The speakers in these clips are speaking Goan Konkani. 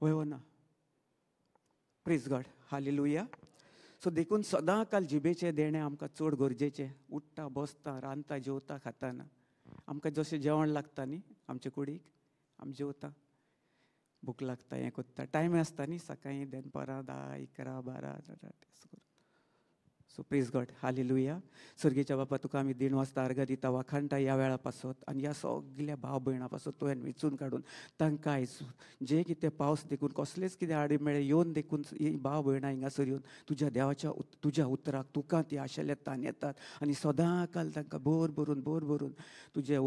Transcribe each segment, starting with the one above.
वय वो ना? Praise God, hallelujah. सो देखून सदां काल जिबेचें देणें आमकां चड गरजेचें. उठ्ठा, बसता, रांदता, जेवता, खाताना आमकां जशें जेवण लागता न्ही आमचे कुडीक, आमी जेवता, भूक लागता, हें कोत्ता, टायम आसता न्ही सकाळीं दनपारां 10, 11, 12 तें करून. सो प्रेज गॉड, हालेलुया. सर्गेच्या बापा, तुका आमी देण वाजता अर्घ दिता, वाखाणटा ह्या वेळा पासत आनी ह्या सगल्या भाव भयणां पासत तुवें वेंचून काडून तांकां आयज जे कितें पावस देखून कसलेच कितें आडी मेळ्ळे येवन देखून ही भाव भयणां हिंगासर येवन तुज्या देवाच्या तुज्या उतराक तुका ती आशिल्ल्या तान येतात आनी सदां काल तांकां भर भरून भर भरून तुजे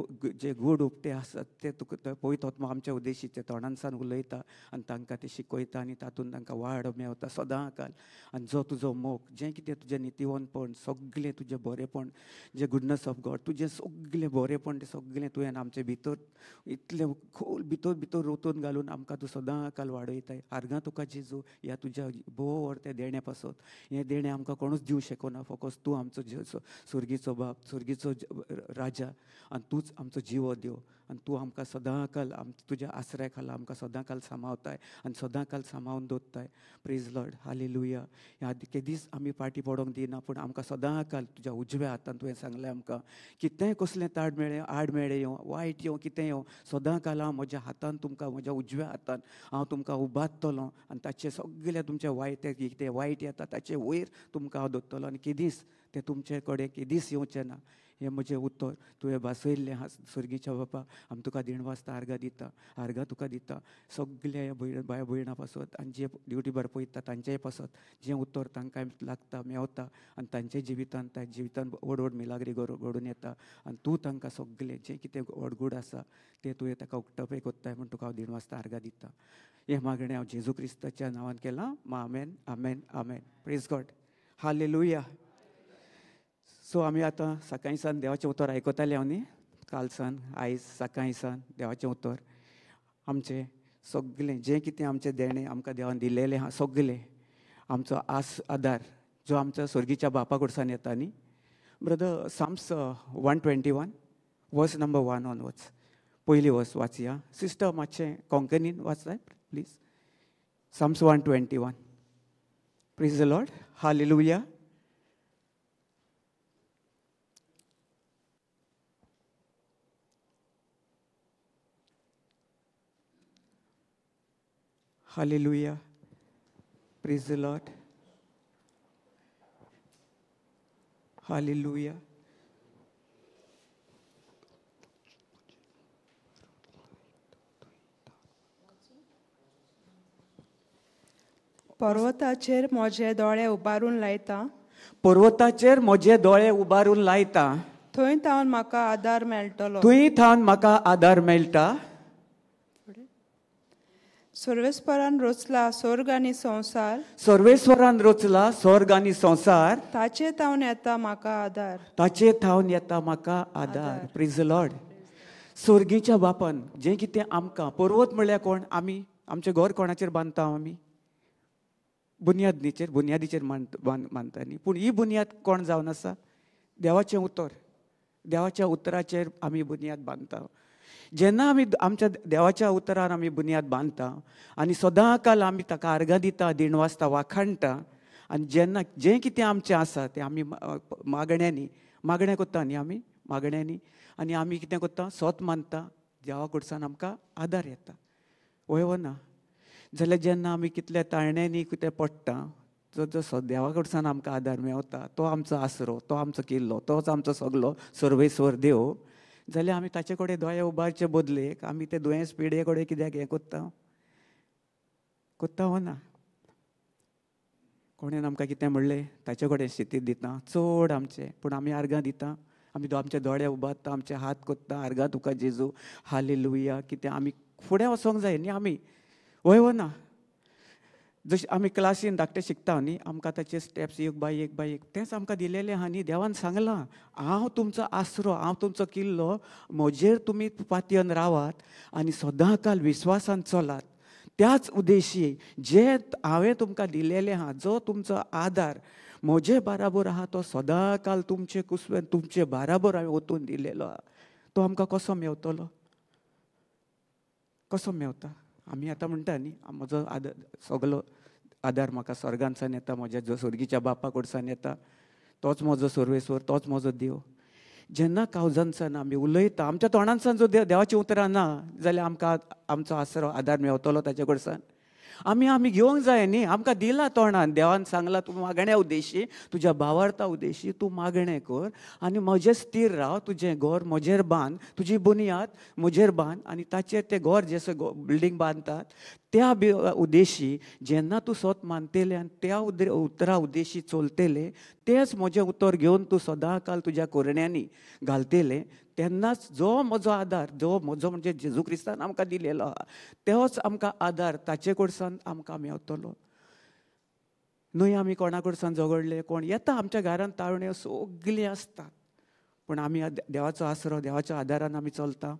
जे गोड उपटे आसात ते तुका पवित्र आत्मो आमच्या उद्देशीचे तोंडानसान उलयता आनी तांकां ते शिकयता आनी तातूंत तांकां वाड मेवता सदां काल. आनी जो तुजो मोग जें कितें तुजें नितीवंतपण सगळें तुजें बरेंपण जें गुडनस ऑफ गॉड तुजें सगळें बरेंपण तें सगळें तुवें आमचे भितर इतलें खोल भितर भितर रोतून घालून आमकां तूं सदां काल वाडयताय. आर्गां तुका जेजू ह्या तुज्या भोव व्हड देणें पासत. हें देणें आमकां कोणूच दिवं शकना, फकत तूं आमचो सुर्गीचो बाप, सुर्गीचो राजा आनी तूंच आमचो जिवो देव आनी तूं आमकां सदां काल तुज्या आसऱ्या खाला आमकां सदां काल सांबाळताय आनी सदां काल सांबाळून दवरताय. प्रेज लॉर्ड, हालेलुया. ह्या केदीच आमी फाटीं पडोंक दिना, पूण आमकां सदां काल तुज्या उजव्या हातान तुवें सांगलें आमकां कितेंय कसलें ताड मेळ्ळें, आड मेळ्ळें येवं, वायट येवं, कितें येवं, सदां काल हांव म्हज्या हातान तुमकां, म्हज्या उजव्या हातान हांव तुमकां उबारतलो आनी ताचें सगळें तुमचें वायट कितें वायट येता ताचे वयर तुमकां हांव दवरतलो आनी केदीच तें तुमचे कडेन केदीच येवचें ना. हें म्हजें उत्तर तुवें भासयल्लें आहा सर्गीच्या बापा. आमी तुका देण वाजता आर्गां दिता, आर्गां तुका दिता सगल्या ह्या भयण बाय भयणां पासत आनी जे ड्युटी पळयता तांचेय पासत जें उत्तर तांकां लागता मेवता आनी तांच्या जिवितान त्या जिवितान व्हड व्हड मिलाग्री घडून येता आनी तूं तांकां सगलें जें कितें व्हड गूड आसा तें तुवें ताका उक्तपें कोत्ताय म्हूण तुका हांव देण वाजता आर्गां दिता. हें मागणें हांव जेजू क्रिस्ताच्या नांवान केलां. आमेन, आमेन, आमेन. Praise God, hallelujah. सो आमी आतां सकाळीं सान देवाचें उतर आयकताले हांव न्ही, काल सान आयज सकाळीं सान देवाचें उतर आमचें सगलें जें कितें आमचें देणें आमकां देवान दिलेलें आहा सगलें आमचो आस आदार जो आमच्या स्वर्गीच्या बापा कडसान येता न्ही. Brother, Psalms 121 verse number 1 onwards पयली वर्स वाचया. सिस्टर मातशें कोंकणीन वाचताय please. Psalms 121. Praise the Lord, hallelujah. Hallelujah. Praise the Lord. Hallelujah. पर्वताचेर म्हजे दोळे उबारून लायता, पर्वताचेर म्हजे दोळे उबारून लायता, थंय थावन म्हाका आदार मेळटलो, थंय थावन म्हाका आदार मेळटा. सर्वेस्वरान रचला स्वर्ग आनी संवसार, सर्वेस्वरान रचला स्वर्ग आनी संवसार, ताचे थावन येता म्हाका आदार, ताचे थावन येता म्हाका आदार. Praise the Lord. स्वर्गीच्या बापान जें कितें आमकां पर्वत म्हणल्यार कोण? आमी आमचें घर कोणाचेर बांदता? आमी बुन्यादीचेर, बुन्यादीचेर मानता न्ही. पूण ही बुन्याद कोण जावन आसा? देवाचें उतर. देवाच्या उतराचेर आमी बुन्याद बांदता. जेन्ना आमी आमच्या देवाच्या उतरान आमी बुन्याद बांदता आनी सदां काल आमी ताका आर्गां दिता, देण वाजता, वाखाणटा आनी जेन्ना जें कितें आमचें आसा तें आमी मागण्यांनी, मागणें करता न्ही आमी मागण्यांनी, आनी आमी कितें करता? सोत मानता, देवा कडसान आमकां आदार येता. वय वो ना? जाल्यार जेन्ना आमी कितल्या ताळण्यांनी कितें पडटा, जो जो देवा कडसान आमकां आदार मेवता तो आमचो आसरो, तो आमचो किल्लो, तोच आमचो सगलो सर्वेस्वर देव. जाल्यार आमी ताचे कडेन दोळे उबारचे बदलेक आमी ते दुयेंस पिडे कडेन कित्याक हें कोत्ता कोत्ता हो ना? कोणेन आमकां कितें म्हणलें ताचे कडेन शितीद दिता चड आमचें, पूण आमी आर्गां दिता, आमी आमचे दोळे उबारता, आमचे हात कोत्ता, आर्गां तुका जेजू, हालेलुया. कितें आमी फुडें वचोंक जाय न्ही आमी, वय हो ना? जशें आमी क्लासीन धाकटे शिकता न्ही, आमकां ताचे स्टेप्स एक बाय एक बाय एक तेंच आमकां दिलेलें आहा न्ही. देवान सांगलां हांव तुमचो आसरो, हांव तुमचो किल्लो, म्हजेर तुमी पातयेन रावात आनी सदां काल विस्वासान चलात. त्याच उद्देशी जे हांवें तुमकां दिलेलें आहा, जो तुमचो आदार म्हजे बाराबर आहा तो सदां काल तुमचे कुसवेन तुमचे बाराबर हांवें ओतून दिलेलो आहा. तो आमकां कसो मेवतलो? कसो मेवता? आमी आतां म्हणटा न्ही, म्हजो आदार सगलो आदार म्हाका स्वर्गांतसान येता, म्हज्या जो स्वर्गीच्या बापा कडसान येता, तोच म्हजो सर्वेस्वर, तोच म्हजो देव. जेन्ना कावजांतसान आमी उलयता, आमच्या तोंडांतसान जो देवाचीं उतरां ना जाल्यार आमकां आमचो आसरो आदार मेवतलो ताचे कडसान. आमी आमी घेवंक जाय न्ही, आमकां दिला तोंडान, देवान सांगलां तूं मागण्या उद्देशी, तुज्या भावार्था उद्देशी तूं मागणें कर आनी म्हजेर स्थीर राव, तुजें घर म्हजेर बांद, तुजी बुन्याद म्हजेर बांद आनी ताचेर तें घर जशें बिल्डींग बांदतात त्या उद्देशी जेन्ना तूं सोत मानतलें आनी त्या उतरा उद्देशी चलतलें, तेंच म्हजें उतर घेवन तूं सदां काल तुज्या कोरण्यांनी घालतलें, तेन्नाच जो म्हजो आदार, जो म्हजो म्हणजे जेजू क्रिस्तान आमकां दिलेलो आहा तोच आमकां आदार ताचे कडसान आमकां मेवतलो. न्हय आमी कोणा कडसान झगडले, कोण येता आमच्या घरांत ताळण्यो सगळीं आसतात, पूण आमी देवाचो आसरो, देवाच्या आदारान आमी चलता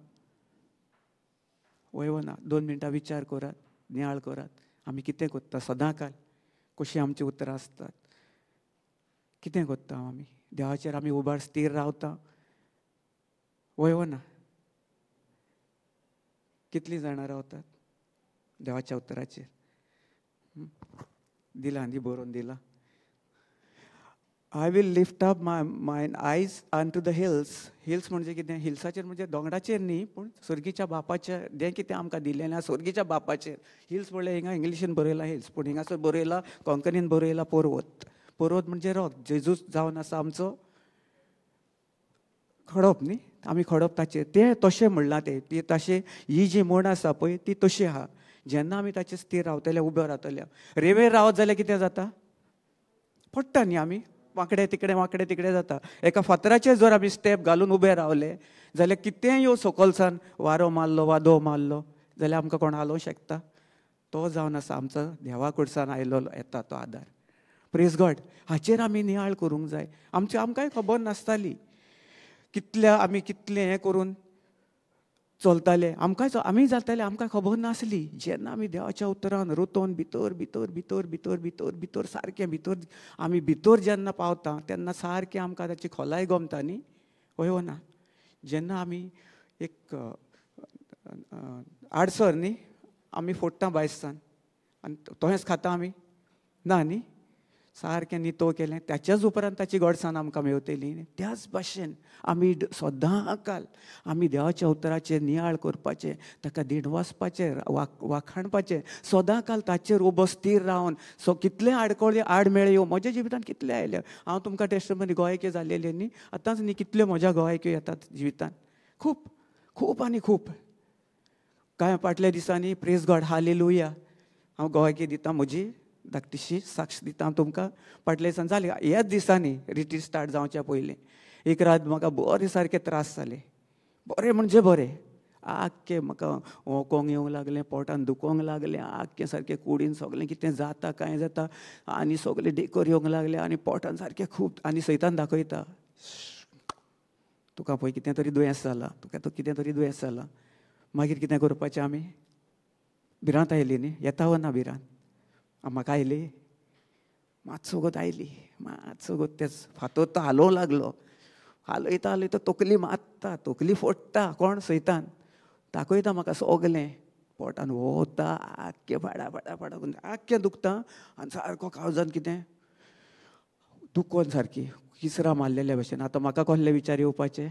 वय ना? 2 मिनटां विचार करात, नियाळ करात, आमी कितें करता सदां काल, कशीं आमचीं उतरां आसतात, कितें करता आमी, देवाचेर आमी उबार स्थीर रावता वय ना? कितलीं जाणां रावतात देवाच्या उतराचेर? दिला न्ही, बरोवन दिला. I will lift up mine eyes unto the hills. Hills म्हणजे कितें? हिल्साचेर म्हणजे दोंगराचेर न्ही, पूण स्वर्गीच्या बापाचेर, जें कितें आमकां दिलें ना स्वर्गीच्या बापाचेर. हिल्स म्हणल्यार हिंगा इंग्लिशीन बरयलां हिल्स, पूण हिंगासर बरयलां कोंकणीन बरयलां पर्वत. पर्वत म्हणजे रॉक. जेजूस जावन आसा आमचो खडप न्ही, आमी खडप ताचेर तें तशें म्हणलां तें, ती तशें ही जी म्हण आसा पळय ती तशी आहा. जेन्ना आमी ताचेर स्थीर रावतले, उबे रावतले, रेंवेर रावत जाल्यार कितें जाता? पडटा न्ही आमी, वांकडे तिकडे वांकडे तिकडे जाता. एका फातराचेर जर आमी स्टेप घालून उबे रावले जाल्यार कितेंय येवं, सकलसान वारो मारलो, वादो मारलो जाल्यार आमकां कोण हालोवंक शकता? तो जावन आसा आमचो देवा कडसान आयलो येता तो आदार. प्रेज गॉड. हाचेर आमी नियाळ करूंक जाय. आमचे आमकांय खबर नासताली कितल्या आमी कितलें हें करून चलताले, आमकां आमी जाताले, आमकां खबर नासली. जेन्ना आमी देवाच्या उतरान रोतोन भितर भितर भितर भितर भितर भितर सारकें भितर आमी भितर जेन्ना पावता तेन्ना सारकें आमकां ताची खोलाय गमता न्ही, हय वो ना? जेन्ना आमी एक आडसर न्ही आमी फोडटा बायसान आनी तोहेंच खाता आमी ना न्ही, सारकें नितो केलें त्याच्याच उपरांत ताची गोडसाण आमकां मेवतली. त्याच भाशेन आमी सदां काल आमी देवाच्या उतराचेर नियाळ करपाचें, ताका दिणवासपाचें, वाखाणपाचें, सदां काल ताचेर उबो स्थीर रावन सो कितले आडखळी आडमेळे येवं, म्हज्या जिवितांत कितले आयले. हांव तुमकां टेस्टमनी गोवायक्यो जालेल्यो न्ही, आतांच न्ही कितल्यो म्हज्या गोवायक्यो येतात जिवितांत, खूब खूब आनी खूब. कांय फाटल्या दिसांनी प्रेज गॉड हालेलुया हांव गोवायकी दिता, म्हजी धाकटीशी साक्ष दिता तुमकां. फाटल्या दिसान जालें, ह्याच दिसांनी रिट्रीट स्टार्ट जावच्या पयलीं एक रात म्हाका बरें सारके त्रास जाले, बरें म्हणजे बरें, आख्खें म्हाका ओंकोंक येवंक लागलें, पोटान दुखोंक लागलें, आख्खें सारकें कुडीन सगळें कितें जाता कांय जाता आनी सगळें डेकर येवंक लागलें आनी पोटान सारकें खूब. आनी सैतान दाखयता तुका पळय कितें तरी दुयेंस जालां, तुका तो कितें तरी दुयेंस जालां. मागीर कितें करपाचें? आमी भिरांत आयली न्ही, येता वो ना भिरांत? म्हाका आयली, मातसो गोत आयली, मातसो गोत तेच फातर तो हालोवंक लागलो, हालयता हालयता तकली मारता, तकली फोडटा, कोण? सैतान दाखयता म्हाका सगलें, पोटान वता आख्खें फाडा फाडा फाडा आख्खें दुखता आनी सारको काळजान कितें दुखोन सारकी किसरां मारलेल्या भशेन. आतां म्हाका कसले विचार येवपाचे?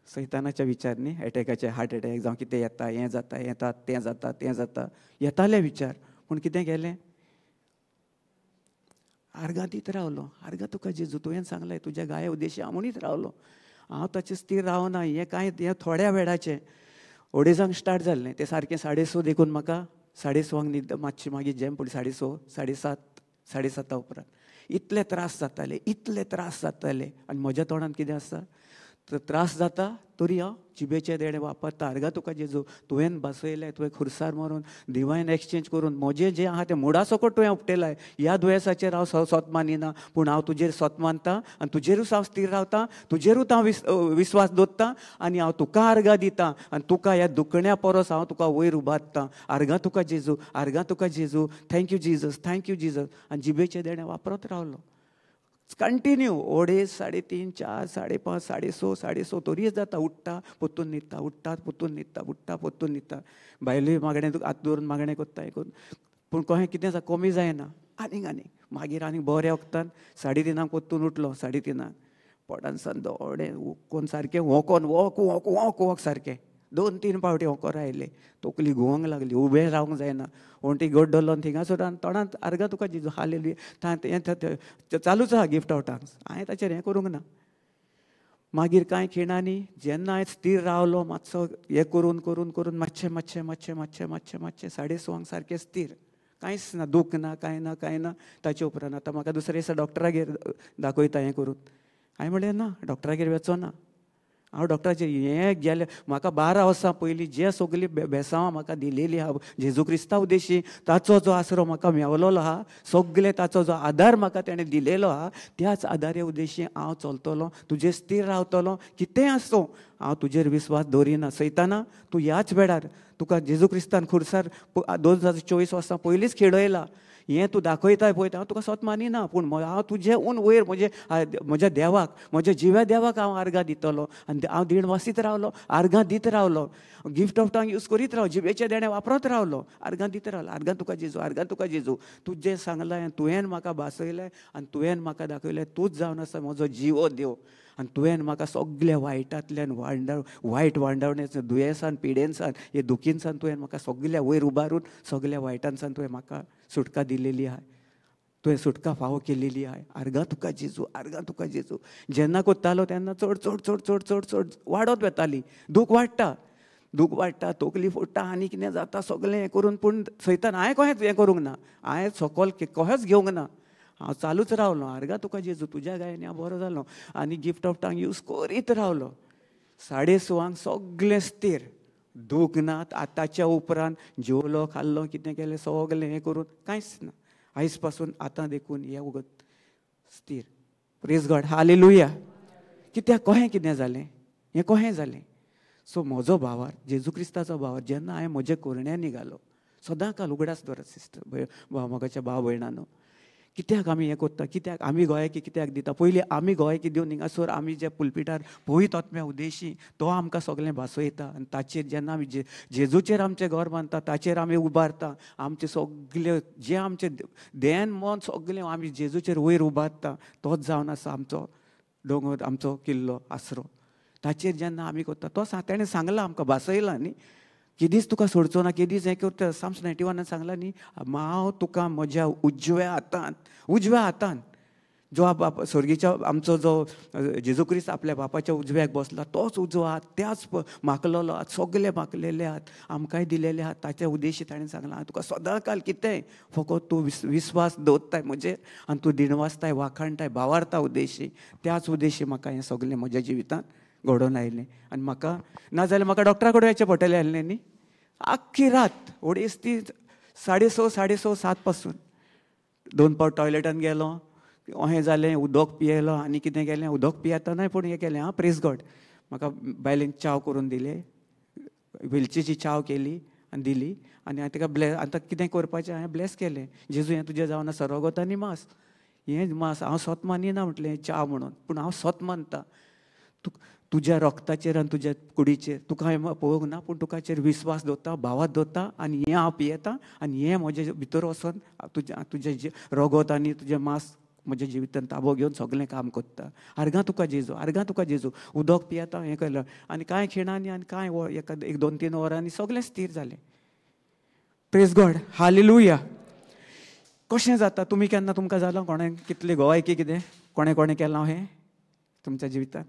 सैतानाच्या विचार न्ही, एटॅकाचे, हार्ट एटॅक जावं कितें येता, हें जाता, येता तें जाता, तें जाता, येताले विचार. पूण कितें केलें? आर्गां दीत रावलो, आर्गां तुका जेजू तुवें सांगलें तुज्या गाये उद्देशी हांव म्हणीत रावलो, हांव ताचेर स्थीर रावना. हें कांय हें थोड्या वेळाचें. अडेजांक स्टार्ट जाल्लें तें सारकें 6:30 देखून म्हाका 6:30 न्हीद मातशी मागीर जेम पडली, 6:30 7:30 7:30 उपरांत इतले त्रास जाताले, इतले त्रास जाताले. आनी म्हज्या तोंडान कितें आसा तर त्रास जाता तरी हांव जिबेचें देणें वापरता. आर्गां तुका जेजू तुवें बसयलें, तुवें खुर्सार मारून डिवायन एक्सचेंज करून म्हजें जें आहा तें मुडा सकट तुवें उपटेलाय. ह्या दुयेंसाचेर हांव सोत मानिना, पूण हांव तुजेर सोत मानता आनी तुजेरूच हांव स्थीर रावता, तुजेरूच हांव विस्वास दवरता आनी हांव तुका आर्गां दिता आनी तुका ह्या दुखण्या परस हांव तुका वयर उबारता. आर्गां तुका जेजू, आर्गां तुका जेजू, thank you Jesus, thank you Jesus. आनी जिबेचें देणें वापरत रावलो. कंटिन्यू 2.5, 3.5, 4, 5.5, 6.5, 6.5 तरीय जाता. उठ्ठा पोत्तून न्हिदता, उठ्ठा पोत्तून न्हिदता, उठ्ठा पोत्तून न्हिदता. बायलूय मागणें हात दवरून मागणें कोत्ता हें करून, पूण कहें कितें जाता कमी जायना. आनीक आनीक मागीर आनीक बऱ्या वखदान 3:30 पोत्तून उठलो. 3:30 पोटान सान दोळे उक्कोन सारकें वोकोन वोक वोक वोक वोक सारकें 2-3 फावटी होंकोर आयले. तकली घुंवंक लागली, उबें रावंक जायना. वण्टी गट धरलो आनी थिंगासर तोंडांत आर्गां तुका जेजू हालेलुया हें चालूच आहा गिफ्ट ऑफ टंग्स. हांवें ताचेर हें करूंक ना. मागीर कांय खिणांनी जेन्ना हांवें स्थीर रावलो मातसो हें करून करून करून मातशें मातशें मातशें मातशें मातशें मातशें 6:30 सारकें स्थीर, कांयच ना, दूख ना, कांय ना, कांय ना. ताचे उपरांत आतां म्हाका दुसऱ्या दिसा डॉक्टरागेर दाखयता हें करून. हांवें म्हणलें ना, डॉक्टरागेर वचो ना हांव. डॉक्टराचेर हें गेलें म्हाका 12 वर्सां पयलीं जे सगळीं बेसांवां म्हाका दिलेली आहा जेजू क्रिस्ता उद्देशी, ताचो जो आसरो म्हाका मेवलोलो आहा, सगळे ताचो जो आदार म्हाका तेणें दिलेलो आहा, त्याच आदारे उद्देशी हांव चलतलो, तुजेर स्थीर रावतलो. कितेंय आसूं हांव तुजेर विस्वास दवरिना. सैताना तूं ह्याच वेळार तुका जेजू क्रिस्तान खुर्सार 2024 वर्सां पयलींच खेळयला, हें तूं दाखयताय पळय, हांव तुका स्वत मानिना, पूण हांव तुजें ऊन वयर म्हजे म्हज्या देवाक, म्हज्या जिव्या देवाक हांव आर्गां दितलो. आनी हांव देण वासीत रावलो, आर्गां दीत रावलो, गिफ्ट ऑफ टंग यूज करीत राव, जिबेचें देणें वापरत रावलो, आर्गां दीत रावलो. आर्गां तुका जेजू, आर्गां तुका जेजू, तुजें सांगलें, तुवें म्हाका भासयलें आनी तुवें म्हाका दाखयलें, तूंच जावन आसा म्हजो जिवो देव. आनी तुवें म्हाका सगल्या वायटांतल्यान वायट वांडावण्याच्या दुयेंसान, पिडेनसान, हे दुखीनसान तुवें म्हाका सगल्या वयर उबारून सगल्या वायटांसान तुवें म्हाका सुटका दिलेली आहा, तुवें सुटका फावो केलेली आहा. आर्गां तुका जेजू, आर्गां तुका जेजू. जेन्ना कोत्तालो तेन्ना चड चड चड चड चड चड वाडत वताली, दूख वाडटा, दूख वाडटा, तकली फोडटा, आनी कितें जाता सगळें हें करून. पूण सैतान हांवें कहेंच हें करूंक ना, हांवें सकल कहेंच घेवंक ना, हांव चालूच रावलो. आर्गां तुका जेजू, तुज्या गायनी हांव बरो जालो. आनी गिफ्ट ऑफ टंग यूज करीत रावलो. 6:30 सगळें स्थीर, दूख ना. आतांच्या उपरांत जेवलो, खाल्लो, कितें केलें सगळें हें करून कांयच ना. आयज पासून आतां देखून हें वगत स्थीर. Praise God, hallelujah. कित्याक कहें कितें जालें, हें कहें जालें. सो म्हजो भावार, जेजू क्रिस्ताचो भावार, जेन्ना हांवें म्हज्या कोरण्या निघालो, सदां काल उगडास दवरात सिस्टर, मोगाच्या भाव भयणानो, कित्याक आमी हें कोत्ता, कित्याक आमी गोंयकी कित्याक दिता. पयलीं आमी गोंयकी दिवन हिंगासर आमी जे पुलपिटार पवित्र आत्म्या उद्देशी तो आमकां सगळें भासयता. आनी ताचेर जेन्ना आमी जेजूचेर आमचें घर बांदता, ताचेर आमी उबारता, आमचें सगळें जें आमचें देन मन सगळें आमी जेजूचेर वयर उबारता, तोच जावन आसा आमचो दोंगर, आमचो किल्लो, आसरो. ताचेर जेन्ना आमी कोत्ता, तो तेणें सांगलां आमकां, भासयलां न्ही, केदीच तुका सोडचो ना, केदीच हें करता. साम्स 91 सांगलां न्ही, हांव तुका म्हज्या उजव्या हातान, उजव्या हातान, जो बाप स्वर्गीच्या आमचो जो जेजू क्रिस्त आपल्या बापाच्या उजव्याक बसला, तोच उजवो हात, त्याच माकलेलो हात, सगळे माकलेले हात आमकांय दिलेले हात, ताच्या उद्देशी ताणें सांगलां, हांव तुका सदां काल कितेंय फकत तूं विस्वास दवरताय म्हजेर आनी तूं दिणवासताय, वाखाणटाय, भावार्ता उद्देशी, त्याच उद्देशी म्हाका हें सगळें म्हज्या जिवितांत घडोवन आयलें. आनी म्हाका ना जाल्यार म्हाका डॉक्टरा कडेन वचचें पडटलें आसलें न्ही. आख्खी रात 2:30 ती 6:30, 6:30, 7 पासून 2 फावट टॉयलेटान गेलो, अहें जालें, उदक पियेलो आनी कितें केलें, उदक पियेतनाय पूण हें केलें. आं, प्रेज गॉड, म्हाका बायलेन च्याव करून दिले, वेलचीची च्याव केली आनी दिली. आनी हांवें ताका ब्लॅस, आतां कितें करपाचें हांवें ब्लॅस केलें, जेजू हें तुजें जावन आसा रगत आनी मांस, हें मांस हांव सत मानिना म्हटलें च्याव म्हणून, पूण हांव सत मानता. तुज्या रक्ताचेर आनी तुज्या कुडीचेर तुका हांवें पळोवंक ना, पूण तुकाचेर विस्वास दवरता, भावात दवरता, आनी हें हांव पियेता आनी हें म्हजे भितर वचोन तुज्या तुजें रगत आनी तुजें मांस म्हज्या जिवितान ताबो घेवन सगळें काम करता. आर्गां तुका जेजू, आर्गां तुका जेजू. उदक पियेता हें केलें आनी कांय खिणांनी आनी कांय एक 2-3 वरांनी सगळें स्थीर जालें. Praise God, hallelujah. कशें जाता तुमी केन्ना तुमकां जालां कोणें कितले गोवायकी कितें कोणें कोणें केलां हें तुमच्या जिवितांत?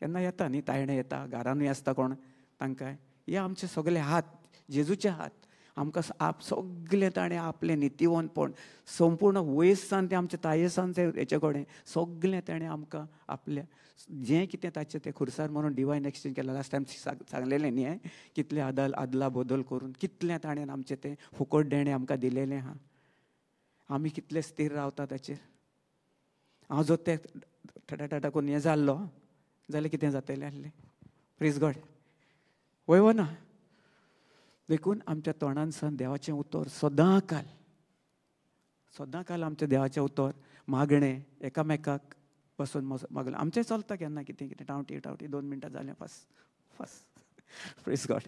केन्ना येता न्ही, तायणें येता, घरानूय आसता कोण तांकां. हे आमचे सगळे हात, जेजूचे हात, आमकां आप सगळें ताणें आपलें नितीवंतपण संपूर्ण वयसान तें आमच्या तायेसान तें हेचे कडेन सगळें ताणें आमकां आपल्या जें कितें ताचें तें खुर्सार म्हणून डिवायन एक्सचेंज केलां. लास्ट टायम सांगलेलें न्ही हें, कितलें आदला बदल करून कितलें ताणें आमचें तें फुकट देणें आमकां दिलेलें आहा. आमी कितले स्थीर रावता ताचेर. हांव जर तें टाटा टाटा करून हें जाल्लो जाल्यार कितें जातलें आसलें? प्रेज गॉड, वय वो ना? देखून आमच्या तोंडान देवाचें उतर सदां काल, सदां काल आमच्या देवाचें उतर मागणें एकामेकाक बसून मागलें. आमचें चलता केन्ना कितें कितें टावटी टावटी 2 मिनटां जालें फास फास. प्रेज गॉड.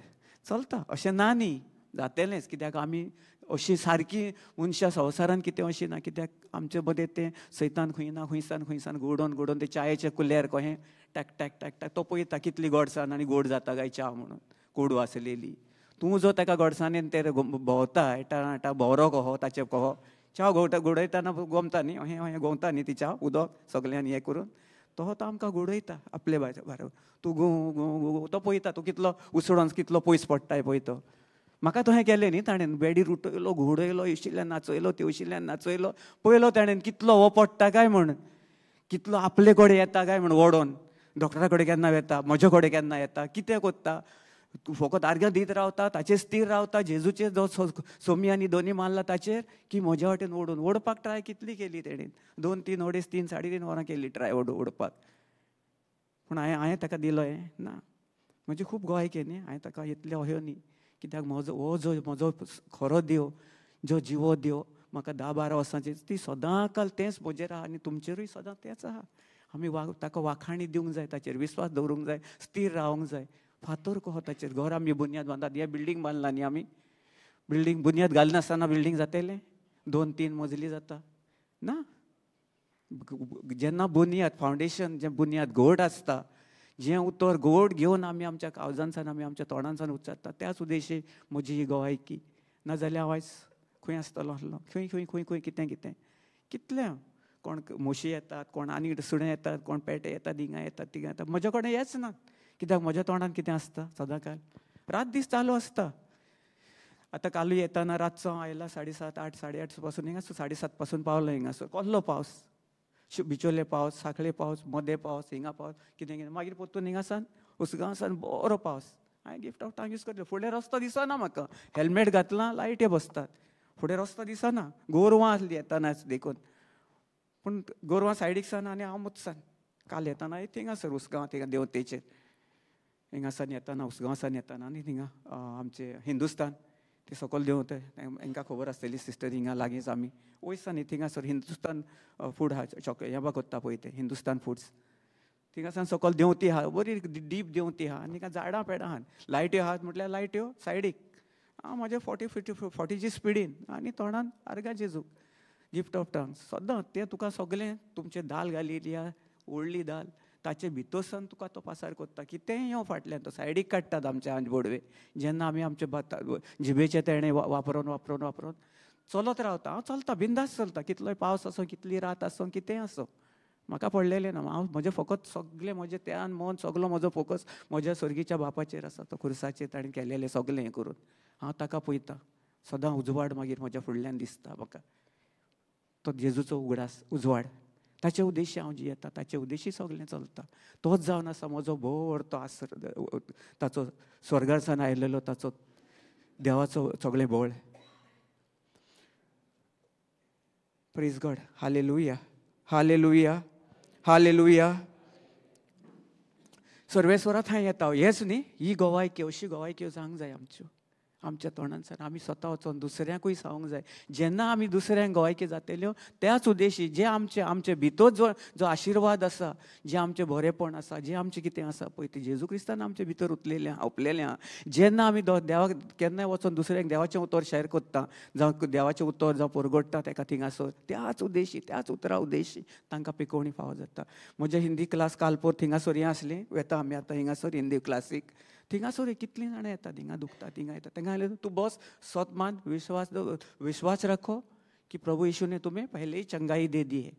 चलता अशें ना न्ही, जातलेंच. कित्याक आमी अशी सारकी मनशां संवसारान कितें अशी ना, कित्याक आमचे मदें तें सैतान खंय ना खंयसान खंयसान गोडोवन गोडोवन ते च्यायेचे कुल्यार कहें टॅक टॅक टॅक टॅक तो पळयता कितली गोडसान आनी गोड जाता काय च्या म्हणून कोडू आसलेली. तूं जो ताका गोडसाणेन ते भोंवता एटा एटा भोंवरो कहो ताचे कहो च्या गोडटा गोडयतना गोमता न्ही अहें अहें गोमता न्ही ती च्या उदक सगळ्यान हें करून तो तो आमकां गोडयता आपले बरोबर. तूं गो गो गो तो पळयता तूं कितलो उसळोन कितलो पयस पडटाय पळय तो. म्हाका तुवें केलें न्ही ताणें बेडीर उठयलो घुंवडयलो येशिल्ल्यान नाचयलो तेवशिल्ल्यान नाचयलो पळयलो ताणें कितलो हो पडटा काय म्हण, कितलो आपले कडेन येता काय म्हण ओडोन. डॉक्टरा कडेन केन्ना येता, म्हजे कडेन केन्ना येता, कितें कोत्ता तूं फकत आर्गां दीत रावता, ताचेर स्थीर रावता, जेजूचेर जो सोमी आनी दोनी मारला ताचेर की म्हज्या वाटेन ओडून ओडपाक ट्राय कितली केली तेणेन, 2 3 अडेच 3 3.5 वरां केली ट्राय ओडपाक. पूण हांवें ताका दिलो हें ना. म्हजी खूब गोवायकी न्ही, हांवें ताका इतलें अह्यो न्ही, कित्याक म्हजो हो जो म्हजो खरो देव जो जिवो देव म्हाका 10 12 वर्सांची ती सदां काल तेंच म्हजेर आहा आनी तुमचेरूय सदां तेंच आहा. आमी ताका वाखाणी दिवंक जाय, ताचेर विस्वास दवरूंक जाय, स्थीर रावंक जाय. फातर कहो ताचेर घर आमी बुन्याद बांदतात, हें बिल्डींग बांदला न्ही आमी, बिल्डींग बुन्याद घालनासतना बिल्डींग जातलें 2 3 मजली जाता ना. जेन्ना बुन्याद फावंडेशन जें बुन्याद घट आसता, जें उतर गोड घेवन आमी आमच्या कावजांसान आमी आमच्या तोंडांसान उच्चारता त्याच उद्देशी म्हजी ही गोवायकी. नाजाल्यार हांव आयज खंय आसतलो आसलो, खंय खंय खंय खंय कितें कितें कितलें कोण म्हशी येतात, कोण आनी सुणें येतात, कोण पेटे येतात, हिंगा येतात तिंगा येतात, म्हज्या कडेन येच ना. कित्याक म्हज्या तोंडान कितें आसता सदां काल रात दीस चालू आसता. आतां कालूय येताना रातचो हांव आयला 7:30 8 8:30 पासून हिंगासर 7:30 पासून पावलो हिंगासर. कसलो पावस, बिचोले पावस, साखळे पावस, मदें पावस, हिंगा पावस, कितें कितें. मागीर परतून हिंगासान उसगांवसान बरो पावस. हांवें गिफ्ट ऑफ टांग यूज करतलें. फुडें रस्तो दिसना म्हाका, हेल्मेट घातलां, लायटी बसतात, फुडें रस्तो दिसना. गोरवां आसली येतानाच देखून, पूण गोरवां सायडीक सान आनी हांव मुतसान. काल येताना थिंगासर उसगांव थिंगा देवतेचेर हिंगासान येताना उसगांवसान येताना आनी थिंगा आमचें हिंदुस्तान ते सकयल देंवते, हेंकां खबर आसतली सिस्टर हिंगा लागींच आमी वयसान न्ही थिंगासर हिंदुस्तान फूड आहा चॉक हें बा कोत्ता पळय ते हिंदुस्तान फुड्स थिंगासान सकयल देंवती आहा, बरी डीप देंवती आहा आनी थिंगा झाडां पेडां आहात, लायट्यो आहात म्हटल्यार लायट्यो सायडीक. हांव म्हज्या 40 50 40ची स्पिडीन आनी तोंडान आर्गां जेजूक गिफ्ट ऑफ टंग्स सदां तें तुका सगळें तुमचें दाल घालिल्ली आहा व्हडली दाल ताचे भितरसान तुका तो पासार कोत्ता. कितेंय येवं फाटल्यान तो सायडीक काडटात आमचे आंज बोडवे. जेन्ना आमी आमचे जिबेचे तेणें वापरून वापरून वापरून चलत रावता. हांव चलता बिंदास चलता, कितलोय पावस आसूं कितली रात आसूं कितेंय आसूं म्हाका पडलेलें ना. हांव म्हजें फकत सगळें म्हजें ध्यान मन सगलो म्हजो फोकस म्हज्या सर्गीच्या बापाचेर आसा. तो खुर्साचेर ताणें केलेलें सगळें हें करून हांव ताका पळयता सदां. उजवाड मागीर म्हज्या फुडल्यान दिसता म्हाका, तो जेजूचो उगडास उजवाड. ताचे उद्देशी हांव जियेता, ताचे उद्देशी सगळें चलता. तोच जावन आसा म्हजो भोव तो आसर ताचो स्वर्गासान आयलेलो ताचो देवाचो सगळें बळ. Praise God. Hallelujah, hallelujah, hallelujah. सर्वेस्वरा थंय येता हेच न्ही, ही गोवायकी अशी गोवायक्यो जावंक जाय आमच्यो आमच्या तोंडांसान. आमी स्वता वचोन दुसऱ्यांकूय सांगूंक जाय. जेन्ना आमी दुसऱ्यांक गोवायकी जातल्यो त्याच उद्देशी जे आमचे आमचे भितर जो जो आशिर्वाद आसा, जें आमचें बरेंपण आसा, जें आमचें कितें आसा पळय तें जेजू क्रिस्तान आमचे भितर उतलेलें आहा, ओंपलेलें आहा. जेन्ना आमी देवाक केन्नाय वचोन दुसऱ्यांक देवाचें उतर शेर कोत्ता जावं देवाचें उतर जावं परगडटा तेका थिंगासर त्याच उद्देशी त्याच उतरा उद्देशी तांकां पिकोवणी फावो जाता. म्हज्या हिंदी क्लास काल पोर थिंगासर हें आसली वेता आमी आतां हिंगासर हिंदी क्लासीक थिंगासर कितलीं जाणां येतात, हिंगा दुखता थिंगा येता. तांकां आयलें तूं बस सत मान विश्वास विश्वास रखो कि प्रभु यीशु ने तुम्हें पहले ही चंगाई दे दी है,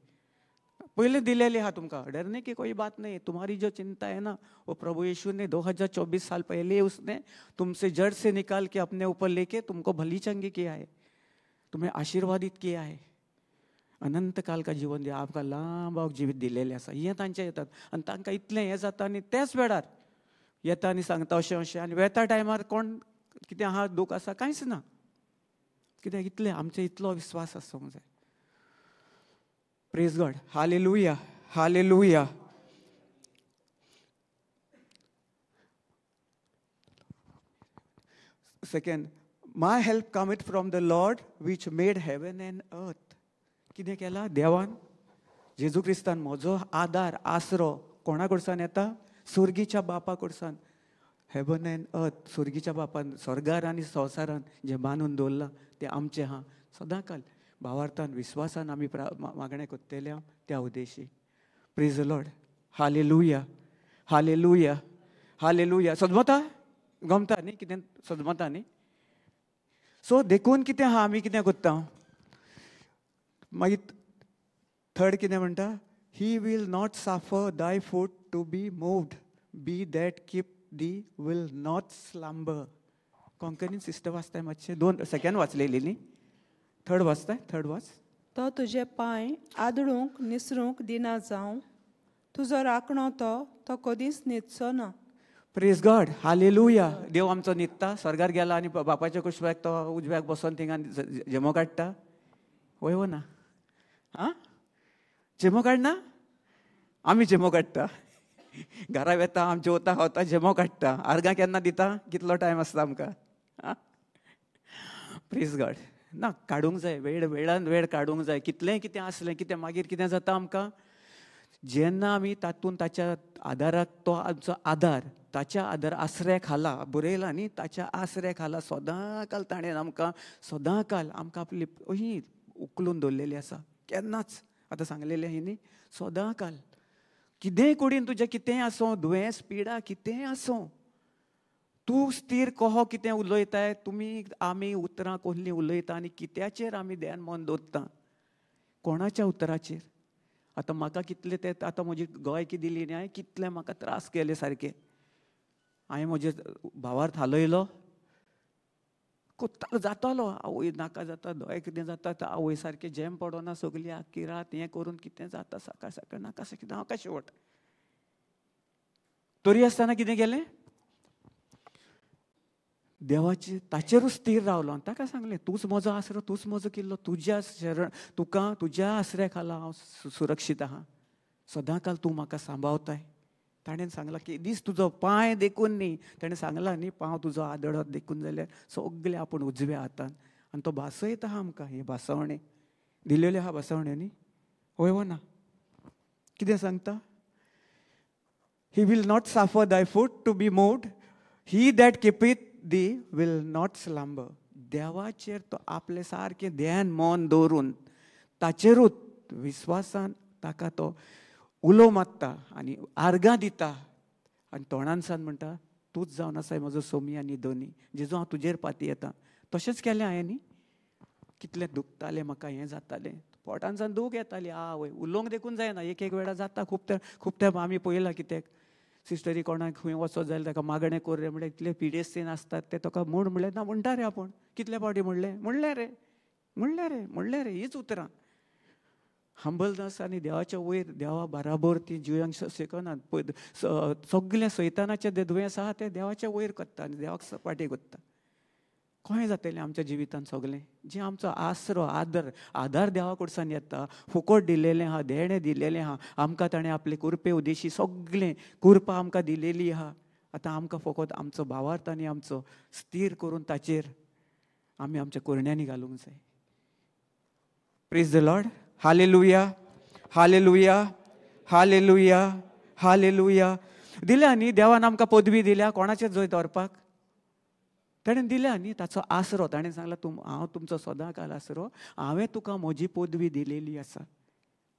पहले दिलेली हा तुमका, डरने की कोई बात नहीं. तुम्हारी जो चिंता है ना वो प्रभु यीशु ने 2024 साल पहले उसने तुमसे जड़ से निकाल के अपने ऊपर लेके तुमको भली चंगी किया है, तुम्हें आशीर्वादित किया है, अनंत काल का जीवन दिया, आपका लांब जिवीत दिलेलें आसा. हें तांचें येतात आनी तांकां इतलें हें जाता आनी त्याच वेळार येता आनी सांगता अशें अशें आनी वेता टायमार कोण कितें आहा दूख आसा कांयच ना. कित्याक इतलें आमचें इतलो विस्वास आसूंक जाय. Praise God. Hallelujah, hallelujah. Second, my help cometh from the Lord which made heaven and earth. कितें केलां देवान? जेजू क्रिस्तान म्हजो आदार आसरो कोणा कडसान येता? सुर्गीच्या बापा कडसान. हेवन एंड अर्थ, सुर्गीच्या बापान स्वर्गार आनी संवसारान जें बांदून दवरलां तें आमचें आहा. सदांकाल भावार्थान विस्वासान आमी मागणें करतले त्या उद्देशी. Praise the Lord. Hallelujah, hallelujah, hallelujah. सजमता गमता न्ही, कितें सजमता न्ही? सो देखून कितें आहा, आमी कितें करता मागीर थर्ड कितें म्हणटा? He will not suffer thy foot to be moved, be that keep thee will not slumber. कोंकणीन sister वाचताय मातशें? 2 सेकेंड वाचलेली न्ही, थर्ड वाचताय? थर्ड वाच. तो तुजे पांय आदळूंक निसरूंक दिना जावं, तुजो राखणो तो तो कदीच न्हिदचो ना. Praise God, hallelujah. देव आमचो न्हिदता, स्वर्गार गेला आनी बापाच्या कुशव्याक तो उजव्याक बसोन थिंगा झेमो काडटा. वय वो ना? आं, झेमो काडना? आमी झेमो काडटा. घरा वेता, आम जेवता खावता, झेमो काडटा. आर्गां केन्ना दिता? कितलो टायम आसता आमकां? प्रेज गॉड. ना, काडूंक जाय वेळ, वेळान वेळ काडूंक जाय. कितलेंय कितें आसलें कितें, मागीर कितें जाता आमकां, जेन्ना आमी तातूंत ताच्या आदाराक, तो आमचो आदार, ताच्या आदार आसऱ्या खाला बरयला न्ही, ताच्या आसऱ्या खाला सदांकाल ताणें आमकां सदांकाल आमकां आपली ही उखलून दवरलेली आसा. केन्नाच आतां सांगलेलें ही न्ही, सदांकाल कितेंय कुडीन तुजें कितेंय आसूं, दुयेंस पिडा कितेंय आसूं, तूं स्थीर कहो कितें उलयताय. तुमी आमी उतरां कसलीं उलयता आनी कित्याचेर आमी ध्यान मन दवरता, कोणाच्या उतराचेर. आतां म्हाका कितले ते आतां म्हजी गोंयकी दिली न्ही, हांवें कितले म्हाका त्रास केले सारके. हांवें म्हजे भावार्थ हालयलो, कोत्तालो जातालो, आवय नाका जाता, दोळे कितें जाता, आवय सारकें जेम पडना सगली आख्खी रात हें करून कितें जाता, सकाळ सकाळ नाका कितें हांव शेवट. तरी आसतना कितें केलें, देवाचे ताचेरूच स्थीर रावलो आनी ताका सांगलें, तूंच म्हजो आसरो, तूंच म्हजो किल्लो, तुज्या शरण तुका तुज्या आसऱ्या खाला हांव सुरक्षीत आहा, सदांकाल तूं म्हाका सांबाळताय. ताणें सांगलां की दीस तुजो पांय देखून न्ही, ताणें सांगलां न्ही, पांव तुजो आदळत देखून जाल्यार सगलें आपूण उजव्या हातान. आनी तो भासयता आहा आमकां, हे भासवणें दिलेल्यो आहा भासवणें न्ही, हय वो ना? कितें सांगता? He will not suffer thy foot to be moved, he that keepeth thee will not slumber. देवाचेर तो आपलें सारकें ध्यान मन दवरून ताचेरूच विस्वासान ताका तो उलो मारता आनी आर्गां दिता आनी तोंडानसान म्हणटा, तूंच जावन आसाय म्हजो सोमी आनी दोनी, जेजो हांव तुजेर पाती येता. तशेंच केलें हांवें न्ही, कितलें दुखतालें म्हाका, हें जातालें, पोटानसान दूख येताली, आवय उलोवंक देखून जायना. एक एक वेळा जाता, खूब तेंप आमी पळयलां कित्याक सिस्टरी कोणाक खंय वचत जाल्यार ताका मागणें कर रे म्हणल्यार इतले पिडेस्तीन आसतात ते ताका म्हूण म्हणलें ना म्हणटा रे आपूण, कितले फावटी म्हणलें, म्हणलें रे, म्हणलें रे, म्हणलें रे, हीच उतरां. हंबलनस आनी देवाच्या वयर देवा बराबर ती जिवंक शकनात. सगळें सैतानाचें जें दुयेंस आहा तें देवाच्या वयर करता आनी देवाक फाटी करता. कशें जातलें आमच्या जिवितान सगळें जें आमचो आसरो आदर आदार देवा कडच्यान येता, फुकट दिलेलें आहा, देणें दिलेलें आहा आमकां, ताणें आपले कृपे उदेशी सगळें कृपा आमकां दिलेली आहा. आतां आमकां फकत आमचो भावार्थ आनी आमचो स्थीर करून ताचेर आमी आमच्या करण्यांनी घालूंक जाय. Praise the Lord. Hallelujah, hallelujah, hallelujah, hallelujah. दिल्या न्ही देवान आमकां पदवी दिल्या, कोणाचेर जंय दवरपाक ताणें दिल्या न्ही, ताचो आसरो. ताणें सांगला, तूं हांव तुमचो सदांकाल आसरो, हांवें तुका म्हजी पदवी दिलेली आसा,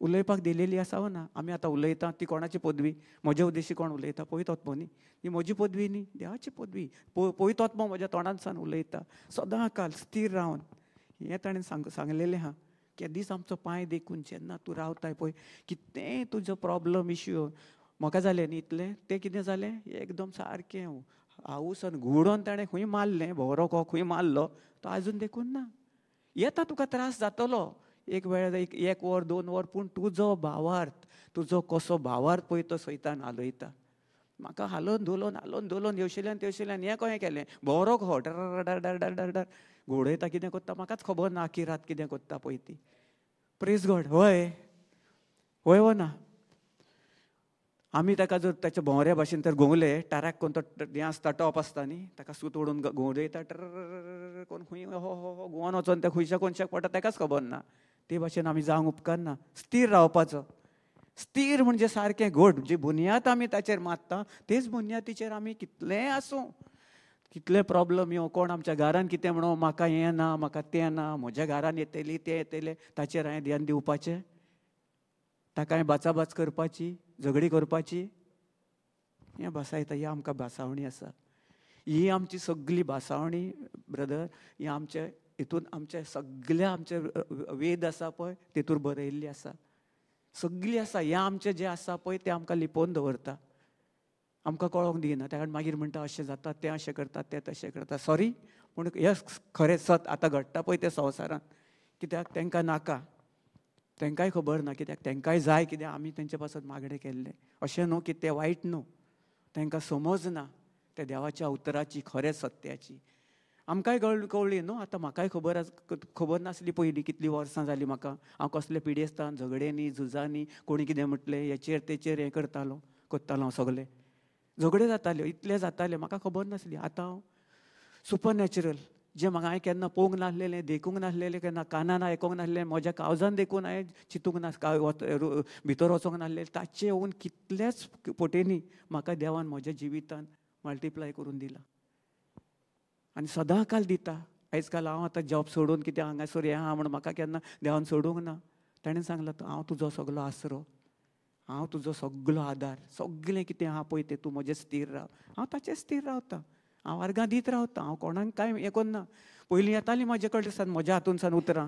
उलयपाक दिलेली आसा वो ना? आमी आतां उलयता ती कोणाची पदवी? म्हज्या उद्देशी कोण उलयता? पवित्र न्ही, ही म्हजी पदवी न्ही, देवाची पदवी. पवित्र म्हज्या तोंडानसान उलयता सदांकाल स्थीर रावन. हें ताणें सांगलेलें आहा. केदीच आमचो पांय देखून जेन्ना तूं रावताय पळय, कितेंय तुजो प्रॉब्लम इश्यू म्हाका जालें न्ही इतलें, तें कितें जालें एकदम सारकें हावूसान घुंवडोन ताणें खंय मारलें, भोंवरो को खंय मारलो, तो आजून देखून ना. येता तुका त्रास जातलो एक वेळ, एक वर 2 वर, पूण तुजो भावार्थ, तुजो कसो भावार्थ पळय तो सैतान हालयता. म्हाका हालोवन धोलोवन हालोवन धोलोवन येवशिल्यान तेवशिल्यान हें कहें केलें, भोंवरो कहो डर डर डर डर डर डर घोडयता, कितें करता म्हाकाच खबर ना, आखी रात कितें करता पळय ती. प्रेज गॉड. हय हय वो ना? आमी ताका जर ताच्या भोंवऱ्या भाशेन तर घुंवले, टाराक कोण तो हें आसता, टॉप आसता न्ही, ताका सूत ओडून घुंवडयता, टर कोण खंय हो हो हो घुंवोन वचोन ते खंयच्या कोनशाक पडटा ताकाच खबर ना. ते भाशेन आमी जावंक उपकारना. स्थीर रावपाचो. स्थीर म्हणजे सारकें घट, जी बुन्याद आमी ताचेर मारता तेच बुन्यादीचेर आमी कितलेंय आसूं, कितले प्रॉब्लम येवं, कोण आमच्या घरान कितें म्हणो, म्हाका हें ना म्हाका तें ना, म्हज्या घरान येतली तें येतलें, ताचेर हांवें ध्यान दिवपाचें, ताका हांवें बाचाबाच करपाची, झगडी करपाची. हें भासायता, ही आमकां भासावणी आसा. ही आमची सगळी भासावणी ब्रदर, ही आमचे हितून आमचे सगळे आमचे वेद आसा पळय तेतूर बरयल्ली आसा, सगळी आसा. हें आमचें जें आसा पळय तें आमकां लिपोवन दवरता, आमकां कळोंक दिना. त्या कारण मागीर म्हणटा अशें जाता, तें अशें करता, तें तशें करता. सॉरी, पूण हें खरें सत आतां घडटा पळय तें संवसारांत. कित्याक तांकां नाका, तांकांय खबर ना, कित्याक तांकांय जाय कित्याक आमी तेंचे पासत मागणें केल्लें. अशें न्हू की तें वायट न्हू, तांकां समज ना त्या देवाच्या उतराची, खरें सत्याची. आमकांय कळ्ळी न्हू, आतां म्हाकाय खबर नासली पयलीं, कितलीं वर्सां जालीं म्हाका, हांव कसले पिडेस्तान, झगड्यांनी, झुजांनी, कोणी कितें म्हटलें हेचेर तेचेर हें करतालो हांव, सगलें झगडे जाताल्यो, इतलें जातालें, म्हाका खबर नासली. आतां हांव सुपर नॅचरल, जें म्हाका हांवें केन्ना पळोवंक नासलेलें, देखूंक नासलेलें, केन्ना कानान आयकूंक नासलें, म्हज्या कावजान देखून हांवें चिंतूंक नास, भितर वचोंक नासलें, ताचें येवन कितल्याच पटींनी म्हाका देवान म्हज्या जिवितान मल्टिप्लाय करून दिलां आनी सदां काल दिता. आयज काल हांव आतां जॉब सोडून कितें हांगासर हें आहा म्हूण म्हाका केन्ना देवान सोडूंक ना. ताणें सांगलां हांव तुजो सगलो आसरो, हांव तुजो सगलो आदार, सगलें कितें आहा पळय तें तूं म्हजें स्थीर राव. हांव ताचेर स्थीर रावता, हांव आर्गां दीत रावता, हांव कोणाक कांय हें करना. पयलीं येतालीं म्हजे कडेन सान, म्हज्या हातून सान उतरां,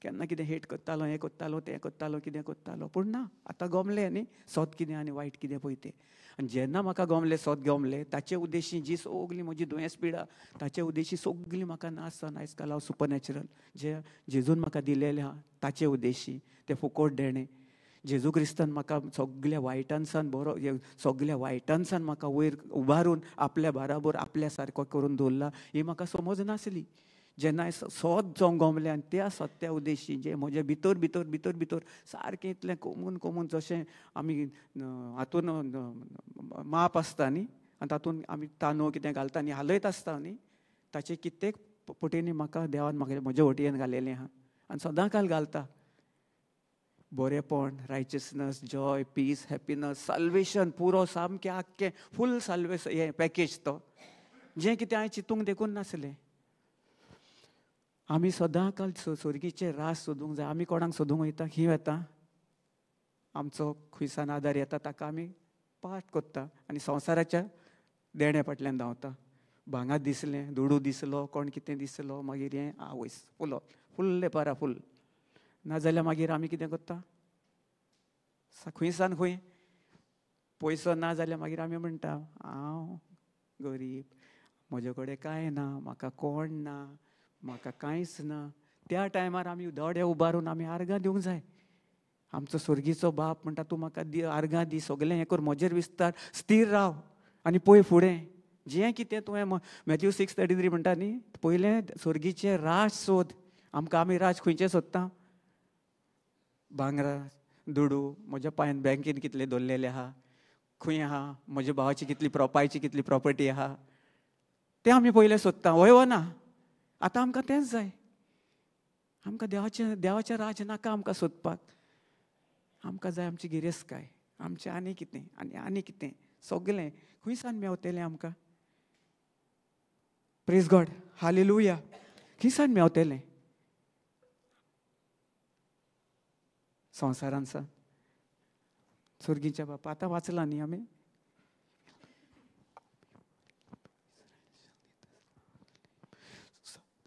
केन्ना कितें हेट करतालो, हें करतालो, तें करतालो, कितें करतालो, पूण ना, आतां गमलें न्ही सत कितें आनी वायट कितें पळय तें. आनी जेन्ना म्हाका गमलें, सत गमलें, ताचे उद्देशी जी सगली म्हजी दुयेंस पिडा, ताचे उद्देशी सगली म्हाका नासतना आयज काल हांव सुपर नॅचरल जे जेजून म्हाका दिलेलें आहा ताचे उद्देशी तें फुकोट देणें, जेजू क्रिस्तान म्हाका सगल्या वायटानसान बरो, सगल्या वायटानसान म्हाका वयर उबारून आपल्या बाराबर आपल्या सारको करून दवरला, ही म्हाका समज नासली. जेन्ना सत जावंक गमलें आनी त्या सत्या उद्देशी जें म्हज्या भितर भितर भितर भितर सारकें इतलें कोमून कोमून, जशें आमी हातून माप आसता न्ही आनी तातूंत आमी तांदूळ कितें घालता आनी हालयत आसता न्ही, ताचे कित्येक पटींनी म्हाका देवान म्हाका म्हज्या वटयेन घालेलें आहा आनी सदां काल घालता. बरेपण, righteousness, joy, peace, happiness, salvation, पुरो सामकें आख्खें फूल साल्वेशन हें पॅकेज तो, जें कितें हांवें चिंतूंक देखून नासलें. आमी सदां काल सोर्गीचें रास सोदूंक जाय. आमी कोणाक सोदूंक वयता, खंय वता, आमचो खुयसान आदार येता ताका आमी पाठ करता आनी संवसाराच्या देण्या फाटल्यान धांवता. भांगार दिसलें, दुडू दिसलो, कोण कितें दिसलो, मागीर हें आवयस फुलो फुल्ले पारा फूल. नाजाल्यार मागीर आमी कितें करता, खंयसान खंय पयसो ना जाल्यार मागीर आमी म्हणटा हांव गरीब, म्हजे कडेन कांय ना, म्हाका कोण ना, म्हाका कांयच ना. त्या टायमार आमी दोळे उबारून आमी आर्गां दिवंक जाय. आमचो स्वर्गीचो बाप म्हणटा तूं म्हाका दी, आर्गां दी, सगलें हें कर, म्हजेर विस्तार, स्थीर राव आनी पळय फुडें जें कितें तुवें. मॅथ्यू 6:33 म्हणटा न्ही, पयलें स्वर्गीचें राज सोद. आमकां आमी राज खंयचें सोदता, भांगरा, दुडू, म्हज्या पांयान बँकेन कितले दवरलेले आहा, खंय आहा, म्हज्या भावाची कितली पायची कितली प्रॉपर्टी आहा, तें आमी पयलें सोदता. हय वो ना? आतां आमकां तेंच जाय. आमकां देवाचें देवाचें राज नाका आमकां सोदपाक. आमकां जाय आमची गिरेस्तकाय, आमचें आनी कितें आनी आनी कितें सगलें खंयसान मेवतलें आमकां. प्रेज गॉड, हालेलुया. खंयसान मेवतलें संवसारान सान स्वर्गीच्या बापा. आतां वाचलां न्ही आमी.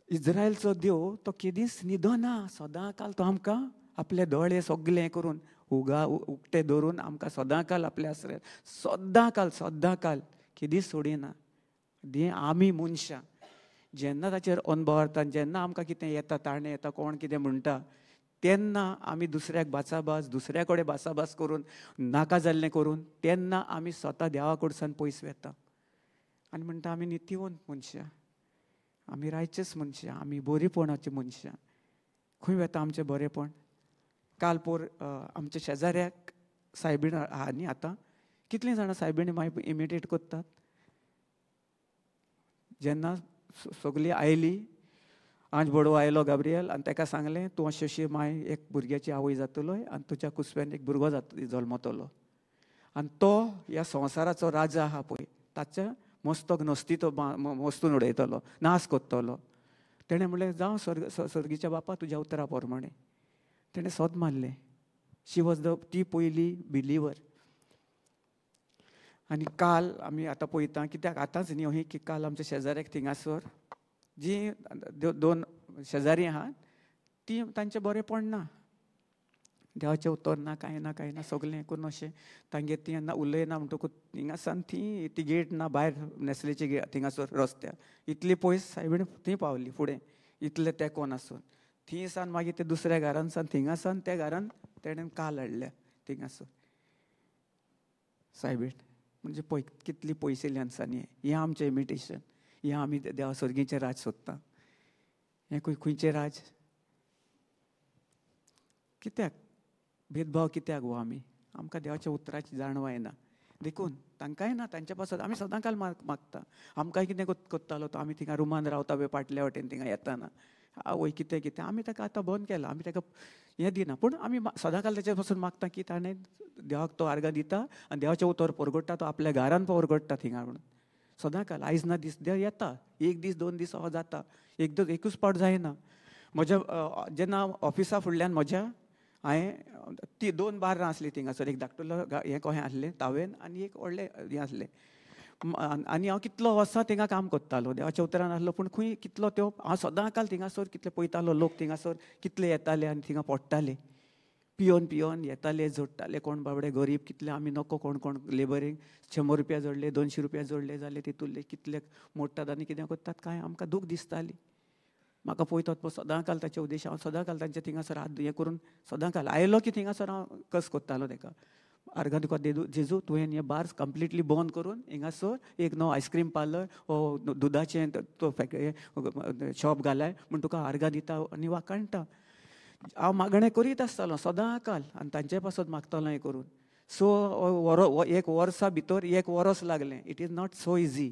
इज्रायलचो देव तो केदींच न्हिदना, सदां काल तो आमकां आपले दोळे सगळे करून उगटे दवरून आमकां सदां काल आपले आसरे, सदां काल सदां काल केदींच सोडिना. आमी मनशां जेन्ना ताचेर अणभवता, जेन्ना आमकां कितें येता, ताणें येता, कोण कितें म्हणटा, तेन्ना आमी दुसऱ्याक भासाभास, दुसऱ्या कडेन भासाभास करून नाका जाल्लें करून तेन्ना आमी स्वता देवा कडच्यान पयस वता आनी म्हणटा आमी नितीवंत मनशां, आमी रायचेच मनशां, आमी बरेपणाची मनशां. खंय वता आमचें बरेपण? काल पोर आमच्या शेजाऱ्याक सायबीण आहा न्ही, आतां कितलीं जाणां सायबीणी मागीर इमिटेट करतात. जेन्ना सगळीं आयली आंज बडो आयलो गाब्रियल आनी ताका सांगलें तूं अशें अशें माय एक भुरग्याची आवय जातलो आनी तुज्या कुसव्यान एक भुरगो जल्मतलो आनी तो ह्या संवसाराचो राजा आहा पळय ताच्या मस्तक नस्ती तो मस्तून उडयतलो, नाश करतलो. तेणें म्हणलें जावं सर्गीच्या बापा तुज्या उतरा प्रमाणें. तेणें सोद मारलें. शी वॉज the ती पयली बिलीवर. आनी काल आमी आतां पळयता कित्याक आतांच न्ही ही की काल आमच्या शेजाऱ्याक थिंगासर जी दोन शेजारी आहात ती तांचें बरें पडना, देवाचें उतर ना कांय ना कांय ना सगळें करून अशें तांगेर ती ना उलयना म्हणटकूच थिंगासान ती ती गेट ना भायर नेसलेची गेट थिंगासर रस्त्यार इतली पयस सायबीण थंय पावली फुडें इतलें तेंकोन आसून थंय सान मागीर ते दुसऱ्या घरान सान थिंगासान त्या घरान तेणेन काल हाडल्या थिंगासर सायबीण. म्हणजे पळय कितली पयशिल्ली आन्सानी. हें आमचें इमिटेशन, हें आमी देवा सर्गीचें राज सोदता. हें खंयचें राज? कित्याक भेदभाव कित्याक हो आमी? आमकां देवाच्या उतराची जाणवाय ना देखून तांकांय ना. तांच्या पासत आमी सदां काल मागता. आमकांय कितें करतालो तो आमी थिंगा रुमान रावता पळय फाटल्या वटेन थिंगा येताना आवय कितें कितें आमी ताका आतां बंद केला, आमी ताका हें दिना. पूण आमी सदां काल ताच्या पासून मागता की ताणें देवाक तो आर्गां दिता आनी देवाचें उतर परगडटा, तो आपल्या घरान परगडटा थिंगा म्हणून सदां काल. आयज ना दीस देव येता, एक दीस दोन दीस हो जाता, एक एकूच पावट जायना. म्हज्या जेन्ना ऑफिसा फुडल्यान म्हज्या हांवें ती दोन बार्रां आसलीं थिंगासर, एक धाकटुलो हें कहें आसलें तावेन आनी एक व्हडलें हें आसलें. आनी हांव कितलो वर्सां थिंगा काम करतालो देवाच्या उतरान आसलो, पूण खंय कितलो त्यो हांव सदां काल थिंगासर कितले पळयतालो लोक थिंगासर कितले येताले आनी थिंगा पडटाले पियोन पियोन येताले जोडटाले. कोण बाबडे गरीब कितले आमी नको कोण कोण लेबरींग 100 रुपया जोडले 200 रुपया जोडले जाले तितूंतले कितले मोडटात आनी कितें करतात कांय आमकां दूख दिसताली. म्हाका पळयतात पळय सदां काल ताचे उद्देश हांव सदां काल तांच्या थिंगासर हात हें करून सदां काल आयलो की थिंगासर हांव कस करतालो ताका आर्गां तुका जेजू तुवें हें बार्स कंप्लिटली बंद करून हिंगासर एक नवो आयस्क्रीम पार्लर वो दुदाचें तो शॉप घालाय म्हूण तुका आर्गां दिता आनी वाखाणटा. हांव मागणें करीत आसतालो सदां काल आनी तांचे पासत मागतालो हें करून. सो एक वर्सा भितर एक वरस लागलें. It is not so easy.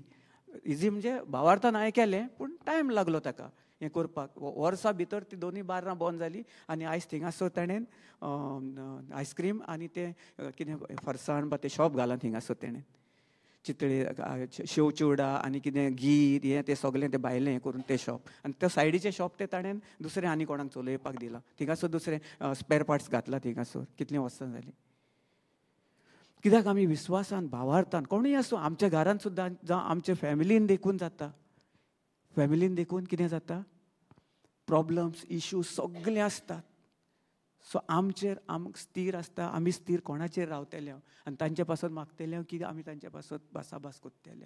Easy म्हणजे भावार्थान हांवें केलें पूण टायम लागलो ताका हें करपाक. वर्सा भितर ती दोनूय बार्रां बंद जाली आनी आयज थिंगासर ताणें आयस्क्रीम आनी तें कितें फरसाण बा तें शॉप घालां थिंगासर तेणें चितळे शेव चिवडा आनी कितें गीर हें तें सगळें तें भायलें हें करून तें शॉप आनी तें सायडीचें शॉप तें ताणें दुसरें आनी कोणाक चलोवपाक दिलां. थिंगासर दुसरें स्पेर पार्ट्स घातला थिंगासर. कितलीं वर्सां जालीं. कित्याक आमी विस्वासान भावार्थान कोणूय आसूं आमच्या घरान सुद्दां जावं आमच्या फॅमिलीन देखून जाता. फॅमिलीन देखून कितें जाता प्रॉब्लम्स इश्यूज सगळे आसतात. सो आमचेर आमकां स्थीर आसता, आमी स्थीर कोणाचेर रावतले आनी तांचे पासत मागतले की आमी तांचे पासत भासाभास करतले.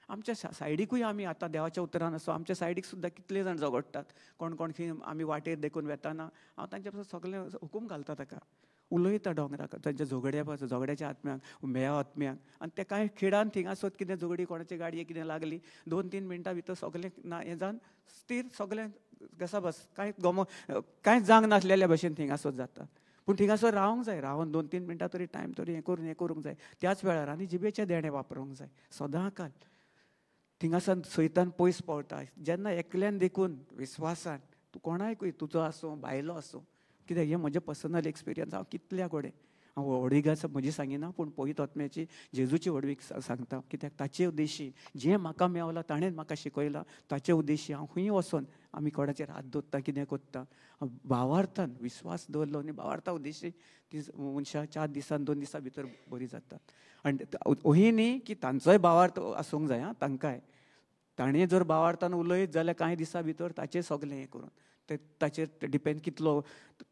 आमच्या सायडीकूय आमी आतां देवाच्या उतरान आसो आमच्या सायडीक सुद्दां कितले जाण झगडटात कोण कोण खंय आमी वाटेर देखून वेताना हांव तांचे पासत सगळें हुकूम घालता ताका उलयता दोंगराक तांच्या झगड्या पासून झगड्याच्या आत्म्याक म्हेळ्या आत्म्याक. आनी ते कांय खिणान थिंगासर कितें झगडी कोणाची गाडये कितें लागली 2-3 मिनटां भितर सगळें ना हें जावन स्थीर सगळें घसाबस कांय गोमो कांय जांग नासलेल्या भशेन थिंगासर जाता. पूण थिंगासर रावंक जाय, रावन 2-3 मिनटां तरी टायम तरी हें करून हें करूंक जाय त्याच वेळार. आनी जिबेचें देणें वापरूंक जाय सदां काल. थिंगासर सैतान पयस पावता जेन्ना एकल्यान देखून विस्वासान तूं कोणाकूय तुजो आसूं बायलो आसूं कित्याक हें म्हजें पर्सनल एक्सपिरियन्स. हांव कितल्या कडेन हांव व्हडवीक आसा म्हजी सांगिना पूण पवित्र आत्म्याची जेजूची व्हडवीक सांगता. कित्याक ताचे उद्देशी जें म्हाका मेवलां ताणें म्हाका शिकयलां ताचे उद्देशी हांव खंय वचोन आमी कोणाचेर हात दवरता कितें करता भावार्थान विस्वास दवरलो आनी भावार्था उद्देशी ती मनशां 4 दिसान 2 दिसां भितर बरी जातात. आनी ओही न्ही की तांचोय भावार्थ आसूंक जाय आं तांकांय ताणें जर भावार्थान उलयत जाल्यार कांय दिसां भितर ताचें सगळें हें करून ते ताचेर डिपेंड कितलो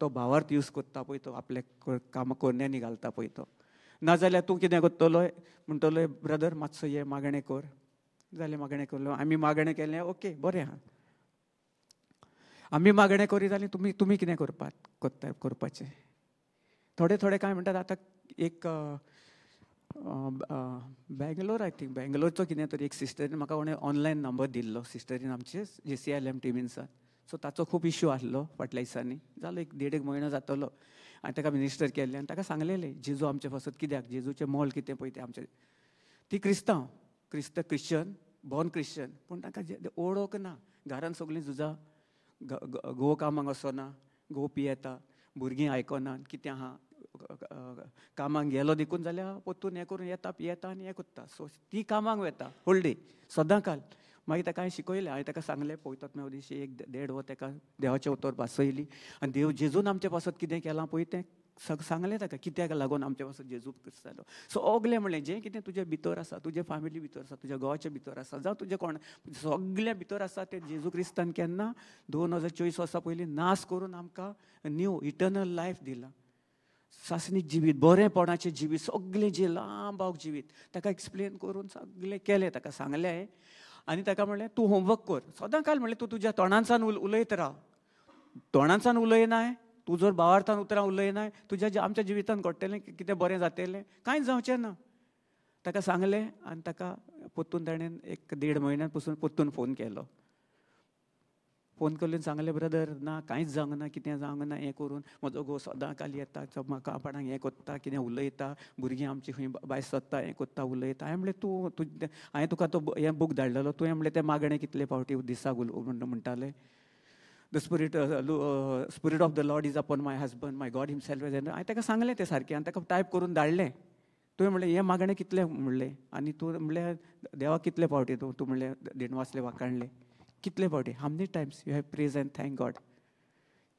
तो भावार्थ यूज करता पळय तो आपल्या कामां कोरण्यांनी घालता पळय तो. नाजाल्यार तूं कितें करतलो म्हणटलो ब्रदर मातसो ये मागणें कर जालें मागणें करलो आमी मागणें केलें ओके बरें आहा आमी मागणें करी जाल्यार तुमी तुमी कितें करपाक करता करपाचें. थोडे थोडे कांय म्हणटात आतां एक बेंगलोर I think बेंगलोरचो कितें तरी एक सिस्टरीन म्हाका कोणें ऑनलायन नंबर दिल्लो सिस्टरीन आमचे JCLM टिमीनसान. सो ताचो खूब इश्यू आसलो फाटल्या दिसांनी जालो एक 1.5 म्हयनो जातलो. आनी ताका मिनिस्टर केल्लें आनी ताका सांगलेलें जेजू आमचे पासत कित्याक जेजूचें मोल कितें पळय तें आमचें. ती क्रिस्तांव क्रिस्त क्रिश्चन बॉर्न क्रिश्चन पूण तांकां ओळख ना. घरान सगळीं झुजां घोव कामाक वचना, घोव पियेता, भुरगीं आयकना, कितें आहा कामाक गेलो देखून जाल्यार पोत्तून हें करून येता पियेता आनी हें करता. सो ती कामाक वता होल डे सदां काल. मागीर ताका हांवें शिकयलें, हांवें ताका सांगलें पवित्र दिशी एक देड वर ताका देवाचें उतर भासयली आनी देव जेजून आमचे पासत कितें केलां पळय तें सांगलें ताका, कित्याक लागून आमचे पासत जेजू क्रिस्त जालो. सगलें म्हणलें जें कितें तुजे भितर आसा, तुजे फॅमिली भितर आसा, तुज्या घोवाच्या भितर आसा, जावं तुजें कोण सगल्या भितर आसा तें जेजू क्रिस्तान केन्ना 2024 वर्सां पयलीं नाश करून आमकां न्यू इटर्नल लायफ दिलां, सासणीक जिवीत, बरेंपणाचें जिवीत, सगलें जें लांब जिवीत ताका एक्सप्लेन करून सगलें केलें, ताका सांगलें. आनी ताका म्हणलें तूं होमवर्क कर सदां काल, म्हणलें तूं तुज्या तोंडांसान उलयत राव, तोंडांसान उलयनाय तूं, जर भावार्थान उतरां उलयनाय तुज्या आमच्या जिवितान घडटलें कितें बरें जातलें कांयच जावचें ना. ताका सांगलें आनी ताका पोत्तून ताणें एक देड म्हयन्यान पसून पोत्तून फोन केलो. फोन करून सांगलें ब्रदर ना कांयच जावंक ना, कितें जावंक ना, हें करून म्हजो घोव सदां काल येता म्हाका आपणाक हें कोत्ता, कितें उलयता, भुरगीं आमची खंय भायर सरता हें कोत्ता उलयता. हांवें म्हणलें तूं हांवें तुका तो हें बूक धाडलेलो, तुवें म्हणलें तें मागणें कितले फावटी दिसाक म्हणटालें, the spirit of the Lord is upon my husband, my God himself. हांवें ताका सांगलें तें सारकें आनी ताका टायप करून धाडलें. तुवें म्हणलें हें मागणें कितलें म्हणलें आनी तूं म्हणलें देवाक कितले फावटी तूं तूं म्हणलें देणवासलें वाखाणलें कितले फावटी, how many times you have praise and thank God.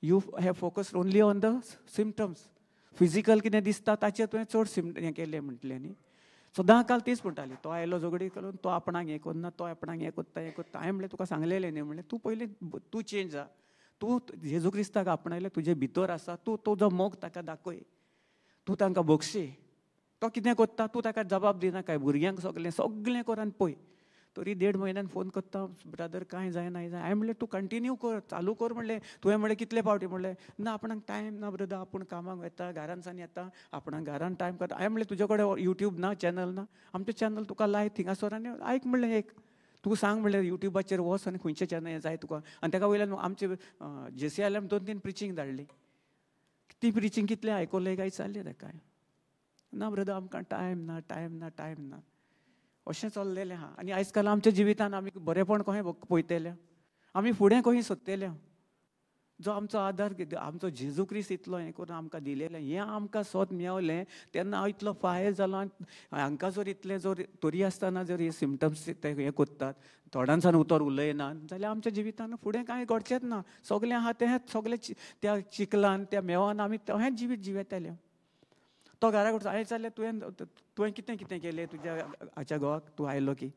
You have focused only on the symptoms, physical कितें दिसता ताचेर तुवें चड हें केलें म्हटलें न्ही. सदां काल तीच म्हणटाली, तो आयलो झगडी करून, तो आपणाक हें करना, तो आपणाक हें कोत्ता हें कोत्ता. हांवें म्हणलें तुका सांगलेलें न्ही, म्हणलें तूं पयलीं तूं चेंज जा, तूं जेजू क्रिस्ताक आपणायलें, तुजे भितर आसा, तूं तुजो मोग ताका दाखय, तूं तांकां बक्षी, तो कितें कोत्ता तूं ताका जबाब दिना काय, भुरग्यांक सगलें सगलें कर आनी पळय. तरी देड म्हयन्यान फोन करता ब्रदर कांय जायना जाय. हांवें म्हणलें तूं कंटिन्यू कर, चालू कर म्हणलें. तुवें म्हणलें कितले फावटी, म्हणलें ना आपणाक टायम ना ब्रदर, आपूण कामाक वता, घरानसान येता, आपणाक घरान टायम करता. हांवें म्हणलें तुजे कडेन युट्यूब ना, चॅनल ना, आमचें चॅनल तुका लाय थिंगासर आनी आयक म्हणलें एक, तूं सांग म्हणलें युट्यूबाचेर वच आनी खंयचें चॅनल जाय तुका. आनी ताका वयल्यान आमचे JCLM 2-3 preaching धाडली, ती प्रिचींग कितलें आयकलें काय चाललें ताका, ना ब्रदर आमकां टायम ना, टायम ना, टायम ना, अशें चल्लेलें आहा. आनी आयज काल आमच्या जिवितान आमी बरेंपण कशें पळयतले, आमी फुडें कशी सोदतले, जो आमचो आदार आमचो जेजू क्रिस्त इतलो हें करून आमकां दिलेलें, हें आमकां सोद मेवलें तेन्ना हांव इतलो फायर जालो. हांकां जर इतलें जर तरी आसतना जर हे सिमटम्स ते हें करतात, थोड्यांसान उतर उलयनात जाल्यार आमच्या जिवितान फुडें कांय घडचेंच ना. सगलें आहा तें सगलें त्या चिखलान त्या मेवान आमी तेंच जिवीत जिवेताले. तो घरा कडेन हांवें विचारलें तुवें तुवें कितें कितें केलें तुज्या हाच्या घोवाक तूं आयलो की,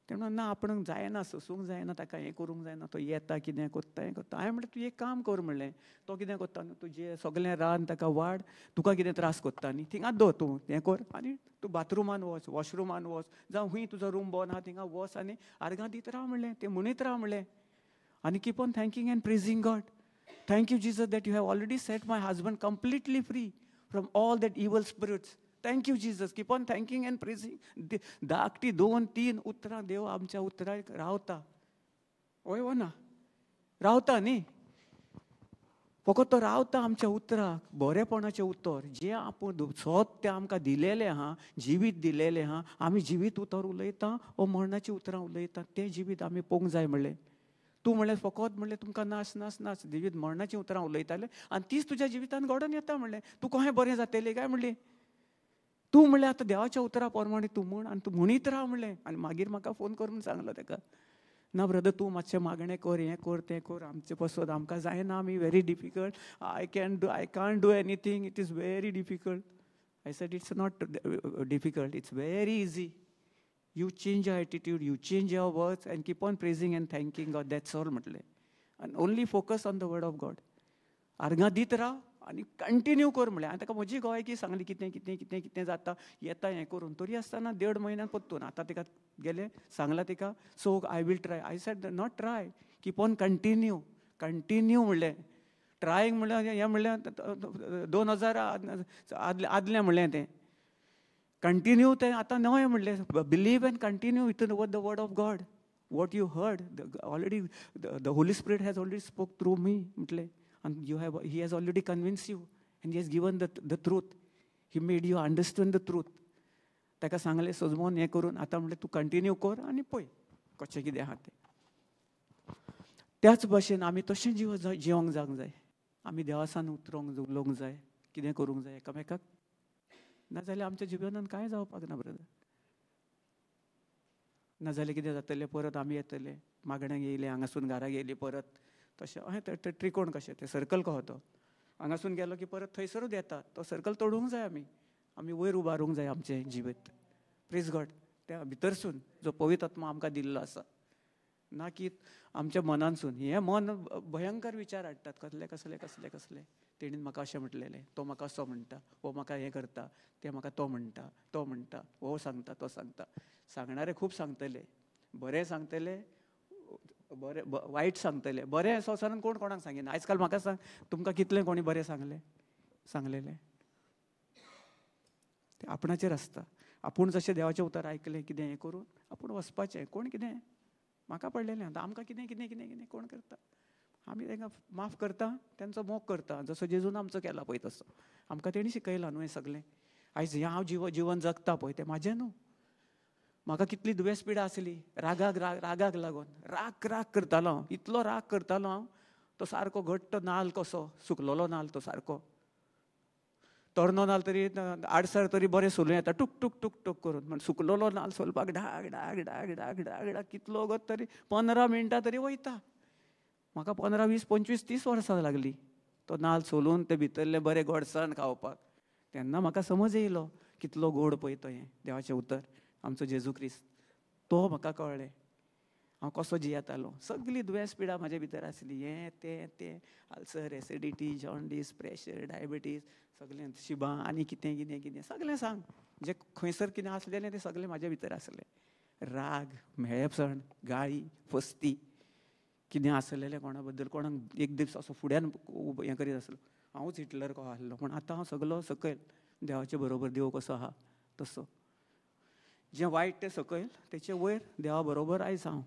तें म्हणून ना आपणाक जायना, सोसूंक जायना, ताका हें करूंक जायना, तो येता कितें कोत्ता हें कोत्ता. हांवें म्हणलें तूं एक काम कर म्हणलें, तो कितें कोत्ता न्हू तुजें सगलें रान ताका वाड, तुका कितें त्रास कोत्ता न्ही थिंगाच दवर, तूं हें कर आनी तूं बाथरुमान वच, वॉशरुमान वच, जावं खूंय तुजो रूम बन आहा थिंगा वच आनी आर्गां दीत राव म्हणलें, तें म्हणीत राव म्हणलें. आनी keep on thanking and praising God, thank you Jesus that you have already set my husband completely free from all that evil spirits. Thank you Jesus. Keep on thanking and praising. धाकटी 2-3 उतरां देव आमच्या उतराक रावता, हय वो ना, रावता न्ही, फकत तो रावता आमच्या उतराक, बरेपणाचें उतर जें आपूण सोद तें आमकां दिलेलें आहा, जिवीत दिलेलें आहा, आमी जिवीत उतर उलयता वो मरणाचीं उतरां उलयता, तें जिवीत आमी पळोवंक जाय म्हणलें. तूं म्हणलें फकत म्हणलें तुमकां नाच नाच नाच जिवीत मरणाचीं उतरां उलयतालें आनी तीच तुज्या जिवितान घडोवन येता म्हणलें, तूं कशें बरें जातलें काय म्हणलें, तूं म्हणलें आतां देवाच्या उतरां प्रमाणे तूं म्हण आनी तूं म्हणीत राव म्हणलें. आनी मागीर म्हाका फोन कर म्हूण सांगलो ताका, ना ब्रदर तूं मातशें मागणें कर, हें कर तें कर, आमचें पसत आमकां जायना, आमी very difficult, I can't do anything, it is very difficult. I said it's not difficult, it's very easy. You change your attitude, you change your words and keep on praising and thanking God, that's all म्हटलें. And only focus on the word of God. आर्गां दीत राव आनी कंटिन्यू कर म्हणलें. आनी ताका म्हजी गोवायकी सांगली कितें कितें कितें कितें जाता येता हें करून, तरी आसतना 1.5 म्हयन्यान परतून आतां तिका गेलें सांगलां तिका, so I will try. I said not try, keep on continue, continue म्हणलें. ट्रायंग म्हणल्यार हें म्हणलें 2000 आदलें म्हणलें तें, कंटिन्यू तें आतां नवें म्हणलें. Believe and continue with the word of God, what you heard already the Holy Spirit has already spoke through me म्हटलें. And you have, he has already convinced you and he has given the truth. He made you understand the truth. ताका सांगलें सजमोन हें करून आतां म्हणलें तूं कंटिन्यू कर आनी पळय कशें कितें आहा तें. त्याच भाशेन आमी तशें जिवंक जावंक जाय. आमी देवासान उतरोंक उलोवंक जाय, कितें करूंक जाय एकामेकाक, नाजाल्यार आमच्या जिवनान कांय जावपाक ना ब्रदर. नाजाल्यार कितें जातलें, परत आमी येतले मागण्यांक येयले, हांगासून घरा गेली परत तशें अहें तें त्रिकोण कशें, तें सर्कल कहो तो, हांगासून गेलो की परत थंयसरूच येता, तो सर्कल तोडूंक जाय आमी, आमी वयर उबारूंक जाय आमचें जिवीत. प्रेज गॉड. त्या भितरसून जो पवित्र आत्मा आमकां दिल्लो आसा, ना की आमच्या मनानसून. हें मन भयंकर विचार हाडटात, कसले कसले कसले कसले, तेणीन म्हाका अशें म्हटलेलें, तो म्हाका असो म्हणटा, हो म्हाका हें करता, तें म्हाका तो म्हणटा, तो म्हणटा, हो सांगता, तो सांगता. सांगणारे खूब सांगतले, बरें सांगतले, बरें वायट सांगतले. बरें संवसारान कोण कोणाक सांगिना. आयज काल म्हाका सांग, तुमकां कितलें कोणी बरें सांगलें सांगलेलें? तें आपणाचेर आसता. आपूण जशें देवाचें उतर आयकलें कितें हें करून आपूण वचपाचें. कोण कितें म्हाका पडलेलें आतां आमकां कितें कितें कितें कितें कोण करता, आमी तांकां माफ करता, तेंचो मोग करता, जसो जेजून आमचो केला पळय तसो आमकां तेणी शिकयलां न्हू हें सगळें. आयज हें हांव जिवन जगता पळय तें म्हाजें न्हू. म्हाका कितली दुयेंस पिडा आसली, रागाक रागाक लागून राग राग करतालो हांव, इतलो राग करतालो हांव, तो सारको घट्ट नाल कसो सुकलोलो नाल, तो सारको तरनो नाल तरी आडसर तरी बरें सोलूं येता टूक टूक टूक टूक करून, म्हण सुकलोलो नाल सोलपाक डाग डाग डाग डाग डाग डाग कितलो वगत तरी 15 मिनटां तरी वयता. म्हाका 15, 20, 25, 30 वर्सां लागली तो नाल सोलून ते भितरलें बरें गोडसाण खावपाक. तेन्ना म्हाका समज येयलो कितलो गोड पळय तो हें देवाचें उतर, आमचो जेजू क्रिस्त, तो म्हाका कळ्ळें हांव कसो जियेतालो. सगळी दुयेंस पिडा म्हाजे भितर आसली, हें तें तें, ulcer, acidity, jaundice, pressure, diabetes, सगळें शिबां आनी कितें कितें कितें सगळें सांग, जें खंयसर कितें आसलेलें तें सगळें म्हाजे भितर आसलें. राग, म्हेळेपण, गाळी, फस्ती, कितें आसलेलें कोणा बद्दल, कोणाक एक दीस असो फुड्यान हें करीत आसलो, हांवूच हिटलर कसो आसलो. पूण आतां हांव सगलो सकयल देवाचे बरोबर, देव कसो आहा तसो, जें वायट तें सकयल, तेचे वयर देवा बरोबर आयज हांव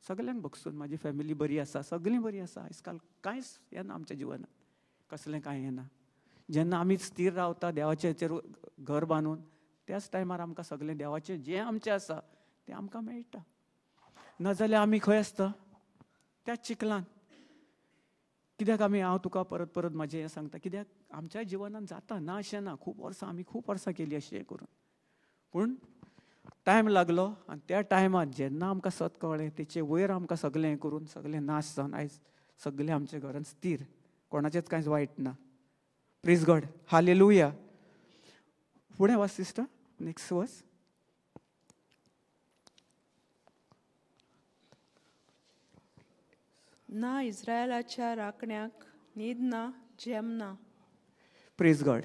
सगल्यांक बगसून. म्हाजी फॅमिली बरी आसा, सगळीं बरी आसा. आयज काल कांयच येना आमच्या जिवनात, कसलें कांय येना. जेन्ना आमी स्थीर रावता देवाचेर घर बांदून, त्याच टायमार आमकां सगळें देवाचें जें आमचें आसा तें आमकां मेळटा. नाजाल्यार आमी खंय आसता त्याच चिखलान. कित्याक आमी, हांव तुका परत परत म्हाजें हें सांगता, कित्याक आमच्या जिवनान जाता ना अशें ना, खूब वर्सां आमी खूब वर्सां केली अशें हें करून, पूण टायम लागलो. आनी त्या टायमार जेन्ना आमकां सत कळ्ळें, तेचे वयर आमकां सगळें हें करून सगळें नाश जावन आयज सगळें आमच्या घरान स्थीर, कोणाचेंच कांयच वायट ना. Praise God, hallelujah. फुडें वच सिस्टर, नेक्स्ट वर्स. ना इस्रायलाच्या राखण्याक न्हीद ना, झेम ना. Praise God.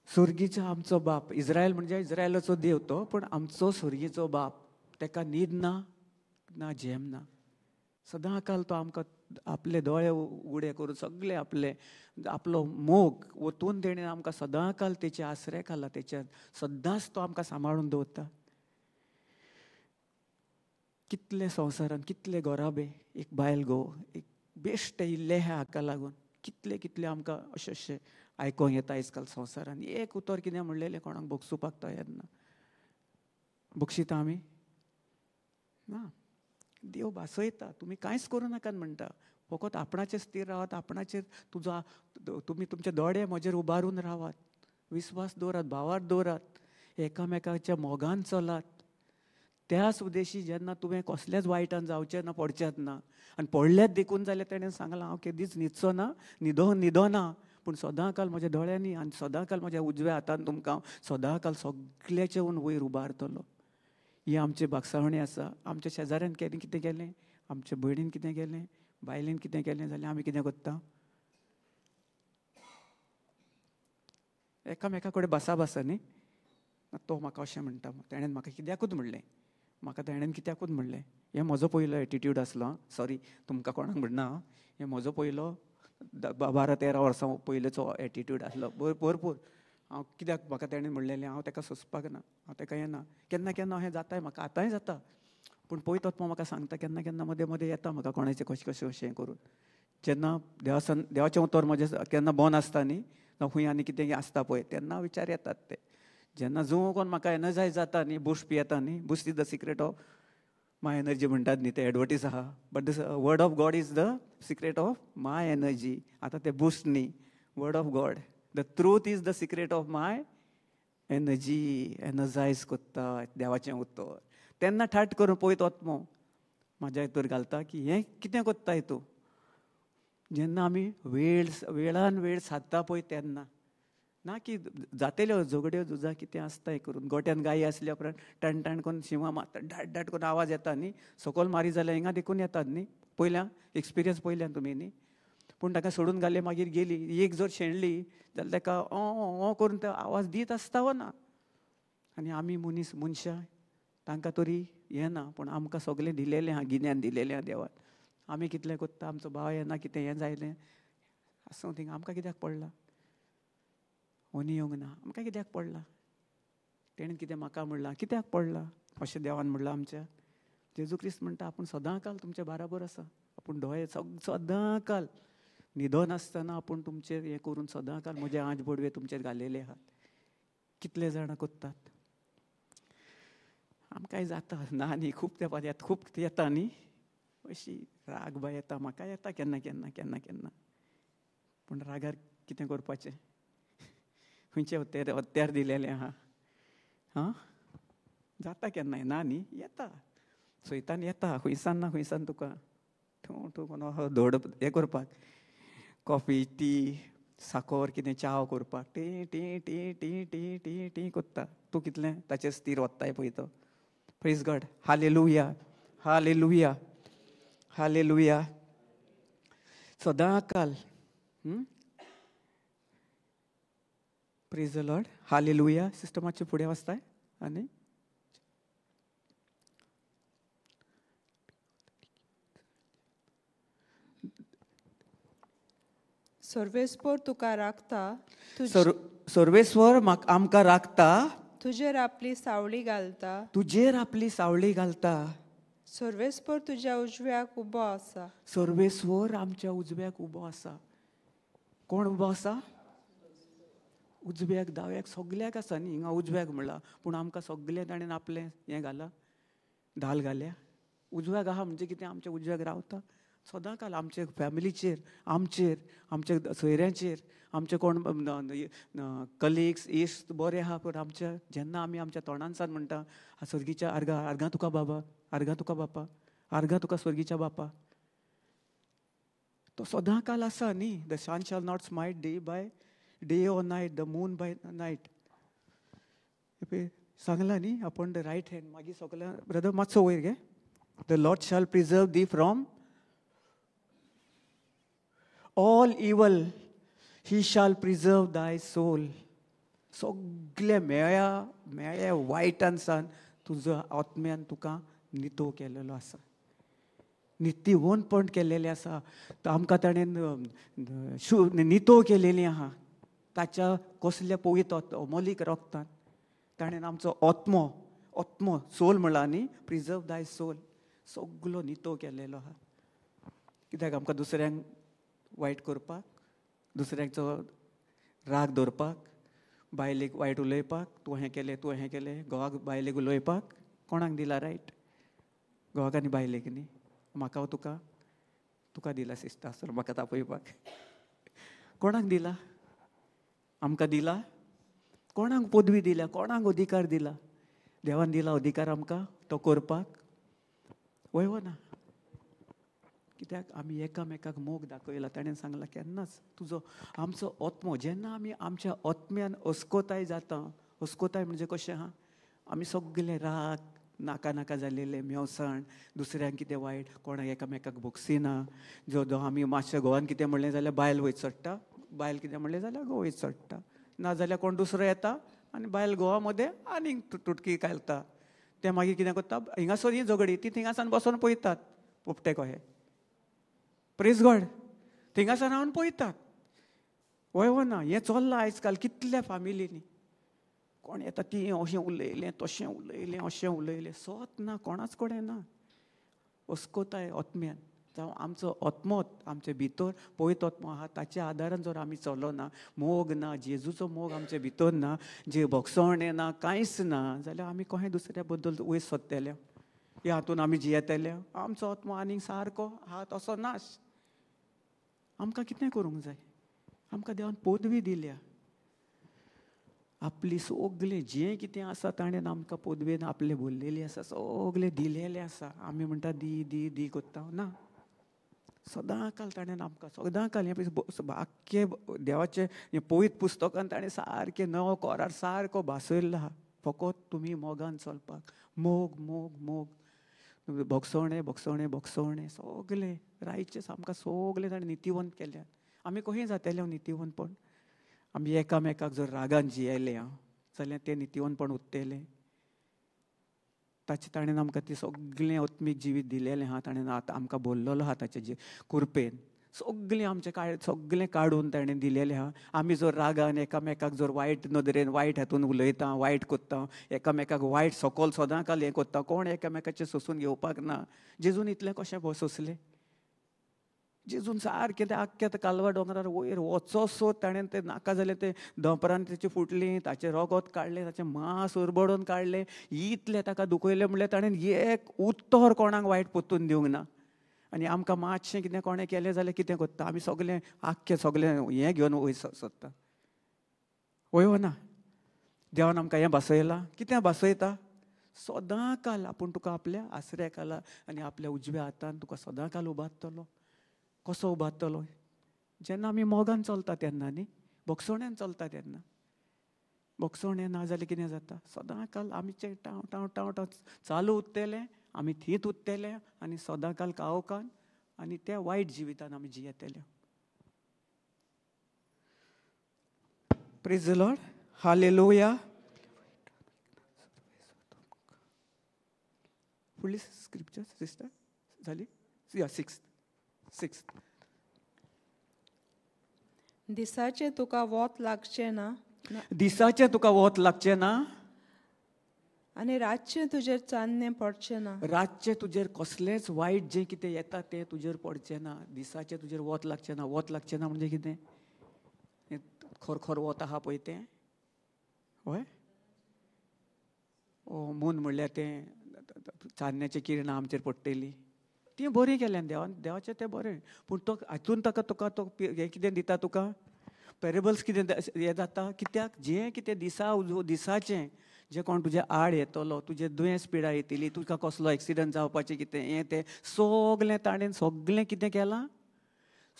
सुर्गीचो आमचो बाप, इस्रायल म्हणजे इस्रायलाचो देव तो, पूण आमचो सुर्गीचो बाप, तेका न्हीद ना, ना झेम ना. सदां काल तो आमकां आपले दोळे उगडे करून सगळे आपले आपलो मोग ओतून तेणें आमकां सदां काल तेचे आसरे खाला, तेच्या सदांच तो आमकां सांबाळून दवरता. कितले संवसारान कितले गोराबे, एक बायल घोव, एक बेश्ट इल्ले ह्या हाका लागून कितले कितले आमकां अशें अशें आयकोंक येता आयज काल संवसारान. एक उतर कितें म्हणलेलें कोणाक बगसुपाक तयार ना. बक्षिता आमी ना. देव भासयता, तुमी कांयच करूं नाकात म्हणटा, फकत आपणाचेर स्थीर रावात, आपणाचेर तुजो तुमी तुमचे दोळे म्हजेर उबारून रावात, विस्वास दवरात, भावार दवरात, एकामेकाच्या मोगान चलात. त्याच उद्देशी जेन्ना तुवें कसल्याच वायटान जावचें ना, पडचेंच ना, आनी पडल्यात देखून जाल्यार तेणें सांगलां हांव केदीच न्हिदचो ना, न्हिदो ना, पूण सदां काल म्हज्या दोळ्यांनी आनी सदां काल म्हज्या उजव्या हातान तुमकां सदां काल सगल्याचे वयर उबारतलो. ही आमची भागसावणी आसा. आमच्या शेजाऱ्यान केन्ना कितें केलें, आमच्या भयणीन कितें केलें, बायलेन कितें केलें जाल्यार आमी कितें करता, एकामेका कडेन भासा भासा न्ही. तो म्हाका अशें म्हणटा, तेणेन म्हाका कित्याकूच म्हणलें, म्हाका तेणेन कित्याकूच म्हणलें. हें म्हजो पयलो एटिट्यूड आसलो, सॉरी तुमकां कोणाक म्हणना, हें म्हजो पयलो 12-13 वर्सां पयलींचो एटिट्यूड आसलो. भरपूर हांव कित्याक म्हाका तेणें म्हणलेलें, हांव तेका सोंसपाक ना, हांव तेका येना. केन्ना केन्ना हें जाताय म्हाका, आतांय जाता, पूण पळय तो म्हाका सांगता, केन्ना केन्ना मदें मदें येता म्हाका कोणाचें कशें कशें कशें करून. जेन्ना देवासान देवाचें उतर म्हजें केन्ना बंद आसता न्ही, जावं खंय आनी कितें आसता पळय, तेन्ना विचार येतात ते. जेन्ना जूं कोण म्हाका एनर्जायज जाता न्ही, बूस्ट पियेता न्ही, Boost is the secret of My energy म्हणटात न्ही, ते एडवर्टीज आहा, but the word of God is the secret of my energy. आतां ते बुस्ट न्ही, word of God, the truth is the secret of my energy. Energize कोत्ता देवाचें उतर. तेन्ना ठाट करून पळयत आत्मो म्हाज्या हितूर घालता की हें कितें कोत्ताय तूं. जेन्ना आमी वेळ वेळान वेळ सादता पळय तेन्ना, ना की जातेल्यो झगड्यो झुजां कितें आसताय करून. गोट्यान गायी आसल्या उपरांत टण टण करून शिंवां मारता, धाट धाट करून आवाज येता न्ही, सकयल मारी जाल्यार हिंगा देखून येतात न्ही, पयल्या एक्सपिरियन्स पयल्यान तुमी न्ही. पूण ताका सोडून घाले मागीर गेली, एक जर शेणली जाल्यार ताका ओ ओ करून तो आवाज दीत आसता वो ना. आनी आमी मनीस मनशां तांकां तरी येना, पूण आमकां सगळें दिलेलें आहा, गिन्यान दिलेलें आहा देवान. आमी कितलें कोत्ता, आमचो भाव येना कितें हें जायलें आसूं, थिंगा आमकां कित्याक पडलां, ओनी येवंक ना आमकां कित्याक पडलां, तेणें कितें म्हाका म्हणलां कित्याक पडलां, अशें देवान म्हणलां आमच्या. जेजू क्रिस्त म्हणटा आपूण सदां काल तुमच्या बाराबर आसा, आपूण दोळे सदां काल न्हिदो नासतना आपूण तुमचेर हें करून सदां काल म्हजे आंज बोडवे तुमचेर घालेले आहात. कितले जाणां कोत्तात, आमकांय जाता ना न्ही, खूब तेंपार येता, खूब येता न्ही अशी राग बाय येता, म्हाका येता केन्ना केन्ना केन्ना केन्ना. पूण रागार कितें करपाचें, खंयचे हत्यार हत्यार दिलेलें आहा. हां जाता केन्नाय ना न्ही, येता सैतान येता खंयसान ना खंयसान तुका ठू ठू कोण धोड हें करपाक, कॉफी टी साकोर कितें चाव करपाक T T T T T T T कोत्ता. तूं कितलें ताचेर स्थीर वत्ताय पळय तो. Praise God, hallelujah, hallelujah, hallelujah. सदां काल. Praise the Lord, hallelujah. Sister मातशें फुडें वचताय आनी सर्वेस्पर तुका राखता, सर्वेस्वर आमकां राखता, तुजेर आपली सावळी घालता, तुजेर आपली सावळी घालता. सर्वेस्पर तुज्या उजव्याक उबो आसा, सर्वेस्वर आमच्या उजव्याक उबो आसा. कोण उबो आसा? उजव्याक दाव्याक सगल्याक आसा न्ही, हिंगा उजव्याक म्हणलां, पूण आमकां सगळें ताणें आपलें हें घालां, धाल घाल्या. उजव्याक आहा म्हणजे कितें, आमच्या उजव्याक रावता सदां काल, आमचे फॅमिलीचेर, आमचेर, आमच्या सोयऱ्यांचेर, आमचे कोण कलिग्स इश्ट बरे आहा, पूण आमच्या जेन्ना आमी आमच्या तोंडानसान म्हणटा स्वर्गीच्या आर्गां, आर्गां तुका बाबा, आर्गां तुका बापा, आर्गां तुका स्वर्गीच्या बापा, तो सदां काल आसा न्ही. The sun shall not smite day by day or night, the moon by night. सांगलां न्ही आपण the right hand. मागीर सगळ्या ब्रदर मातसो वयर गे. The Lord shall preserve thee from all evil, he shall preserve thy soul. सगळे मेळ्या मेळ्या वायटानसान तुजो आत्म्यान तुका नितो केलेलो आसा, नितीवंतपण केलेलें आसा. आमकां ताणें नितो केलेली आहा ताच्या कसल्या पवित्र अमोलीक रोगतान ताणें आमचो आत्मो, आत्मो सोल म्हणला न्ही, प्रिजर्व दाय सोल, सगलो नितो केलेलो आहा. कित्याक आमकां दुसऱ्यांक वायट करपाक, दुसऱ्यांचो राग दवरपाक, बायलेक वायट उलोवपाक, तूं हें केलें तूं हें केलें, घोवाक बायलेक उलोवपाक कोणाक दिला रायट? घोवाक आनी बायलेक न्ही, म्हाका तुका, तुका दिला सिस्टर आसतलो म्हाका तापोवपाक. कोणाक दिला? आमकां दिला. कोणाक पदवी दिल्या, कोणाक अधिकार दिला? देवान दिला अधिकार आमकां तो करपाक, वय वो ना? कित्याक आमी एकामेकाक मोग दाखयला. ताणें सांगलां केन्नाच तुजो आमचो आत्मो, जेन्ना आमी आमच्या आत्म्यान अस्कोताय जाता, अस्कोताय म्हणजे कशें आहा, आमी सगळे राग नाका नाका जालेले, मेवसाण, दुसऱ्यांक कितें वायट, कोणाक एकामेकाक भोगसिना. जो जो आमी मातशें घोवान कितें म्हणलें जाल्यार बायल वयर चडटा, बायल कितें म्हणलें जाल्यार घोव वयर चडटा, नाजाल्यार कोण दुसरो येता आनी बायल घोवा मदें आनीक तुटकी घालता. ते मागीर कितें करता, हिंगासर ही झगडी ती थिंगासान बसोन पळयतात पोपटे कहे. प्रेज गॉड, थिंगासान रावन पळयतात. वय वो ना? हें चल्लां आयज काल कितल्या फामिलींनी. कोण येता ती अशें उलयलें तशें उलयलें अशें उलयलें, सोत ना कोणाच कडेन ना. अस्कोताय आत्म्यान, जावं आमचो आत्मोत आमचे भितर पवित्र आत्मो आहा ताच्या आदारान जर आमी चलोना, मोग ना, जेजूचो मोग आमचे भितर ना, जे भोगसण ना, कांयच ना, जाल्यार आमी कहें दुसऱ्या बद्दल वयर सोदतले. ह्या हातून आमी जियेतले, आमचो आत्मो आनीक सारको हात असो नाश. आमकां कितें करूंक जाय? आमकां देवान पदवी दिल्या, आपली सगळें जें कितें आसा ताणें आमकां पदवेन आपलें भरलेली आसा, सगळें दिलेलें आसा. आमी म्हणटा दी दी दी कोत्ता ना, सदां काल ताणें आमकां सदां काल हें आख्खें देवाचें हें पवित्र पुस्तकान ताणें सारकें नवो कोरार सारको भासयल्लो आहा. फकत तुमी मोगान चलपाक, मोग मोग मोग, भोगसोणें भोगसोणें भोगसोणें, सगळें रायचें आमकां सगळें ताणें नितिवंत केल्यात. आमी कशें जातले नितिवंतपण? आमी एकामेकाक जर रागान जियेले आं जाल्यार तें नितिवंतपण उत्तेलें. ताचें ताणें आमकां तें सगळें आत्मीक जिवीत दिलेलें आहा, ताणें आतां आमकां बोल्लोलो आहा ताचे कृपेन, सगळें आमचें सगळें काडून ताणें दिलेलें आहा. आमी जर रागान एकामेकाक जर वायट नदरेन वायट हातून उलयता, वायट कोत्ता, एकामेकाक वायट सकल सदां काल हें कोत्ता, कोण एकामेकाचें सोंसून घेवपाक ना. जेजून इतलें कशें सोंसलें? जेजून सारकें तें आख्ख्या त्या कालवा दोंगरार वयर वचोसो ताणें तें नाका जालें, तें दोंपरान तेचें फुटलीं, ताचें रोगोत काडलें, ताचें मांस उरबडोवन काडलें, इतलें ताका दुखयलें म्हणल्यार ताणें एक उत्तर कोणाक वायट परतून दिवंक ना. आनी आमकां मातशें कितें कोणें केलें जाल्यार कितें कोत्ता आमी? सगळें आख्खें सगळें हें घेवन वयर सोदता. वय ना? देवान आमकां हें भासयलां. कितें भासयता? सदां काल आपूण तुका आपल्या आसऱ्या खाला आनी आपल्या उजव्या हातान तुका सदां काल उबारतलो. कसो उबारतलो? जेन्ना आमी मोगान चलता तेन्ना न्ही, भोगसोण्यान चलता तेन्ना. भोगसोणें ना जाल्यार कितें जाता? सदां काल आमचें टांव टांव टांव टांव चालू उत्तेलें, आमी थींत उत्तेले आनी सदां काल कावकान आनी त्या वायट जिवितान आमी जियेतले. Praise the Lord, hallelujah. फुडली स्क्रिप्चर सिस्टर जाली? या सिक्स सिक्स. दिसाचें तुका वोत लागचें ना, दिसाचें तुका वोत लागचें ना, आनी रातचें तुजेर चान्नें पडचें ना. रातचें तुजेर कसलेंच वायट जें कितें येता तें तुजेर पडचें ना. दिसाचें तुजेर वोत लागचें ना. वोत लागचें ना म्हणजे कितें? खर खर वोत आहा पळय तें, हय? ओ मून म्हणल्यार तें चान्न्याचीं किरणां आमचेर पडटलीं. तीं बरीं केल्यान देवान, देवाचें तें बरें, पूण तो हातून ताका तुका तो हें कितें दिता तुका? पेरेबल्स कितें हें जाता कित्याक? जें कितें दिसा दिसाचें जें कोण तुज्या आड येतलो, तुजें दुयेंस पिडा येतली, तुका कसलो एक्सिडंट जावपाचें कितें हें तें सगळें ताणें सगळें कितें केलां,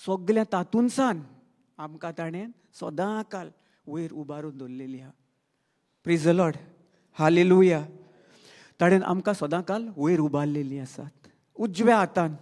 सगळें तातूंतसान आमकां ताणें सदां काल वयर उबारून दवरलेली आहा. प्रेज the Lord, hallelujah. ताणें आमकां सदां काल वयर उबारलेली आसात उजव्या हातान.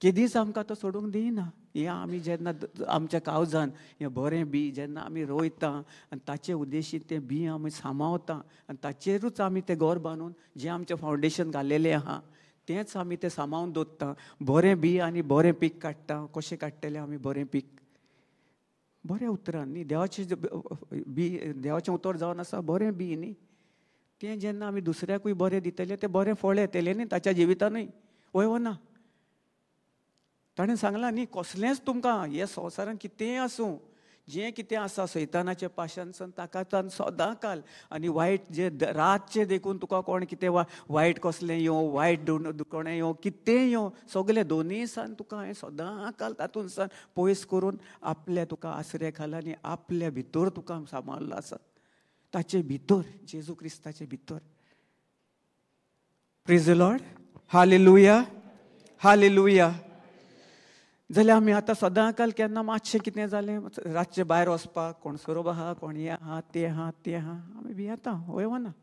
केदींच आमकां तो सोडूंक दिना. हें आमी जेन्ना आमच्या कावजान हें बरें बी जेन्ना आमी रोयता आनी ताचे उद्देशीन तें बी आमी सांबाळता आनी ताचेरूच आमी तें घर बांदून जें आमचें फावंडेशन घालेलें आहा तेंच आमी तें सांबाळून दवरता. बरें बी आनी बरें पीक काडटा. कशें काडटलें आमी बरें पीक? बऱ्या उतरान न्ही, देवाचें बी, देवाचें उतर जावन आसा बरें बी न्ही, तें जेन्ना आमी दुसऱ्याकूय बरें दितलें तें बरें फळ येतलें न्ही ताच्या जिवितानूय. वय वो ना? ताणें सांगलां न्ही, कसलेंच तुमकां हे संवसारान कितेंय आसूं, जें कितें आसा सैतानाच्या पाशानसून ताका सदां काल आनी वायट जे रातचें देखून तुका कोण कितें वायट कसलें येवं, वायट कोणें येवं, कितेंय येवं, सगलें दोनूय सान तुका हांवें सदां काल तातूंतसान पयस करून आपल्या तुका आसऱ्या खाला आनी आपल्या भितर तुका सांबाळ्ळो आसा. ताचे भितर, जेजू क्रिस्ताचे भितर. प्रेज the Lord, hallelujah, hallelujah. जाल्यार आमी आतां सदां काल केन्ना मातशें कितें जालें रातचें भायर वचपाक, कोण सोरोप आहा, कोण हें आहा, तें आहा, तें आहा, आमी भियेता. वय वना?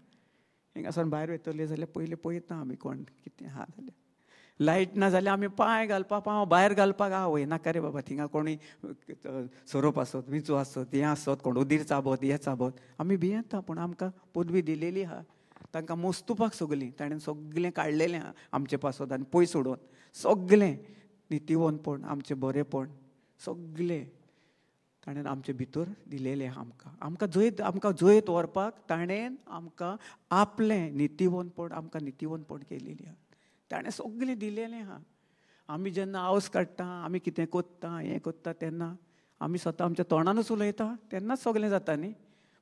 हिंगासान भायर वयतले जाल्यार पयलीं पळयता आमी कोण कितें आहा. जाल्यार लायट ना जाल्यार आमी पांय घालपाक, पांव भायर घालपाक आहा वय नाका रे बाबा, थिंगा कोणूय सोरोप आसत, विंचू आसत, हें आसत, कोण उदीर चाबत, हें चाबत, आमी भियेता. पूण आमकां पदवी दिलेली आहा तांकां मोस्तुपाक सगलीं, ताणें सगलें काडलेलें आहा आमचे पासत आनी पयस उडोवन सगलें नितिवंतपण, आमचें बरेंपण सगलें ताणें आमचे भितर दिलेलें आहा आमकां. आमकां जैत, आमकां जैत व्हरपाक ताणें आमकां आपलें नितिवंतपण, आमकां नितिवंतपण केलेली आहा. ताणें सगलें दिलेलें आहा. आमी जेन्ना आवस काडटा, आमी कितें कोत्ता, हें कोत्ता, तेन्ना आमी स्वता आमच्या तोंडानूच उलयता, तेन्नाच सगलें जाता न्ही.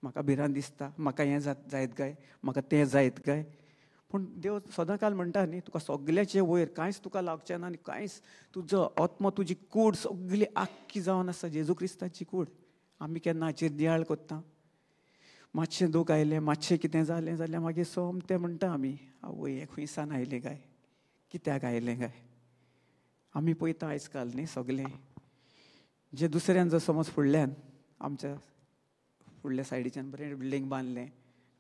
म्हाका भिरांत दिसता, म्हाका हें जायत काय, म्हाका तें जायत काय, पूण देव सदां काल म्हणटा न्ही, तुका सगल्याचे वयर कांयच तुका लागचें ना आनी कांयच तुजो आत्मो तुजी कूड सगली आख्खी जावन आसा जेजू क्रिस्ताची कूड. आमी केन्ना हाचेर नियाळ करता? मातशें दूख आयलें, मातशें कितें जालें जाल्यार मागीर सोमतें म्हणटा आमी, आवय हें खंयसान आयलें काय, कित्याक आयलें काय. आमी पळयता आयज काल न्ही सगलें जे दुसऱ्यान जर समज फुडल्यान आमच्या फुडल्या सायडीच्यान बरें बिल्डींग बांदलें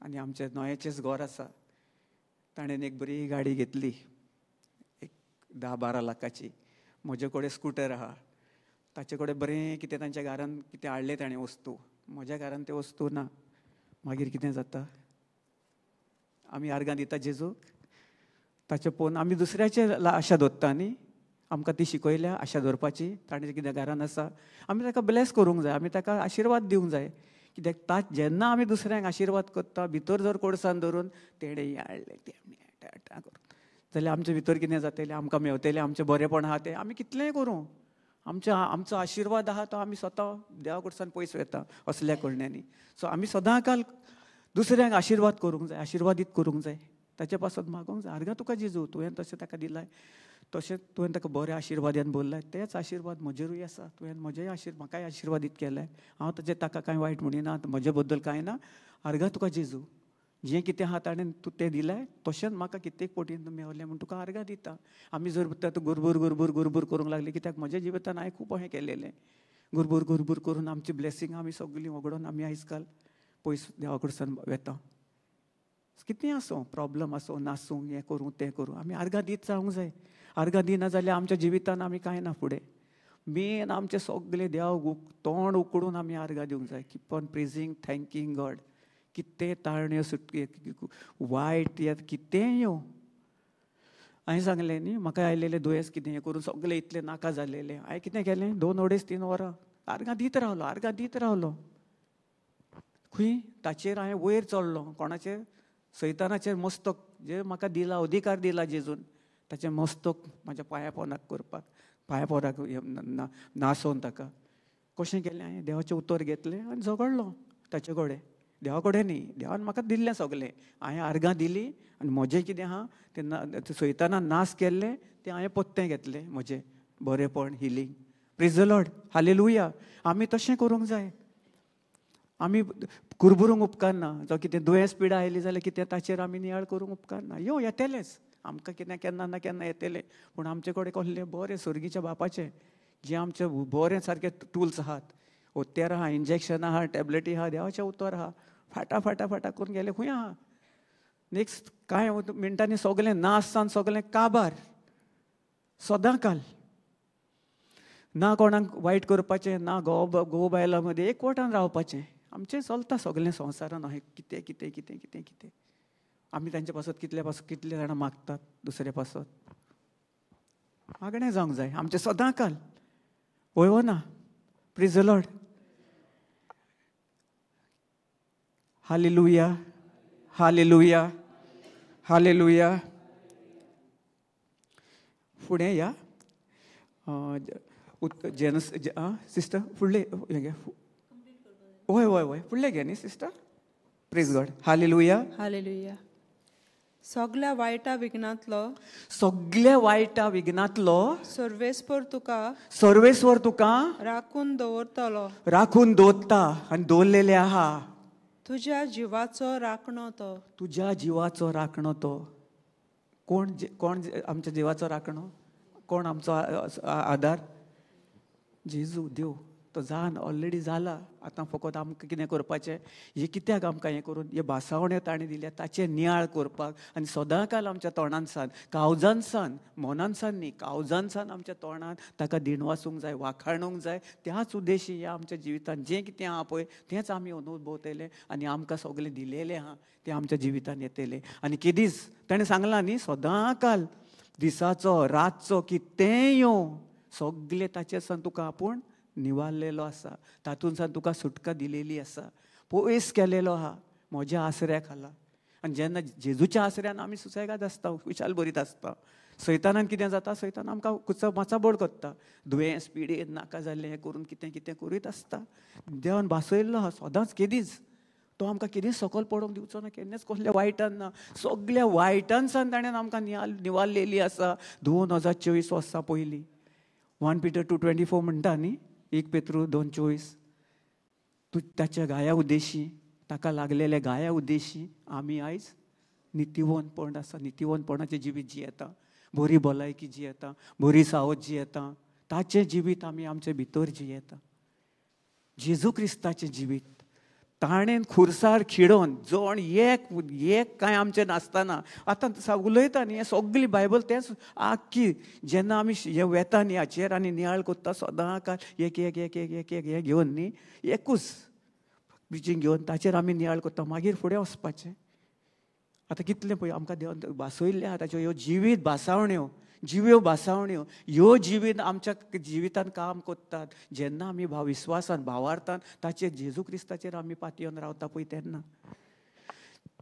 आनी आमचें नोयाचेंच घर आसा, ताणें एक बरी गाडी घेतली एक 10-12 लाखाची, म्हजे कडेन स्कुटर आहा, ताचे कडेन बरें कितें तांच्या घरान कितें हाडलें ताणें वस्तू, म्हज्या घरान त्यो वस्तू ना. मागीर कितें जाता? आमी आर्गां दिता जेजूक, ताचें पळोवन आमी दुसऱ्याचे आशा दवरता न्ही, आमकां ती शिकयल्या आशा दवरपाची. ताणें कितें घरान आसा आमी ताका ब्लेस करूंक जाय, आमी ताका आशिर्वाद दिवंक जाय. कित्याक ता जेन्ना आमी दुसऱ्यांक आशिर्वाद करता भितर जर कोडसान धरून तेणें हाडलें तें करून जाल्यार आमचे भितर कितें जातलें, आमकां मेवतलें, आमचें बरेंपण आहा तें आमी कितलेंय करूं, आमचो आमचो आशिर्वाद आहा तो आमी स्वता देवा कडसान पयस वता असल्या करण्यांनी. सो आमी सदां काल दुसऱ्यांक आशिर्वाद करूंक जाय, आशिर्वादीत करूंक जाय, ताचे पासत मागूंक जाय. आर्गां तुका जेजू, तुवें तशें ताका दिलाय, तशें तुवें ताका बऱ्या आशिर्वादान बोल्लाय, तेच आशिर्वाद म्हजेरूय आसा, तुवें म्हजेय म्हाकाय आशिर्वादीत केलाय. हांव ताजें ताका कांय वायट म्हणिना, म्हजे बद्दल कांय ना. आर्गां तुका जेजू, जें कितें आहा ताणें तूं तें दिलाय, तशेंच म्हाका कित्येक पटीन तूं मेवलें म्हूण तुका आर्गां दिता. आमी जर तूं गुरबूर गुरबूर गुरबूर करूंक लागली, कित्याक म्हज्या जिवितान हांवें खूब अशें केलेलें, गुरबूर गुरबूर करून आमची ब्लेसिंग आमी सगळीं वगडोन आमी आयज काल पयस देवा कडसून वेता. कितें आसूं, प्रोब्लम आसूं नासूं, हें करूं तें करूं, आमी आर्गां दीत जावंक जाय. आर्गां दिना जाल्यार आमच्या जिवितान आमी कांय ना फुडें. मेन आमचें सगळें देव तोंड उकडून आमी आर्गां दिवंक जाय. Keep on praising, thanking God. कितें ताळण्यो सुटके वायट येत कितेंय येवं, हांवें सांगलें न्ही म्हाका आयलेलें दुयेंस कितें हें करून सगळें इतलें नाका जालेलें. हांवें कितें केलें, 2-2.5-3 वरां आर्गां दीत रावलो, आर्गां दीत रावलो. खंय ताचेर हांवें वयर चडलो, कोणाचेर, सैतानाचेर मस्तक जे म्हाका दिला अधिकार दिला जेजून, ताचें मस्तक म्हाज्या पांया पोनाक करपाक, पांया पोराक नासोवन ताका कशें केलें हांवें, देवाचें उतर घेतलें आनी झगडलो ताचे कडेन. देवा कडेन न्ही, देवान म्हाका दिल्लें सगळें, हांवें आर्गां दिलीं आनी म्हजें कितें आहा तें सैतानान नाश केल्लें तें हांवें पत्तें घेतलें, म्हजें बरेंपण, healing. Praise the Lord, hallelujah. आमी तशें करूंक जाय. आमी कुरबुरूंक उपकारना, जावं कितें दुयेंस पिडा आयली जाल्यार कितें ताचेर आमी नियाळ करूंक उपकारना. यो येतलेंच आमकां, कितें केन्ना ना केन्ना येतलें, पूण आमचे कडेन कसलें बरें सर्गीच्या बापाचें जें आमचें बरें सारकें टुल्स आहात, ओत्तेर आहा, इंजेक्शन आहा, टॅबलेटी आहा, देवाचें उतर आहा, फाटा फाटा फाटा करून गेले खंय आहा. नेक्स्ट कांय मिनटांनी सगळें नासान सगळें काबार. सदां काल ना कोणाक वायट करपाचें ना, घोव घोव बायलां मदीं एकवटान रावपाचें. आमचें चलता सगळें संवसारान अहें कितें कितें कितें कितें कितें. आमी तांचे पासत कितले पासत कितले जाणां मागतात दुसरे पासत, मागणें जावंक जाय आमचें सदां काल. वय वो ना? Praise the Lord, hallelujah, hallelujah, hallelujah. फुडें या जेनस सिस्टर फुडले घे, हय हय हय फुडले घे न्ही sister. Praise God, hallelujah, hallelujah. सगल्या वायटा विघ्नांतलो, सगल्या वायटा विघ्नांतलो सर्वेस्पर तुका, सर्वेस्वर तुका राखून दवरतलो, राखून दवरता आनी दवरलेले आहा. तुज्या जिवाचो राखणो तो, तुज्या जिवाचो राखणो तो. कोण कोण आमच्या जिवाचो राखणो, कोण आमचो आदार? जेजू देव. तो जान ऑलरेडी जाला. आतां फकत आमकां कितें करपाचें, हें कित्याक आमकां हें करून हे भासावण्यो ताणें दिल्या ताचें नियाळ करपाक आनी सदांकाल आमच्या तोंडानसान, कावजानसान, मनानसान न्ही, कावजानसान आमच्या तोंडान ताका दिणवासूंक जाय, वाखाणूंक जाय. त्याच उद्देशी ह्या आमच्या जिवितान जें कितें आहा पळय तेंच आमी अनुभवतले आनी आमकां सगळें दिलेलें आहा तें आमच्या जिवितान येतलें. आनी केदीच ताणें सांगलां न्ही, सदांकाल दिसाचो रातचो कितेंय येवं सगळें ताचेर सान तुका आपूण निवारलेलो आसा, तातूंत तुका सुटका दिलेली आसा, पयस केलेलो आहा म्हज्या आसऱ्या खाला. आनी जेन्ना जेजूच्या आसऱ्यान आमी सुसेगाद आसता, विशाल बरीत आसता. सैतानान कितें जाता, सैतान आमकां कुचा माचाबोड करता, दुयेंस पिडेन नाका जाल्लें हें करून कितें कितें करीत आसता. देवान भासयल्लो आहा सदांच केदीच, तो आमकां कितें सकल पडोवंक दिवचो ना, केन्नाच कसल्या वायटान ना. सगल्या वायटानसान ताणें आमकां निवारलेली आसा 2024 वर्सां पयलीं. 1 Peter 2:24 म्हणटा न्ही, 1 पेत्रू 2:24. तूं ताच्या गाया उद्देशी, ताका लागलेल्या गाया उद्देशी आमी आयज नितिवंतपण आसा, नितिवंतपणाचें जिवीत जियेता, बरी भलायकी जियेता, बरी सावध जियेता. ताचें जिवीत आमी आमचे भितर जियेता, जेजू क्रिस्ताचें जिवीत. ताणें खुरसार खिडोवन जण एक एक कांय आमचें नासतना आतां उलयता न्ही, हें सगळी बायबल तेंच आख्खी. जेन्ना आमी हें वेता न्ही हाचेर आनी नियाळ कोत्ता सदां काल एक एक एक एक एक एक हें घेवन न्ही, एकूच प्रिचींग घेवन ताचेर आमी नियाळ कोत्ता, मागीर फुडें वचपाचें. आतां कितलें पळय आमकां देवान भासयल्लें आहा ताच्यो ह्यो जिवीत भासावण्यो, जिव्यो भासावण्यो, ह्यो जिवीत आमच्या जिवितान काम कोत्तात जेन्ना आमी विस्वासान भावार्थान ताचेर जेजू क्रिस्ताचेर आमी पातयेवन रावता पळय तेन्ना,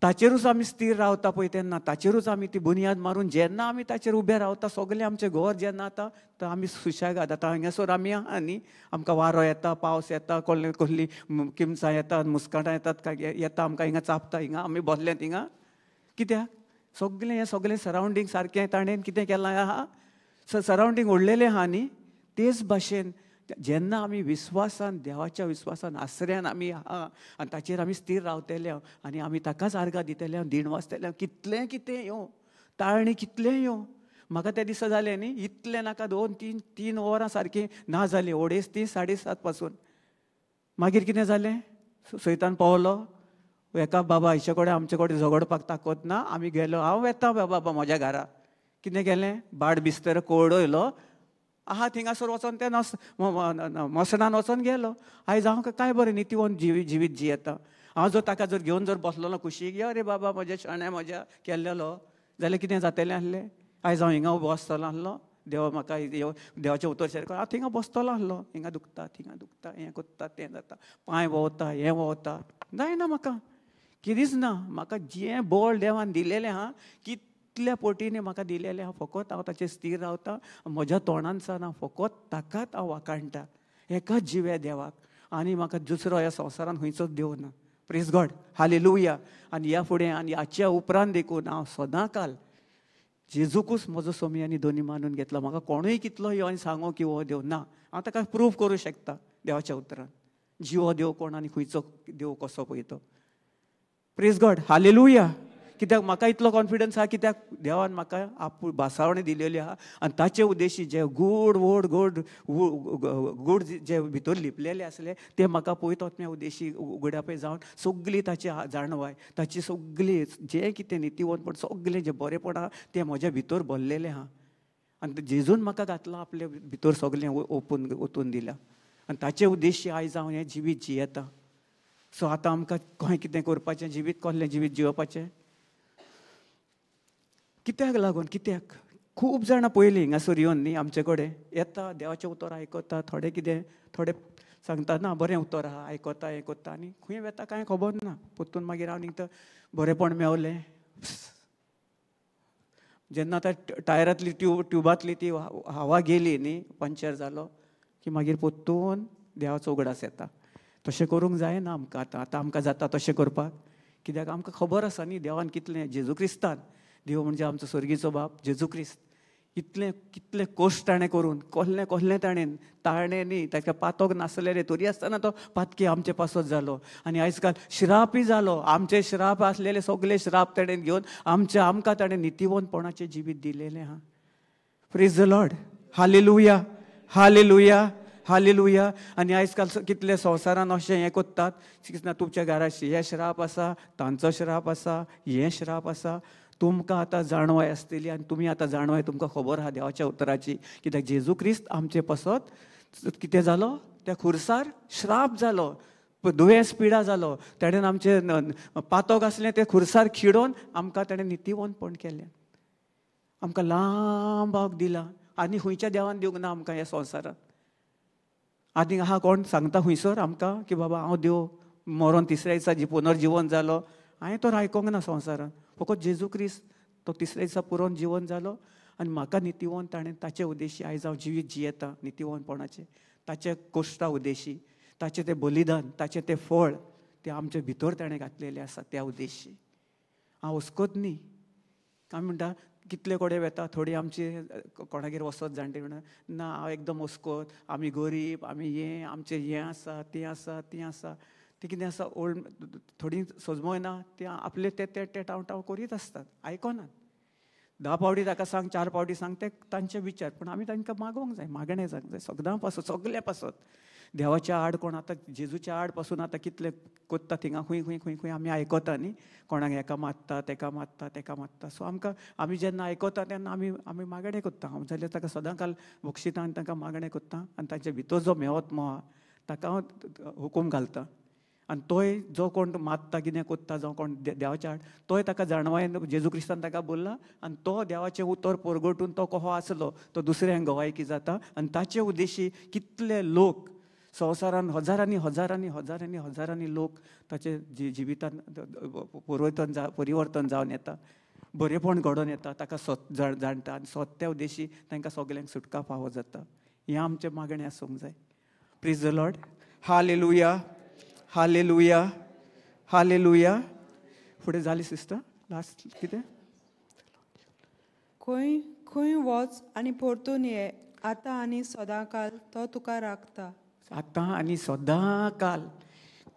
ताचेरूच आमी स्थीर रावता पळय तेन्ना, ताचेरूच आमी ती बुन्याद मारून जेन्ना आमी ताचेर उबे रावता, सगळें आमचें घर जेन्ना आतां तर आमी सुशेगाद. आतां हांगासर आमी आहा न्ही, आमकां वारो येता, पावस येता, कसली कसली किमसां येतात, मुस्काटां येतात, काय येता आमकां हिंगा चापता, हिंगा आमी बसले थिंगा. कित्याक सगळें हें सगळें सरावंडींग सारकें ताणें कितें केलां आहा, सरावंडींग ओडलेलें आहा न्ही. तेच भाशेन जेन्ना आमी विस्वासान, देवाच्या विस्वासान आसऱ्यान आमी आहा आनी ताचेर आमी स्थीर रावतले आनी आमी ताकाच आर्गां दितले, दीण वाचतले. कितलें कितें येवं, ताळणी कितलें येवं. म्हाका त्या दिसा जालें न्ही, इतलें नाका 2-3 वरां सारकीं ना जालीं, 2:30 3 7:30 पासून. मागीर कितें जालें, सैतान पावलो एका बाबा हिचे कडेन आमचे कडेन झगडपाक ताकत ना, आमी गेलो, हांव वेता बाबा म्हज्या घरा. कितें केलें, बाड बिस्तर कोडयलो आहा थिंगासर वचोन तें मसणान वचोन गेलो. आयज हांव काय बरें नितिवंत जिवीत जियेता. हांव जर ताका जर घेवन जर बसलोलो कुशीक, यो रे बाबा म्हज्या शाण्या म्हज्या केल्लेलो जाल्यार कितें जातलें आसलें. आयज हांव हिंगा उबो आसतलो आसलो, देवा म्हाका देवाचें उतर शेर कर, हांव थिंगा बसतलो आसलो. हिंगा दुखता, थिंगा दुखता, हें कोत्ता, तें जाता, पांय व्होंवता, हें व्होंवता, जायना म्हाका कितेंच ना. म्हाका जें बळ देवान दिलेलें आहा, कितल्या पोटींनी म्हाका दिलेलें आहा, फकत हांव ताचेर स्थीर रावता. म्हज्या तोंडानसान हांव फकत ताकाच हांव वाखाणटा, एकाच जिव्या देवाक, आनी म्हाका दुसरो ह्या संवसारान खंयचोच देव ना. Praise God, hallelujah. आनी ह्या फुडें आनी हाच्या उपरांत देखून हांव सदां काल जेजूकूच म्हजो स्वामी आनी दोनी मानून घेतला. म्हाका कोणूय कितलो यो आनी सांगो की हो देव ना, हांव ताका प्रूव करूं शकता देवाच्या उतरान, जिवो देव कोण आनी खंयचो देव कसो पळय तो. Praise God, hallelujah. कित्याक म्हाका इतलो कॉन्फिडन्स आहा, कित्याक देवान म्हाका आपूण भासावणी दिलेली आहा आनी ताचे उद्देशी जे गूड वोड गोड गूड जे भितर लिपलेले आसले ते म्हाका पळयत आत्म्या उद्देशी उगडापय जावन सगळी ताची जाणवाय, ताची सगळी जें कितें नितिवंतपण, सगळें जें बरेंपण आहा तें म्हज्या भितर भरलेलें आहा. आनी जेजून म्हाका घातलां आपले भितर, सगळें ओपून ओतून दिलां आनी ताचे उद्देशी आयज हांव हें जिवीत जियेता. सो आतां आमकां खंय कितें करपाचें, जिवीत कसलें जिवीत जियोवपाचें, कित्याक लागून? कित्याक खूब जाणां पयलीं हिंगासर येवन न्ही आमचे कडेन येता, देवाचें उतर आयकता, थोडें कितें थोडें सांगता ना बरें उतर आहा, आयकता हें करता आनी खंय वेता कांय खबर ना. परतून मागीर हांव निगता, बरेंपण मेवलें. जेन्ना त्या टायरांतली ट्युबांतली ती हवा गेली न्ही, पंक्चर जालो की मागीर परतून देवाचो उगडास येता. तशें करूंक जायना आमकां आतां. आतां आमकां जाता तशें करपाक, कित्याक आमकां खबर आसा न्ही देवान कितलें, जेजू क्रिस्तान, देव म्हणजे आमचो स्वर्गीचो बाप जेजू क्रिस्त, इतलें कितलें कश्ट ताणें करून, कसलें कसलें ताणें ताणें न्ही ताका पातोक नासलें तरी आसतना तो पातकी आमचे पासत जालो. आनी आयज काल श्रापय जालो, आमचे श्राप आसलेले सगळे श्राप ताणें घेवन आमचे आमकां ताणें नितिवंतपणाचें जिवीत दिलेलें आहा. Praise the Lord, hallelujah, hallelujah, hallelujah. आनी आयज काल कितले संवसारान अशें हें कोत्तात, ना तुमच्या घरा हें श्राप आसा, तांचो श्राप आसा, हें श्राप आसा. तुमकां आतां जाणवाय आसतली आनी तुमी आतां जाणवाय तुमकां खबर आहा देवाच्या उतराची, कित्याक जेजू क्रिस्त आमचे पासत कितें जालो, त्या खुरसार श्राप जालो, दुयेंस पिडा जालो, ताणें आमचें पातोक आसलें तें खुरसार खिडोवन आमकां ताणें नितिवंतपण केलें, आमकां लांब बाग दिला. आनी खंयच्या देवान दिवंक ना आमकां ह्या संवसारांत. आनी आहा कोण सांगता खंयसर आमकां की बाबा हांव देव मरोन तिसऱ्या दिसा जी पुनर्जिवन जालो, हांवें तो आयकोंक ना संवसारांत. फकत जेजू क्रिस्त तो तिसऱ्या दिसा पुरोवन जिवन जालो आनी म्हाका नितिवंत ताणें ताचे उद्देशी आयज हांव जिवीत जियेता नितिवंतपणाचें, ताचे कोश्टा उद्देशी, ताचें तें बलिदान, ताचें तें फळ, ते आमचे भितर ताणें घातलेले आसा त्या उद्देशी. हांव अस्कोत न्ही, आमी म्हणटा कितले कडेन वेता, थोडी आमची कोणागेर वचत जाणटे म्हणटा ना हांव एकदम अस्कोत, आमी गरीब, आमी हें आमचें हें आसा तें आसा तें आसा तें कितें आसा ओल्ड थोडी सजमय ना, ते आपले ते ते टाव टाव करीत आसतात, आयकनात. 10 पावटी ताका सांग, 4 पावटी सांग, ते तांचे विचार. पूण आमी तांकां मागोवंक जाय, मागणें जावंक जाय सगळ्यां पासत, सगल्या पासत. देवाच्या आड कोण आतां जेजूच्या आड पासून आतां कितले कोत्ता थिंगा खूंय खूंय खूंय खूंय आमी आयकता न्ही, कोणाक हेका मारता तेका मारता तेका मारता. सो आमकां आमी जेन्ना आयकता तेन्ना आमी आमी मागणें कोत्ता. हांव जाल्यार ताका सदां काल बक्षिता आनी तांकां मागणें कोत्ता आनी तांचे भितर जो मेवत आहा ताका हांव हुकूम घालता. आनी तोय जो कोण मारता कितें कोत्ता जावं कोण देवाच्या आड, तोय ताका जाणवायन जेजू क्रिस्तान ताका बोल्ला आनी तो देवाचें उतर परगटून तो कसो आसलो तो दुसऱ्यांक गवायकी जाता. आनी ताचे उद्देशी कितले लोक संवसारान हजारांनी हजारांनी हजारांनी हजारांनी लोक ताचे जिवितान परिवर्तन परिवर्तन जावन येता, बरेपण घडोवन येता, ताका सत जाणटा आनी सत्या उद्देशी तांकां सगल्यांक सुटका फावो जाता. हें आमचें मागणें आसूंक जाय. Praise the Lord. Hallelujah, hallelujah, hallelujah. फुडें जाली सिस्टर लास्ट कितें? खंय खंय वच आनी परतून ये, आतां आनी सदांकाल तो तुका राखता. आतां आनी सदां काल,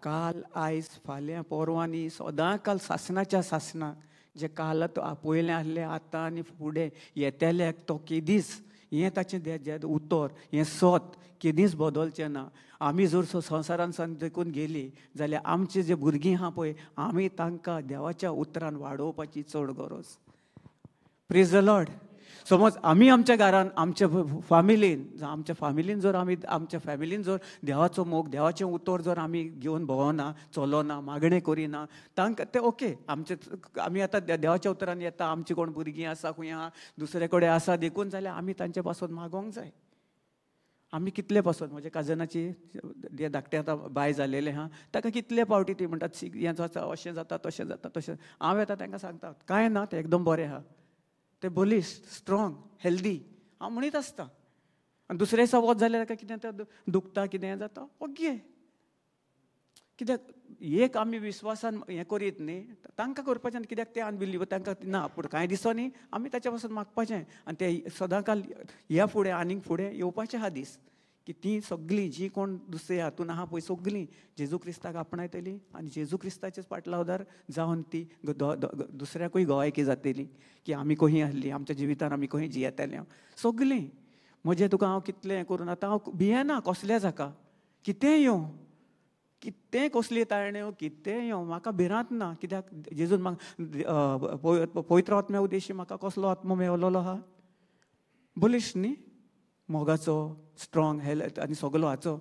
काल आयज फाल्यां पोरवां न्ही, सदां काल सासणाच्या सासणाक जे काल पयलें आसलें आतां आनी फुडें येतल्याक तो केदीच हें ताचें जें उतर हें सत केदीच बदलचें ना. आमी जर संवसारान सावन देखून गेलीं जाल्यार आमची जे भुरगीं आहा पळय आमी तांकां देवाच्या उतरान वाडोवपाची चड गरज. Praise the Lord. समज आमी आमच्या घरान आमच्या फामिलीन आमच्या फामिलीन जर आमी आमच्या फॅमिलीन जर देवाचो मोग देवाचें उतर जर आमी घेवन भोंवना चलोना मागणें करिना तांकां तें ओके आमचे आमी आतां देवाच्या उतरान येता, आमची कोण भुरगीं आसा खंय आहा दुसरे कडेन आसा देखून जाल्यार आमी तांचे पासून मागोवंक जाय. आमी कितले पासून म्हज्या काजनाची जे धाकटें आतां बाय जालेलें आहा ताका कितले पावटी ती म्हणटात हें जाता अशें जाता तशें जाता तशें. हांव येता तांकां सांगता कांय ना तें एकदम बरें आहा, ते बलिश्ट स्ट्रॉंग हेल्दी हांव म्हणीत आसता. आनी दुसरे दिसा वच जाल्यार ताका कितें तें दुखता कितें जाता ओके. कित्याक एक आमी विस्वासान हें करीत न्ही तांकां करपाचें आनी कित्याक तें अनबिलीव तांकां ना पूण कांय दिसो न्ही आमी ताच्या पासून मागपाचें आनी ते सदां काल ह्या फुडें आनीक फुडें येवपाचें आहा दीस की तीं सगळीं जीं कोण दुसरे हातून आहा पळय सगळीं जेजू क्रिस्ताक आपणायतलीं आनी जेजू क्रिस्ताचेच पाटलावदार जावन ती दुसऱ्याकूय गवायकी जातली की आमी खंय आसली आमच्या जिवितान आमी खंय जियेताले. सगळीं म्हजें तुका हांव कितलें हें करून आतां हांव भियेना कसल्याच हाका, कितेंय येवं कितेंय कसली ताळण्यो कितेंय येवं म्हाका भिरांत ना. कित्याक जेजून म्हाका पवित्र आत्म्या उद्देशी म्हाका कसलो आत्मो मेवलेलो आहा, बलिश्ट न्ही, मोगाचो स्ट्रॉंग हेल्थ आनी सगलो हाचो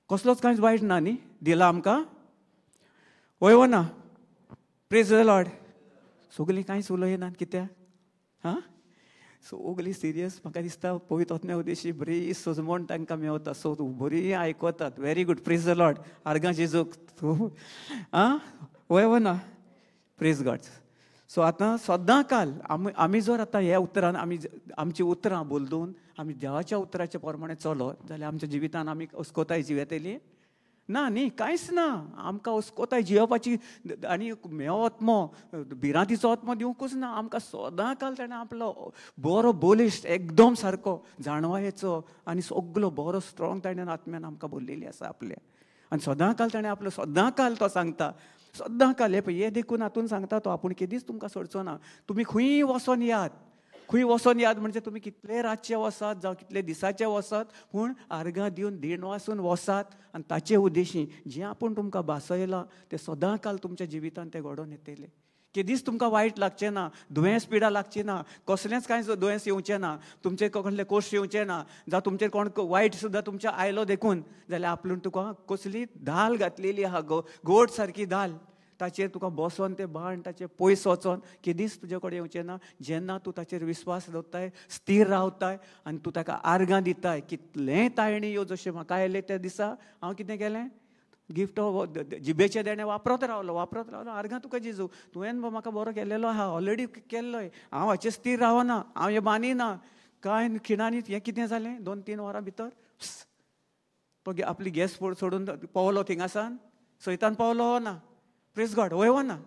कसलोच कांयच वायट ना न्ही दिला आमकां, वय वो ना? Praise the Lord. सगलीं कांयच उलयनात कित्याक? हां सगलीं सिरियस म्हाका दिसता पवित्र आत्म्या उद्देशी बरी सजमण तांकां मेवता, सो बरी आयकतात. Very good, praise the Lord. आर्गां जेजूक. आं वय वो ना? Praise God. सो आतां सदां काल आमी आमी जर आतां ह्या उतरान आमी आमची उतरां बदलून आमी देवाच्या उतराचे प्रमाणे चलत जाल्यार आमच्या जिवितान आमी अस्कोताय जिवेतली ना न्ही, कांयच ना. आमकां अस्कोताय जियोवपाची आनी मेव आत्मो भिरांतीचो आत्मो दिवंकूच ना आमकां. सदां काल ताणें आपलो बरो बलिश्ट एकदम सारको जाणवायेचो आनी सगलो बरो स्ट्रॉंग ताणें आत्म्यान आमकां बोल्लेली आसा आपल्या. आनी सदां काल ताणें आपलो सदां काल तो सांगता सदां काल हे देखून हातून सांगता तो आपूण केदीच तुमकां सोडचो ना. तुमी खंय वचोन याद, खंय वचोन याद म्हणजे तुमी कितले रातचे वसात जावं कितले दिसाचे वसात पूण आर्गां दिवन देणवासून वसात आनी ताचे उद्देशी जें आपूण तुमकां भासयलां तें सदां काल तुमच्या जिवितान तें घडोवन येतलें. केदीच तुमकां वायट लागचें ना, दुयेंस पिडा लागची ना, कसलेंच कांय दुयेंस येवचें ना, तुमचे कसले कोश्ट येवचें ना, जावं तुमचेर कोण वायट सुद्दां तुमच्या आयलो देखून जाल्यार आपलून तुका कसली धाल घातलेली आहा गोड सारकी धाल ताचेर तुका बसोन ते बाण ताचे पयस वचोन केदीच तुजे कडेन येवचें ना. जेन्ना तूं ताचेर विस्वास दवरताय, स्थीर रावताय आनी तूं ताका आर्गां दिताय कितलेंय ताळणी यो जशें म्हाका आयलें त्या दिसा हांव कितें केलें गिफ्ट जिबेचें देणें वापरत रावलो वापरत रावलो. आर्गां तुका जेजू तुवें म्हाका बरो केलेलो आहा, ऑलरेडी केल्लो, हांव हाचेर स्थीर रावना, हांव हें मानिना. कांय खिणांनी हें कितें जालें 2-3 वरां भितर तो आपली गॅस सोडून पावलो थिंगासान सैतान पावलो हो ना. प्रेज गॉड. वय ना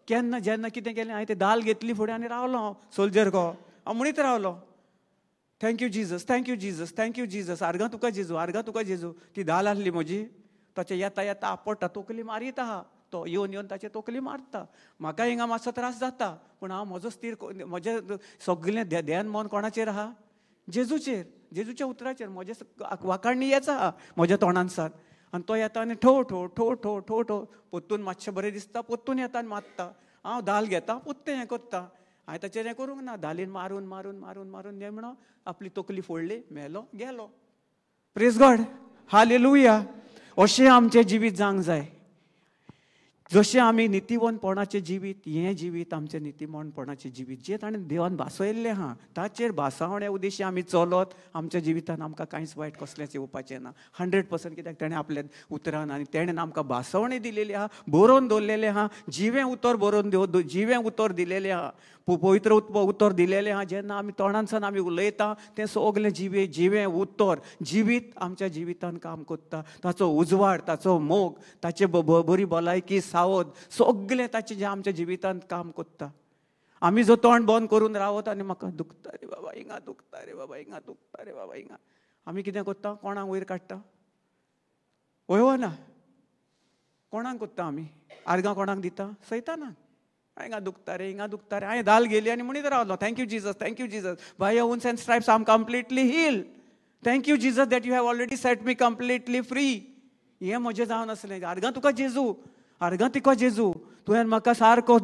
केन्ना जेन्ना कितें केलें हांवें तें दाल घेतली फुडें आनी रावलो हांव सोल्जर गो हांव म्हणीत रावलो thank you Jesus, thank you Jesus, thank you Jesus, आर्गां तुका जेजू, आर्गां तुका जेजू. ती दाल आसली म्हजी, ताचें येता येता आपडटा, तोकली मारीत आहा तो, येवन येवन ताचे तोकली मारता. म्हाका हिंगा मातसो त्रास जाता, पूण हांव म्हजो स्थीर, म्हजें सगळें ध्यान मन कोणाचेर आहा? जेजूचेर, जेजूच्या उतराचेर. म्हजें वाखाणणी येता आहा म्हज्या तोंडान सात. आनी तो येता आनी ठो ठो ठो ठो ठो ठो पोत्तून मातशें बरें दिसता, पोत्तून येता आनी मारता. हांव दाल घेता, पोत्तें हें करता. हांवें ताचेर हें करूंक ना. दालीन मारून मारून मारून मारून निमणो आपली तकली फोडली, मेलो, गेलो. Praise God, hallelujah. अशें आमचें जिवीत जावंक जाय. जशें आमी नितीवंतपणाचें जिवीत, हें जिवीत आमचें नितीवंतपणाचें जिवीत जें ताणें देवान भासयल्लें आहा ताचेर भासावण्या उद्देशी आमी चलत आमच्या जिवितान आमकां कांयच वायट कसलेंच येवपाचें ना. 100%. कित्याक ताणें आपल्या उतरान आनी तेणें आमकां भासवणी दिलेली आहा, बरोवन दवरलेलें आहा, जिवें उतर बरोवन दवर, जिवें उतर दिलेलें आहा, पवित्र उतर दिलेलें आहा. जेन्ना आमी तोंडानसान आमी उलयता तें सगलें जिवें जिवें उतर जिवीत आमच्या जिवितान काम करता. ताचो उजवाड, ताचो मोग, ताचे बरी भलायकी, सावध, सगलें ताचें जें आमच्या जिवितान काम करता. आमी जो तोंड बंद करून रावत आनी म्हाका दुखता रे बाबा, हिंगा दुखता रे बाबा, हिंगा दुखता रे बाबा, हिंगा, आमी कितें करता? कोणाक वयर काडटा? वय ना, कोणाक करता आमी? आर्गां कोणाक दिता? सैतानाक. हिंगा दुखता रे, हिंगा दुखता रे. हांवें दाल गेली आनी म्हणीत रावलो thank you Jesus, thank you Jesus, by your wounds and stripes I am completely healed, thank you Jesus that you have already set me completely free. हें म्हजें जावन आसलें. आर्गां तुका जेजू, आर्गां तुका जेजू, तुवें म्हाका सारको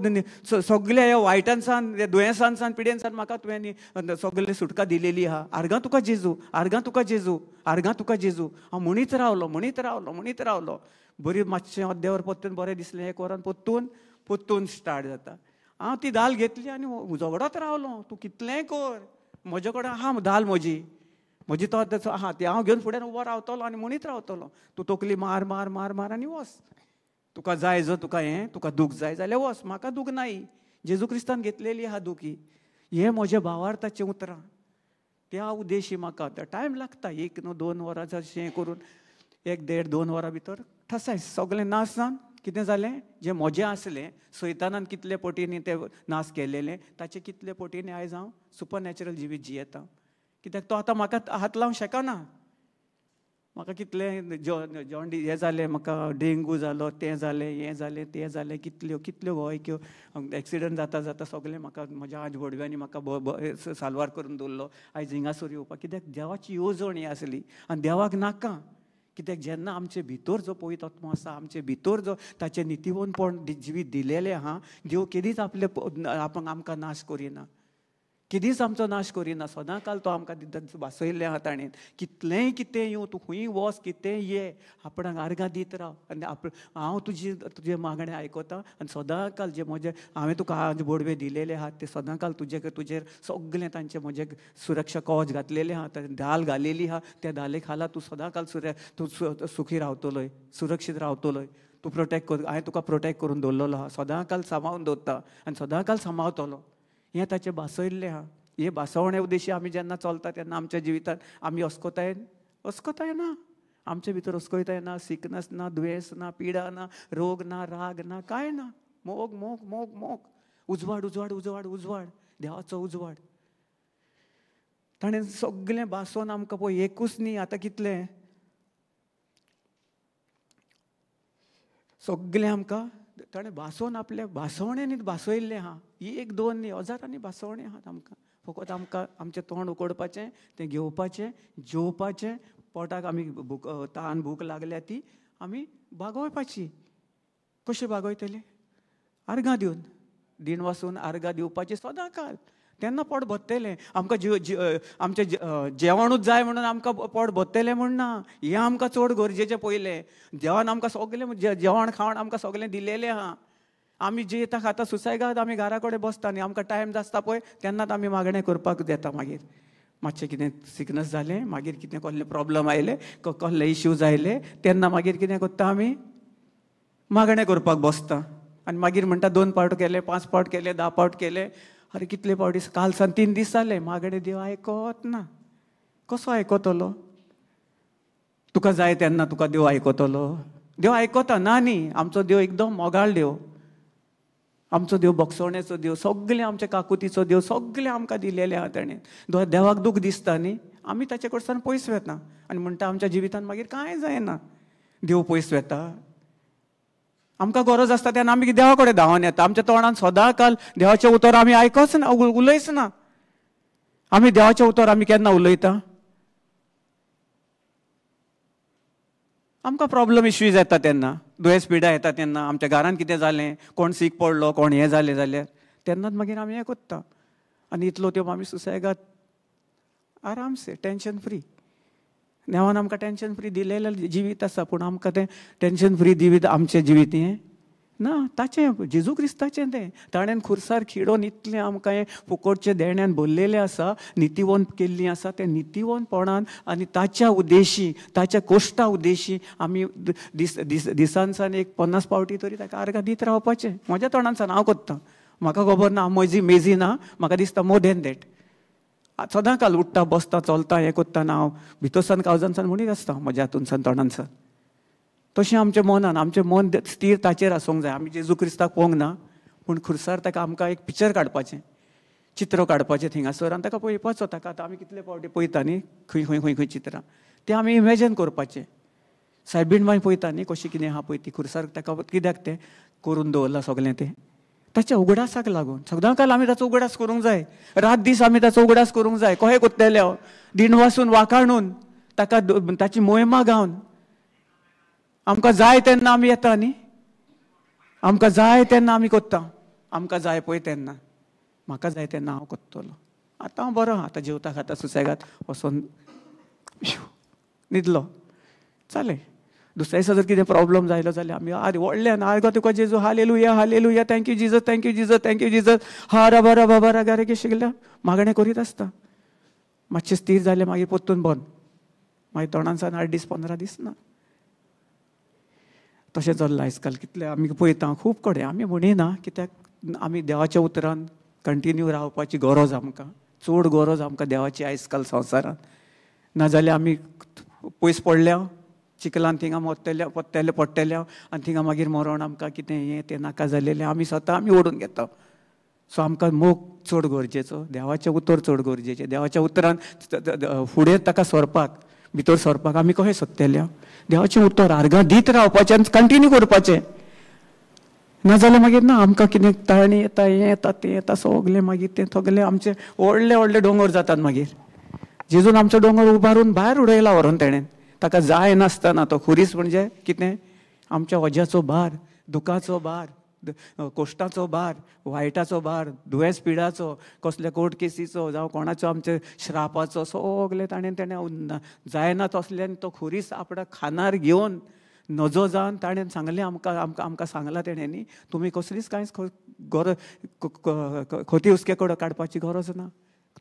सगल्या ह्या वायटानसान, दुयेंसानसान, पिडेनसान म्हाका तुवें सगळे सुटका दिलेली आहा. आर्गां तुका जेजू, आर्गां तुका जेजू, आर्गां तुका जेजू. हांव म्हणीत रावलो, म्हणीत रावलो, म्हणीत रावलो. बरी मातशें अर्देवर परतून बरें दिसलें, एक वरान परतून परतून स्टार्ट जाता. हांव ती दाल घेतली आनी झगडत रावलो, तूं कितलेंय कर, म्हजे कडेन आहा दाल म्हजी, म्हजी तो आहा ती हांव घेवन फुडें उबो रावतलो आनी म्हणीत रावतलो, तूं तकली मार मार मार मार आनी वच. तुका जाय जर तुका हें, तुका दूख जाय जाल्यार वच, म्हाका दूख नाय, जेजू क्रिस्तान घेतलेली आहा दुखी. हें म्हजें भावार्थाचें उतरां. त्या उद्देशी म्हाका आतां टायम लागता, 1 न्हू 2 वरां जशें करून 1 1.5 2 वरां भितर ठसाय सगळें नाश जावन कितें जालें, जें म्हजें आसलें सैतानान कितले पटींनी तें नाश केलेलें ताचे कितले पटींनी आयज हांव सुपर नॅचरल जिवीत जियेता. कित्याक तो आतां म्हाका हात लावंक शकना. म्हाका कितलें जॉन्डीस हें जालें, म्हाका डेंगू जालो, तें जालें, हें जालें, तें जालें, कितल्यो कितल्यो गोंयक्यो एक्सिडंट जाता जाता सगळें म्हाका म्हज्या आज भोडव्यांनी म्हाका साल्वार करून दवरलो. आयज हिंगासर येवपाक कित्याक देवाची येवजण ही आसली आनी देवाक नाका. कित्याक जेन्ना आमचे भितर जो पवित्र आत्मो आसा, आमचे भितर जो ताचें नितीवंतपण जिवीत दिलेलें आहा, देव केदीच आपले आपण आमकां नाश करिना, केदीच आमचो नाश करिना. सदां काल तो आमकां भासयल्लें आहा ताणें. कितलेंय कितें येवं, तूं खंय वच, कितेंय ये, आपणाक आर्गां दीत राव आनी हांव तुजी तुजें मागणें आयकता आनी सदां काल जे म्हजें हांवें तुका आज बोडवे दिलेले आहात ते सदां काल तुजे तुजेर सगळें तांचें म्हजें सुरक्षा कवच घातलेलें आहा, दाल घालेली आहा, त्या दाले खाला तूं सदां काल तूं सुखी रावतलोय, सुरक्षीत रावतलोय. तूं प्रोटेक्ट कर, हांवें तुका प्रोटेक्ट करून दवरलेलो आहा, सदां काल सांबाळून दवरता आनी सदां काल सांबाळतलो. हें ताचें भासयल्लें आहा. हे भासवणे उद्देशी आमी जेन्ना चलता तेन्ना आमच्या जिवितांत आमी अस्कोतायेन अस्कोताय ना, आमचे भितर अस्कोताय ना, सिकनस ना, दुयेंस ना, पिडा ना, रोग ना, राग ना, कांय ना. मोग मोग मोग मोग, उजवाड उजवाड उजवाड उजवाड, देवाचो उजवाड. ताणें सगळें भासोवन आमकां पळय एकूच न्ही, आतां कितलें सगळें आमकां ताणें भासोवन आपल्या भासवण्यांनी भासयल्लें आहा. 1 2 न्ही, हजारांनी भासवणे आहात आमकां. फकत आमकां आमचें तोंड उकडपाचें, तें घेवपाचें, जेवपाचें, पोटाक आमी भूक तान भूक लागल्या ती आमी भागोवपाची. कशें भागयतले? आर्गां दिवन, दीण वासून आर्गां दिवपाची सदां काल. तेन्ना पोट भरतलें आमकां. आमचें जेवणूच जाय म्हणून आमकां पोट भरतलें म्हूण ना, हें आमकां चड गरजेचें. पयलें देवान आमकां सगळें जेवण खावण आमकां सगळें दिलेलें आहा. आमी जेता खाता सुसायगाद आमी घरा कडेन बसता आनी आमकां टायम आसता पळय तेन्नाच आमी मागणें करपाक येता. मागीर मातशें कितें सिकनस जालें, मागीर कितें कसलें प्रॉब्लम आयलें, कसले इश्यूज आयले, तेन्ना मागीर कितें करता आमी? मागणें करपाक बसता आनी मागीर म्हणटा 2 पावट केले, 5 पावट केले, 10 पावट केले. अरे कितले पावटी? काल सान 3 दीस जाले मागणें देव आयकत ना. कसो आयकतलो? तुका जाय तेन्ना तुका देव आयकतलो? देव आयकता ना न्ही, आमचो देव एकदम मोगाळ देव, आमचो देव बक्षवणेचो देव, सगळें आमच्या काकुतीचो देव, सगळें आमकां दिलेलें आहा तेणें. देवाक दूख दिसता न्ही, आमी ताचे कडच्यान पयस वता आनी म्हणटा आमच्या जिवितान मागीर कांय जायना. देव पयस वता, आमकां गरज आसता तेन्ना आमी देवा कडेन धांवन येता. आमच्या तोंडान सदां काल देवाचें उतर आमी आयकच ना, उलयच ना. आमी देवाचें उतर आमी केन्ना उलयता? आमकां प्रॉब्लम इश्यूज येता तेन्ना, दुयेंस पिडा येता तेन्ना, आमच्या घरान कितें जालें, कोण सीक पडलो, कोण हें जालें जाल्यार तेन्नाच मागीर आमी हें कोत्ता. आनी इतलो त्यो आमी सुसेगाद आरामसे टेंशन फ्री. देवान आमकां टेंशन फ्री दिलेलें जिवीत आसा, पूण आमकां तें टेंशन फ्री जिवीत आमचें जिवीत हें ना, ताचें जेजू क्रिस्ताचें तें. ताणें खुर्सार खिडोवन इतलें आमकां हें फुकटचें देण्यान भरलेलें आसा, नितीवंत केल्लीं आसा. तें नितीवंतपणान आनी ताच्या उद्देशी, ताच्या कोश्टा उद्देशी आमी दीस दीस दिसांसान एक 50 पावटी तरी ताका आर्गां दीत रावपाचें. म्हज्या तोंडान हांव कोत्ता, म्हाका खबर ना, म्हजी मेजी ना, म्हाका दिसता मोर देन that. सदां काल उठ्ठा बसता चलता हें कोत्ता ना, हांव भितरसान कावजानसान म्हणीत आसता म्हज्या हातूनसान तोंडानसान. तशें आमच्या मनान, आमचें मन स्थीर ताचेर आसूंक जाय. आमी जेजू क्रिस्ताक पळोवंक ना, पूण खुर्सार ताका आमकां एक पिक्चर काडपाचें, चित्र काडपाचें थिंगासर आनी ताका पळोवपाचो. ताका आतां आमी कितले फावटी पळयता न्ही, खंय खंय खंय खंय चित्रां, तें आमी इमेजन करपाचें. सायबीण मागीर पळयता न्ही कशी कितें आहा पळय ती खुर्सार, ताका कित्याक तें करून दवरलां सगळें तें ताच्या उगडासाक लागून. सदां काल आमी ताचो उगडास करूंक जाय, रात दीस आमी ताचो उगडास करूंक जाय. कशें कोत्तले हांव दिणवासून वाखाणून ताका ताची मोहिमा गावन. आमकां जाय तेन्ना आमी येता न्ही, आमकां जाय तेन्ना आमी कोत्ता, आमकां जाय पळय तेन्ना, म्हाका जाय तेन्ना हांव कोत्तलो. आतां हांव बरो आहा, आतां जेवता खाता सुसेगाद वचोन न्हिदलो, चले. दुसऱ्या दिसा जर कितें प्रॉब्लम जायलो जाल्यार आमी आरे व्हडल्यान आर्गां तुका जेजू, hallelujah hallelujah, thank you Jesus, thank you Jesus, thank you Jesus, हा रा बरा बाबा रा गारे की शिकल्या मागणें करीत आसता. मातशें स्थीर जालें मागीर परतून बंद, मागीर तोंडानसान 8 दीस 15 दीस ना. तशें चल्लां आयज काल कितलें आमी पळयता खूब कडेन. आमी म्हणिना कित्याक आमी देवाच्या उतरान कंटिन्यू रावपाची गरज आमकां, चड गरज आमकां देवाची आयज काल संवसारांत. नाजाल्यार आमी पयस पडल्या चिखलान, थिंगा मोत्तले पडटले पडटले आनी थिंगा मागीर मरण आमकां कितें हें तें नाका जालेलें आमी स्वता आमी ओडून घेता. सो आमकां मोग चड गरजेचो, देवाचें उतर चड गरजेचें. देवाच्या उतरान फुडें ताका सरपाक, भितर सरपाक आमी कशें सोदतले? देवाचें उतर आर्गां दीत रावपाचें आनी कंटिन्यू करपाचें. नाजाल्यार मागीर ना आमकां कितें ताळणी येता, हें येता, तें येता, सगलें मागीर तें सगलें आमचें व्हडले व्हडले दोंगर जातात मागीर. जेजून आमचो दोंगर उबारून भायर उडयला व्हरून तेणें, ताका जाय नासतना. तो खुरीस म्हणजे कितें? आमच्या वज्याचो भार, दुखाचो भार, कोश्टाचो भार, वायटाचो भार, दुयेंस पिडाचो, कसल्या कोर्ट केसीचो, जावं कोणाचो आमच्या श्रापाचो, सगलें ताणें तेणें जायना तसल्यान तो खुरीस आपल्या खानार घेवन नजो जावन ताणें सांगलें आमकां, आमकां आमकां सांगलां तेणें न्ही, तुमी कसलीच कांयच गरज खोती हुस्के कडेन काडपाची गरज ना.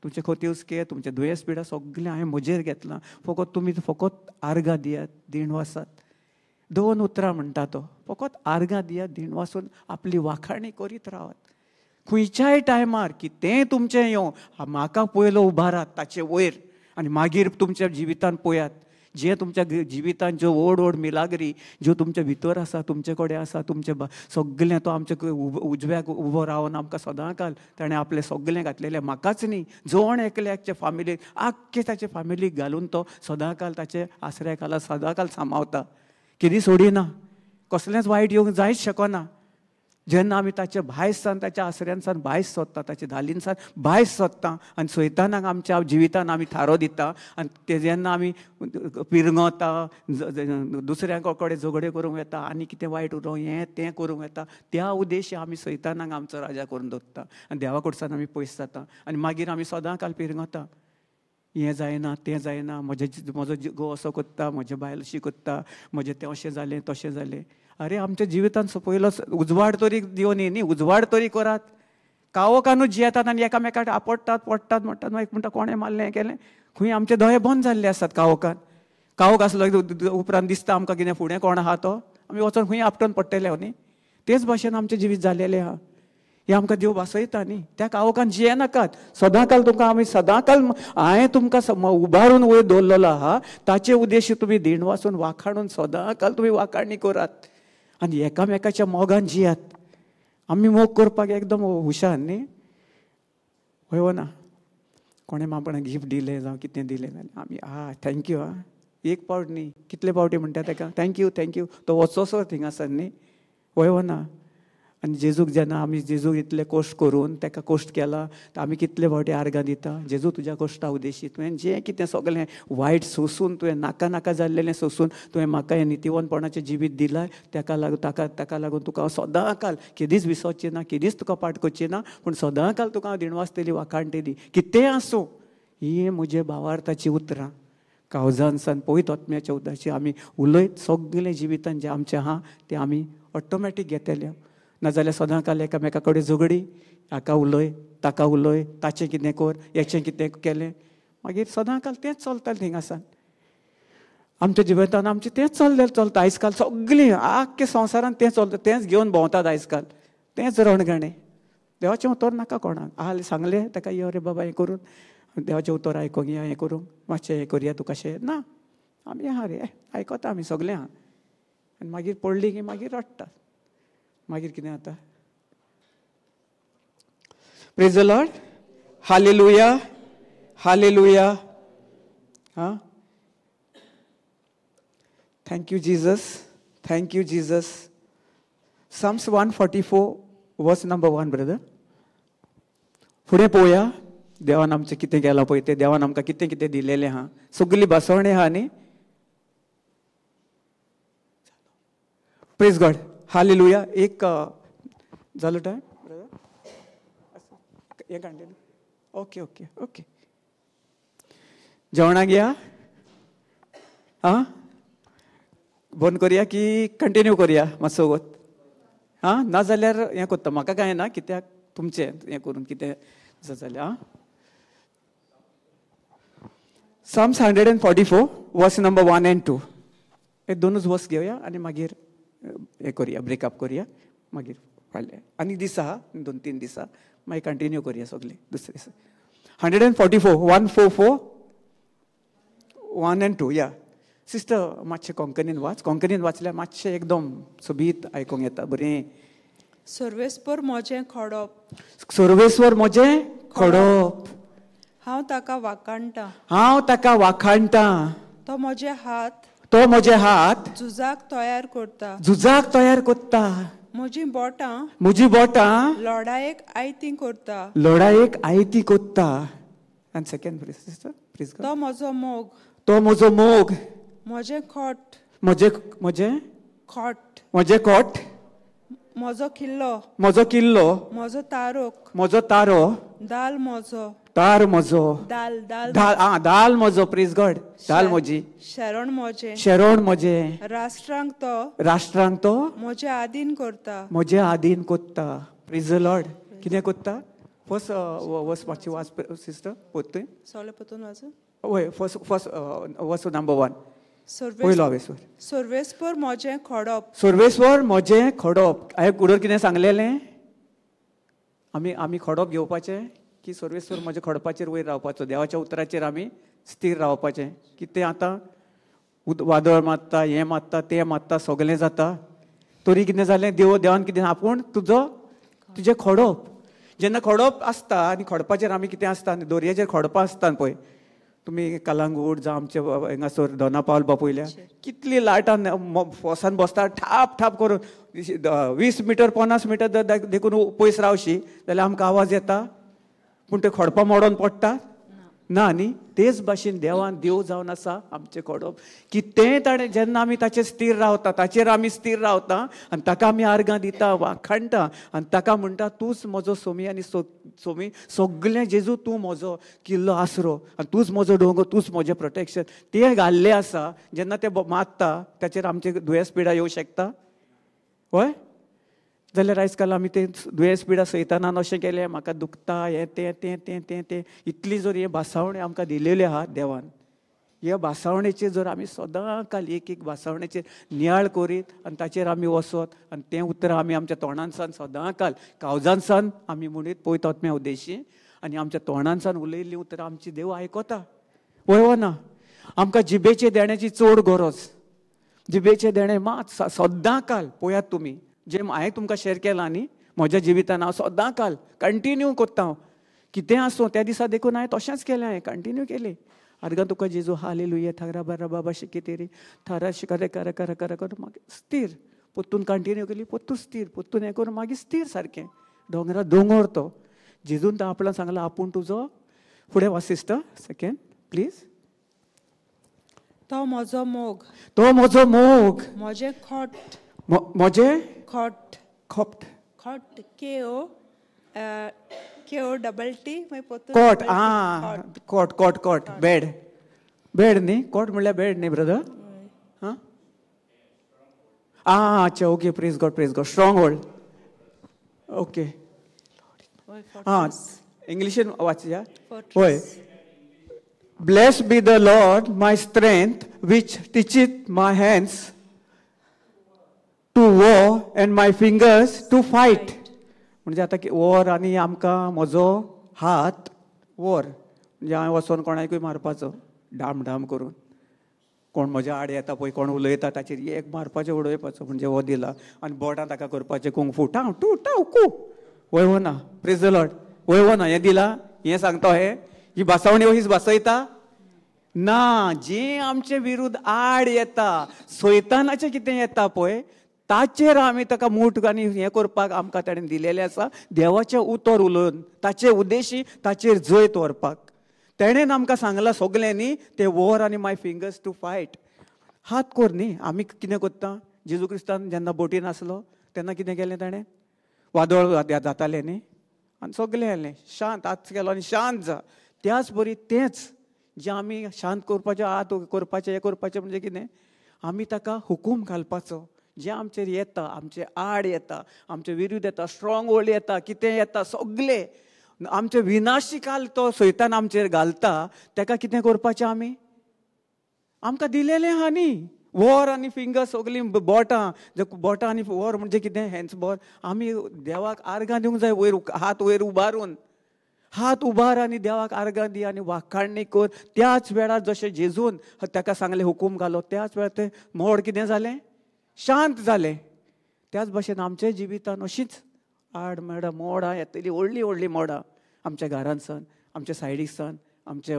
तुमचे खोती हुस्के, तुमचे दुयेंस पिडा सगळें हांवें म्हजेर घेतलां, फकत तुमी फकत आर्गां दियात, दिणवासात. 2 उतरां म्हणटा तो, फकत आर्गां दियात, दिणवासून आपली वाखाणी करीत रावात. खंयच्याय टायमार कितेंय तुमचें येवं, म्हाका पयलो उबारात ताचे वयर आनी मागीर तुमच्या जिवितान पळयात. जे तुमच्या जिवितान ज्यो व्हड व्हड मिलाग्री ज्यो तुमच्या भितर आसा, तुमचे कडेन आसा, तुमचें सगळें तो आमचे उजव्याक उबो रावन आमकां सदां काल ताणें आपलें सगळें घातलेलें. म्हाकाच न्ही, जण एकल्याचे फामिलीक, आख्खे ताचे फामिलीक घालून तो सदां काल ताचे आसऱ्या खाला सदां काल सांबाळता. केदी सोडिना, कसलेंच वायट येवंक जायच शकना. जेन्ना आमी ताचे भायसान, ताच्या आसऱ्यानसान भायस सोदता, ताच्या धालीनसान भायस सोदता आनी सैतानाक आमच्या जिवितान आमी थारो दिता आनी ते जेन्ना आमी पिरंगता, दुसऱ्यां कडेन झगडे करूंक येता आनी कितें वायट उलोवंक हें तें करूंक येता, त्या उद्देश्य आमी सैतानाक आमचो राजा करून दवरता आनी देवा कडच्यान आमी पयस जाता आनी मागीर आमी सदां काल पिरंगता. हें जायना, तें जायना, म्हजो घोव असो करता, म्हजें बायल अशी करता, म्हजें तें अशें जालें तशें जालें. अरे आमच्या जिवितान पयलो उजवाड तरी दिवन न्ही, उजवाड तरी करात. कावोकानूच जियेतात आनी एकामेकाक आपडटात पडटात म्हणटात, मागीर म्हणटा कोणें मारलें हें केलें. खंय आमचे दोळे बंद जाल्ले आसतात कावोकान. कावोक आसलो उपरांत दिसता आमकां कितें फुडें कोण आहा तो, आमी वचोन खंय आपटून पडटले न्ही. तेच भाशेन आमचें जिवीत जालेलें आहा. हें आमकां देव भासयता न्ही. त्या कावकान जियेनाकात. सदांकाल तुमकां आमी सदांकाल हांवें तुमकां उबारून वयर दवरलेलो आहा, ताचे उद्देश तुमी देण वाचून वाखाणून सदांकाल तुमी वाखाणी करात आनी एकामेकाच्या मोगान जियात. आमी मोग करपाक एकदम हुशार न्ही, हय वो ना? कोणें आपणाक गिफ्ट दिलें जावं कितें दिलें जाल्यार आमी आ thank you आं, एक पावट न्ही कितले पावटी म्हणटा ताका thank you thank you, तो वचोसो थिंगासर न्ही, हय वो ना? आनी जेजूक जेन्ना आमी जेजूक इतले कश्ट करून ताका कश्ट केला तर आमी कितले फावटी आर्गां दिता, जेजू तुज्या कश्टा उद्देशी तुवें जें कितें सगळें वायट सोंसून, तुवें नाका नाका जाल्लेलें सोंसून तुवें म्हाका हें नितिवंतपणाचें जिवीत दिलां, ताका लागून ताका लागून तुका हांव सदांकाल केदीच विसरचें ना, केदीच तुका पाट करचें ना, पूण सदांकाल तुका हांव दिणवासतली वाखाणटली. कितेंय आसूं, ही म्हजे भावार्थाचीं उतरां कावजान पवित्र आत्म्याच्या उतराची आमी उलयत सगळें जिवितान जें आमचें आहा तें आमी ऑटोमॅटीक घेतले. नाजाल्यार सदांकाल एकामेका कडेन झगडी, हाका उलय ताका उलय, ताचें कितें कर, हेचें कितें केलें, मागीर सदांकाल तेंच चलतालें थिंगासान. आमच्या जिवितान आमचें तेंच चल्लें चलता आयज काल सगळीं आख्खे संवसारान तें चलता, तेंच घेवन भोंवतात आयज काल, तेंच रणगाणें. देवाचें उतर नाका कोणाक, आहा सांगलें ताका यो रे बाबा हें करून, देवाचें उतर आयकोंक या, हें करूंक मातशें हें करुया तुका अशें ना, आमी आहा रे आयकता आमी सगळें आहा. आनी मागीर पडली की मागीर रडटा, मागीर कितें जाता? Praise the Lord, hallelujah, hallelujah. हां, thank you Jesus, thank you Jesus. Psalms 144 verse number 1 brother. फुडें पळोवया देवान आमचें कितें केलां पळय तें, देवान आमकां कितें कितें दिलेलें आहा, सगळी बसवणी आहा न्ही. प्रेज गॉड, हालेलुया. एक जालो टायम ब्रदर, हें कंटिन्यू? ओके ओके ओके, जेवणाक या, आं बंद करुया की कंटिन्यू करुया मातसो वत? आं नाजाल्यार हें करता, म्हाका कांय ना, कित्याक तुमचें हें करून कितें जाल्यार. आं, Psalms 144 verse number 1 and 2, हे दोनूच वर्स घेवया आनी मागीर हें करुया, ब्रेकअप करुया, मागीर फाल्यां आनी दिसा 2-3 दिसा मागीर कंटिन्यू करुया सगळें दुसरे दिसा. 144 144 1 and 2. या सिस्टर मातशें कोंकणीन वाच, कोंकणीन वाचल्यार मातशें एकदम सोबीत आयकूंक येता बरें. सर्वेस्पर म्हजें खडप, सर्वेस्वर म्हजें खडप, हांव ताका वाखाणटा, हांव ताका वाखाणटा, तो म्हजे हात, तो म्हजे हात झुजाक तयार करता, झुजाक तयार करता, म्हजी बोटां, म्हजी बोटां लढायेक आयती करता, लढायेक आयती करता. आनी सेकंड सिस्टर प्लीज. तो म्हजो मोग, तो म्हजो मोग, म्हजें खोट, म्हजें म्हजें खोट, म्हजें खोट, म्हजो किल्लो, म्हजो किल्लो, म्हजो तारोक, म्हजो तारो, दाल म्हजो, तार म्हजो, दाल दाल दाल, आं दाल म्हजो, प्रेज गॉड, दाल म्हजी, शरण म्हजें, शरण म्हजें, राष्ट्रांक तो, राष्ट्रांक तो म्हजे आदीन करता, म्हजे आदीन करता. प्रेज the Lord. कितें करता? फर्स्ट वर्स मातशी वाच सिस्टर, परतूय सगळें परतून वाच. हय, फर्स्ट फर्स्ट वर्स नंबर 1, पयलो हांवें. सर्वेस्पर म्हजें खडप, सर्वेस्वर म्हजें खडप. हांवें कुडोर कितें सांगलेलें? आमी आमी खडप घेवपाचें की सर्वेस्वर म्हज्या खडपाचेर वयर रावपाचो, देवाच्या उतराचेर आमी स्थीर रावपाचें. कितें आतां वादळ मारता, हें मारता, तें मारता, सगळें जाता, तरी कितें जालें, देव देवान कितें आपूण तुजो तुजें खडप. जेन्ना खडप आसता आनी खडपाचेर आमी कितें आसता आनी दोरयेचेर खडपां आसता पळय, तुमी कलांगूट जावं आमचे हांगासर दोना पावल पळयल्या, कितली लाटां फोर्सान बसता, ठाप ठाप करून 20 मिटर 50 मिटर देखून पयस रावशी जाल्यार आमकां आवाज येता, पूण ते खडपां मोडोन पडटा ना न्ही. तेच भाशेन देवान देव जावन आसा आमचें खडप, कितेंय ताणें जेन्ना आमी ताचेर स्थीर रावता, ताचेर आमी स्थीर रावता आनी ताका आमी आर्गां दिता, वाखाणटा आनी ताका म्हणटा तूंच म्हजो सोमी आनी सोमी सगळें जेजू, तूं म्हजो किल्लो आसरो आनी तूंच म्हजो दोंगर, तूंच म्हजें प्रोटेक्शन. तें घाल्लें आसा, जेन्ना तें मारता ताचेर आमचें दुयेंस पिडा येवं शकता, हय? जाल्यार आयज काल आमी तें दुयेंस पिडा सयतानान अशें केलें, म्हाका दुखता, हें तें तें तें तें तें, इतली जर हें भासावणी आमकां दिलेली आहा देवान, ह्या भासावणेचेर जर आमी सदां काल एक एक भासावणेचेर नियाळ करीत आनी ताचेर आमी वचत आनी तें उतरां आमी आमच्या तोंडांसान सदां काल कावजांसान आमी म्हणीत पळयता आत्म्या उद्देशी आनी आमच्या तोंडांसान उलयल्लीं उतरां आमची देव आयकता. वय वो ना? आमकां जिबेचे देण्याची चड गरज. जिबेचें देणें मात सदां काल पळयात तुमी, जें हांवें तुमकां शेर केलां न्ही म्हज्या जिवितान, हांव सदां काल कंटिन्यू करता. हांव कितें आसूं त्या दिसा देखून हांवें तशेंच केलें, हांवें कंटिन्यू केलें. आर्गां तुका जेजू, हालेलुया, थारा बारा बाबा शिकेतेरी थारा शिकारे करा करा करा करून मागीर स्थिर पोत्तून कंटिन्यू केली, पोत्तून स्थिर, पोत्तून हें करून मागीर स्थिर सारकें दोंगरा दोंगर तो जेजून तो आपणाक सांगला आपूण तुजो. फुडें वाच सिस्टर सेकेंड प्लीज. तो म्हजो मोग, तो म्हजो मोग, म्हजें खोट, म्हजें खोट, खोट, खोट, K O K O double T, cot. Ah, cot cot cot, bed, bed न्ही, कॉट म्हणल्यार बेड न्ही ब्रदर. हां आं अच्छा, okay, praise God, praise God. Stronghold, okay. आं, इंग्लिशीन वाचया. हय. Blessed be the Lord, my strength, which teacheth my hands to war and my fingers to fight. म्हणजे आतां वॉर आनी आमकां म्हजो हात वॉर म्हणजे हांवें वचोन कोणाकूय मारपाचो डाम डाम करून, कोण म्हज्या आड येता पळय, कोण उलयता ताचेर एक मारपाचें उडोवपाचो, म्हणजे हो दिला आनी बोटां ताका करपाचें कुंग फू टाव टू टाव कू. वय हो ना? प्रेज the Lord. वय हो ना? हें दिला, हें सांगता, हें ही भासावणी हीच भासयता ना. जे आमचे विरुद्ध आड येता, सैतानाचें कितें येता पळय ताचेर आमी ताका मूठ आनी हें करपाक आमकां ताणें दिलेलें आसा देवाचें उतर उलोवन ताचे उद्देशी ताचेर जैत व्हरपाक. तेणेन आमकां सांगलां सगळें न्ही, ते वॉर आनी माय फिंगर्स टू फायट. हात कोर न्ही, आमी कितें करता? जेजू क्रिस्तान जेन्ना बोटीन आसलो तेन्ना कितें केलें ताणें? वादळ जातालें न्ही आनी सगळें जालें, शांत हात केलो आनी शांत जा. त्याच बरी तेंच जें आमी शांत करपाचें, हात करपाचें, हें करपाचें म्हणजे कितें, आमी ताका हुकूम घालपाचो. जें आमचेर येता, आमचे आड येता, आमचे विरुद्ध येता, स्ट्रॉंग होल्ड येता, कितें येता, सगळे आमचे विनाशी काल तो सैतान आमचेर घालता, ताका कितें करपाचें आमी? आमकां दिलेलें आहा न्ही वॉर आनी फिंगर सगळीं बोटां, बोटां आनी वॉर म्हणजे कितें, हँड्स बोर. आमी देवाक आर्गां दिवंक जाय, वयर हात वयर उबारून, हात उबार आनी देवाक आर्गां दी आनी वाखाणणी कर. त्याच वेळार जशें जेजून ताका सांगलें, हुकूम घालो, त्याच वेळार तें मोड कितें जालें? शांत जालें. त्याच भाशेन आमच्या जिवितान अशीच आड मेडां मोडां येतली, व्हडलीं व्हडलीं मोडां आमच्या घरांतसान, आमच्या सायडीक सान, आमचे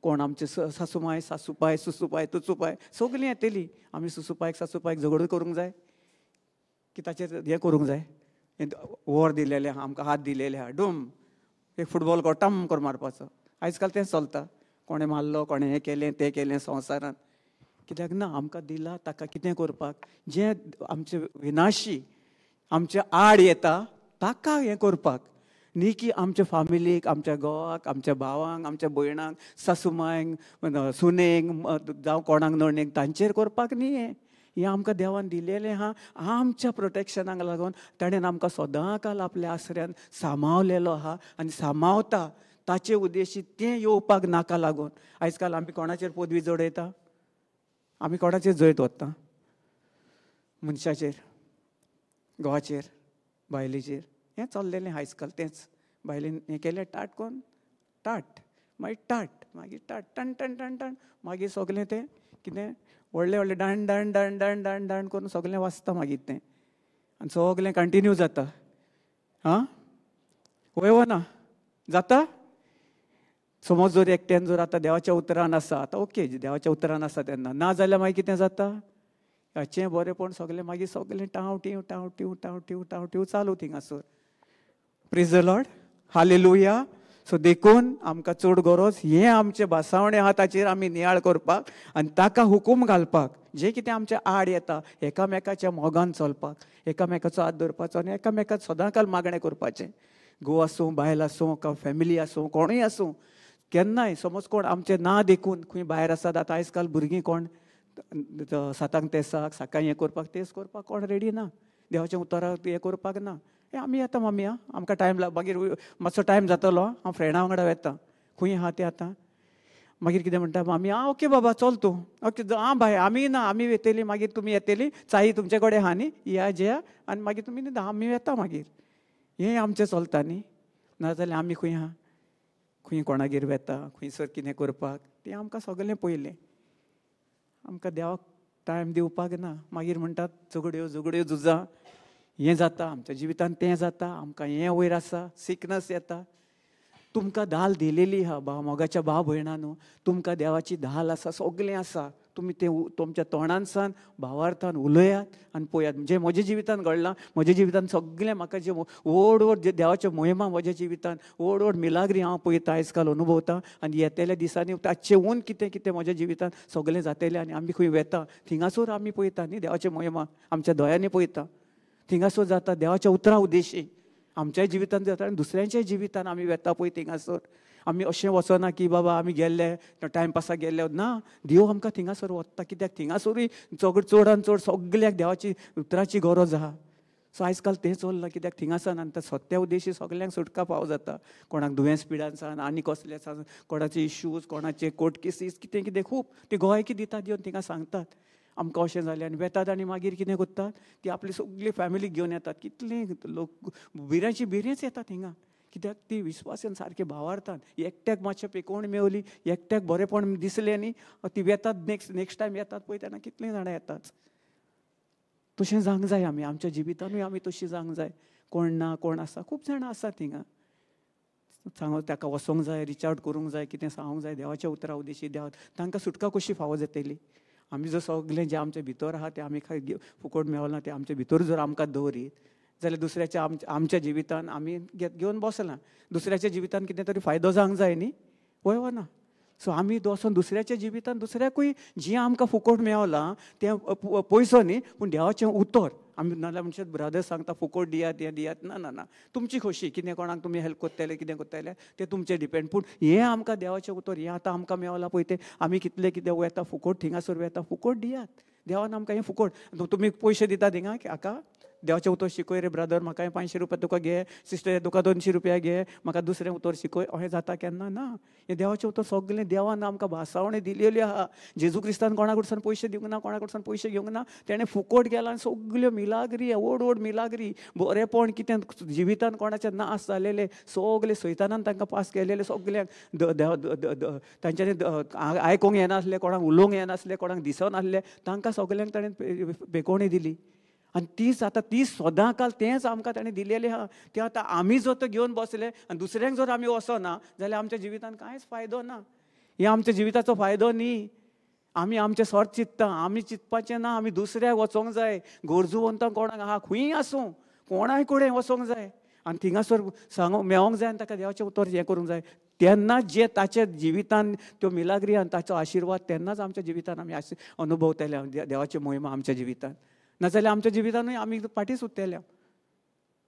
कोण आमचे सासूमाय, सासूपाय, सुसूपाय, तुचुपाय सगळीं येतली. आमी सुसूपायक सासूपायक झगडो करूंक जाय की ताचेर हें करूंक जाय? वॉर दिलेलें आहा आमकां, हात दिलेले आहा, डूम एक फुटबॉल को टम करून मारपाचो. आयज काल तें चलता, कोणें मारलो, कोणें हें केलें तें केलें संवसारांत. कित्याक ना, आमकां दिला ताका कितें करपाक, जें आमचे विनाशी आमचे आड येता ताका हें करपाक न्ही, की आमच्या फामिलीक, आमच्या घोवाक, आमच्या भावांक, आमच्या भयणांक, सासूमांक, सुनेक, जावं कोणाक नणेक, तांचेर करपाक न्ही. हें हें आमकां देवान दिलेलें आहा आमच्या प्रोटेक्शनाक लागून. ताणें आमकां सदां काल आपल्या आसऱ्यान सांबावलेलो आहा आनी सांबावता. ताचे उद्देशी तें येवपाक नाका लागून. आयज काल आमी कोणाचेर पदवी जोडयता? आमी कोणाचेर जैत वता? मनशाचेर, घोवाचेर, बायलेचेर. हें चल्लेलें आयज काल तेंच. बायलेन हें केलें टाट कोन्न टाट, मागीर टाट, मागीर टाट, टण टण टण टण, मागीर सगळें तें कितें व्हडलें व्हडलें डाण डाण डाण डाण डाण डाण करून सगळें वाचता मागीर तें, आनी सगळें कंटिन्यू जाता. आं, वय वो ना जाता? समज जर एकट्यान जर आतां देवाच्या उतरान आसा, आतां ओके, देवाच्या उतरान आसा तेन्ना, ना जाल्यार मागीर कितें जाता? हाचें बरेंपण सगळें मागीर सगळें टांव टीव टांव टीव टांव टीव टांव टीव चालू थिंगासर. Praise the Lord, hallelujah. So देखून आमकां चड गरज हें आमचें भासावणें आहा ताचेर आमी नियाळ करपाक आनी ताका हुकूम घालपाक. जें कितें आमच्या आड येता एकामेकाच्या मोगान चलपाक, एकामेकाचो हात धरपाचो आनी एकामेकाक सदांकाल मागणें करपाचें. घोव आसूं, बायल आसूं, फॅमिली आसूं, कोणूय आसूं, केन्नाय समज कोण आमचें ना देखून खंय भायर आसात. आतां आयज काल भुरगीं कोण सातांक तेसाक सकाळीं हें करपाक तेस करपाक कोण रेडी ना, देवाचें उतराक हें करपाक ना. हें आमी येता मम्मी, आं आमकां टायम मागीर मातसो टायम जातलो, हांव फ्रेंडा वांगडा वेता. खंय आहा तें आतां मागीर कितें म्हणटा आमी, आं ओके बाबा चल तूं, ओके आं बाय आमी ना, आमी वेतली, मागीर तुमी येतली, चाई तुमचे कडेन आहा न्ही, या जेया आनी मागीर तुमी न्हिदा, आमी वेता मागीर. हें आमचें चलता न्ही. नाजाल्यार आमी खंय आहा, खंय कोणागेर वेता, खंयसर कितें करपाक, तें आमकां सगळें पयलें. आमकां देवाक टायम दिवपाक ना. मागीर म्हणटात झगड्यो झगड्यो झुजां, हें जाता आमच्या जिवितान, तें जाता, आमकां हें वयर आसा, सिकनस येता. तुमकां धाल दिलेली आहा भाव, मोगाच्या भाव भयणां न्हू, तुमकां देवाची धाल आसा, सगळें आसा. तुमी तें तुमच्या तोंडानसान भावार्थान उलयात आनी पळयात. जें म्हज्या जिवितान घडलां, म्हज्या जिवितान सगळें म्हाका जें व्हड व्हड देवाच्यो मोहिमा म्हज्या जिवितान, व्हड व्हड मिलाग्री हांव पळयता, आयज काल अनुभवता. आनी येतल्या दिसांनी ताचें हून कितें कितें म्हज्या जिवितान सगळें जातलें. आनी आमी खंय वेता थिंगासर आमी पळयता न्ही देवाच्यो मोहिमा, आमच्या दोळ्यांनी पळयता, थिंगासर जाता देवाच्या उतरां उद्देशी आमच्याय जिवितान जाता आनी दुसऱ्यांच्याय जिवितान आमी वेता पळय थिंगासर. आमी अशें वचना की बाबा आमी गेल्ले टायमपासाक गेल्ले ना, देव आमकां थिंगासर वता. कित्याक थिंगासरूय चड चडान चड सगल्याक देवाची उतराची गरज आहा. सो आयज काल तें चल्लां, कित्याक थिंगासान आनी सत्या उद्देशी सगल्यांक सुटका पाव जाता. कोणाक दुयेंस पिडान आनी कसले आसा, कोणाचे इश्यूज, कोणाचे कोर्ट केसीस, कितें कितें खूब ती गोवायकी दितात येवन थिंगा सांगतात आमकां अशें जालें. आनी वेतात आनी मागीर कितें करतात, ती आपली सगली फॅमिलीक घेवन येतात. कितले लोक भिऱ्याची भिरेंच येतात हिंगा, कित्याक ती विस्वासान सारके भावार्थान एकट्याक मातशें पेकोवण मेवली, एकट्याक बरेंपण दिसलें न्ही, ती वेतात नेक्स्ट टायम येतात पळय तेन्ना कितलीं जाणां येतात. तशें जावंक जाय आमी आमच्या जिवितानूय आमी तशी जावंक जाय. कोण ना कोण आसा, खूब जाणां आसात थिंगा, सांगो ताका वचोंक जाय, रिच आवट करूंक जाय, कितें सांगूंक जाय देवाच्या उतरा उद्देशी. देवा तांकां सुटका कशी फावो जातली. आमी जर सगळें जें आमच्या भितर आहा तें आमी फुकट मेवलां तें आमच्या भितर जर आमकां दवरीत जाल्यार दुसऱ्याच्या आमच्या जिवितान आमी घेवन बसलां, दुसऱ्याच्या जिवितान कितें तरी फायदो जावंक जाय न्ही, वय वा ना. सो आमी वचोन दुसऱ्याच्या जिवितान दुसऱ्याकूय जें आमकां फुकट मेवलां तें पयसो न्ही, पूण देवाचें उतर आमी नाजाल्यार म्हणचे ब्रदर सांगता फुकट दियात, हें दियात, ना ना ना, तुमची खोशी कितें कोणाक तुमी हेल्प करतले, कितें करतले तें तुमचें डिपेंड. पूण हें आमकां देवाचें उतर हें आतां आमकां मेवलां पळय तें आमी कितलें कितें वेता फुकट थिंगासर वेता, फुकट दियात. देवान आमकां हें फुकट, तुमी पयशे दितात हिंगा हाका देवाचें उतर शिकय रे ब्रदर, म्हाका हें 500 रुपया तुका घे, सिस्टर तुका 200 रुपया घे, म्हाका दुसरें उतर शिकय, अशें जाता केन्ना ना. हें देवाचें उतर सगळें देवान आमकां भासावणी दिलेली आहा. जेजू क्रिस्तान कोणा कडसून पयशे दिवंक ना, कोणा कडसून पयशे घेवंक ना, तेणें फुकट गेला आनी सगल्यो मिलाग्री, व्हड व्हड मिलाग्री, बरेंपण कितें जिवितान कोणाचें नाश जालेलें सगलें सैतानान तांकां पास केलेलें सगल्यांक, तांच्यांनी आयकूंक येनासलें, कोणाक उलोवंक येनासलें, कोणाक दिसनासलें, तांकां सगल्यांक ताणें पेकोवणी दिली. आनी तीच आतां ती सदां काल तेंच आमकां ताणें दिलेलें आहा. तें आतां आमी जर तो घेवन बसले आनी दुसऱ्यांक जर आमी वचना जाल्यार आमच्या जिवितान कांयच फायदो ना. हें आमच्या जिविताचो फायदो न्ही. आमी आमचें सर्त चिंतता, आमी चिंतपाचें ना, आमी दुसऱ्याक वचोंक जाय. गरजूवंतांक कोणाक आहा खंय आसूं कोणाय कडेन वचोंक जाय आनी थिंगासर सांगूंक मेवोंक जाय आनी ताका देवाचें उतर हें करूंक जाय. तेन्नाच जें ताच्या जिवितान त्यो मिलाग्री आनी ताचो आशिर्वाद तेन्नाच आमच्या जिवितान आमी अनुभवतले देवाची मोहिमा आमच्या जिवितान. नाजाल्यार आमच्या जिवितानूय आमी फाटींच उरतले.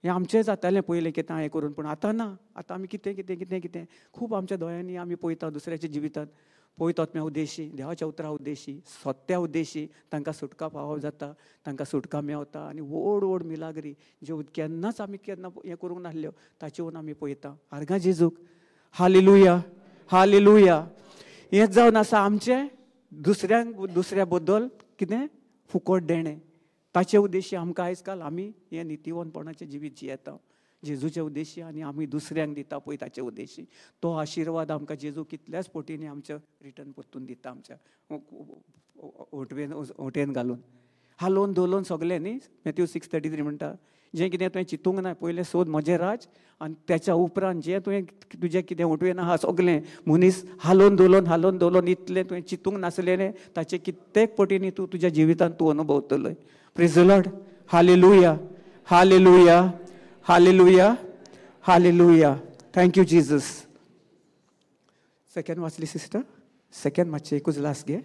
हें आमचें जातालें पयलें कितें हें करून, पूण आतां ना. आतां आमी कितें कितें कितें कितें खूब आमच्या दोळ्यांनी आमी पळयता दुसऱ्याच्या जिवितान, पळयतात म्या उद्देशी, देवाच्या उतरा उद्देशी, सत्या उद्देशी तांकां सुटका पावप जाता, तांकां सुटका मेवता. आनी व्हड व्हड मिलाग्री ज्यो केन्नाच आमी केन्ना हें करूंक नासल्यो ताचे वयर आमी पळयता. आर्गां जेजूक, हालेलुया, हालेलुया. हें जावन आसा आमचें दुसऱ्यांक दुसऱ्या बद्दल कितें फुकट देणें. ताचे उद्देशी आमकां आयज काल आमी हें नितीवंतपणाचें जिवीत जियेता जेजूचे उद्देशी, आनी आमी दुसऱ्यांक दिता पळय ताचे उद्देशी. तो आशिर्वाद आमकां जेजू कितल्याच पटींनी आमच्या रिटर्न परतून दिता, आमच्या ओटवेन घालून हालोवन धोलोवन सगलें न्ही. मॅथ्यू 6:33 म्हणटा, जें कितें तुवें चिंतूंक ना पयलें सोद म्हजें राज, आनी तेच्या उपरांत जें तुवें तुजें कितें ओटवेन आहा सगलें मनीस हालोवन धोलोवन हालोवन धोलोवन इतलें तुवें चिंतूंक नासलेलें ताचे कित्येक पटींनी तूं तुज्या जिवितांत तूं अनुभवतलोय. Praise the Lord. Hallelujah, hallelujah, hallelujah, hallelujah. Thank you Jesus. Second वाचली सिस्टर, सेकंड मातशें एकूच लास्ट घे.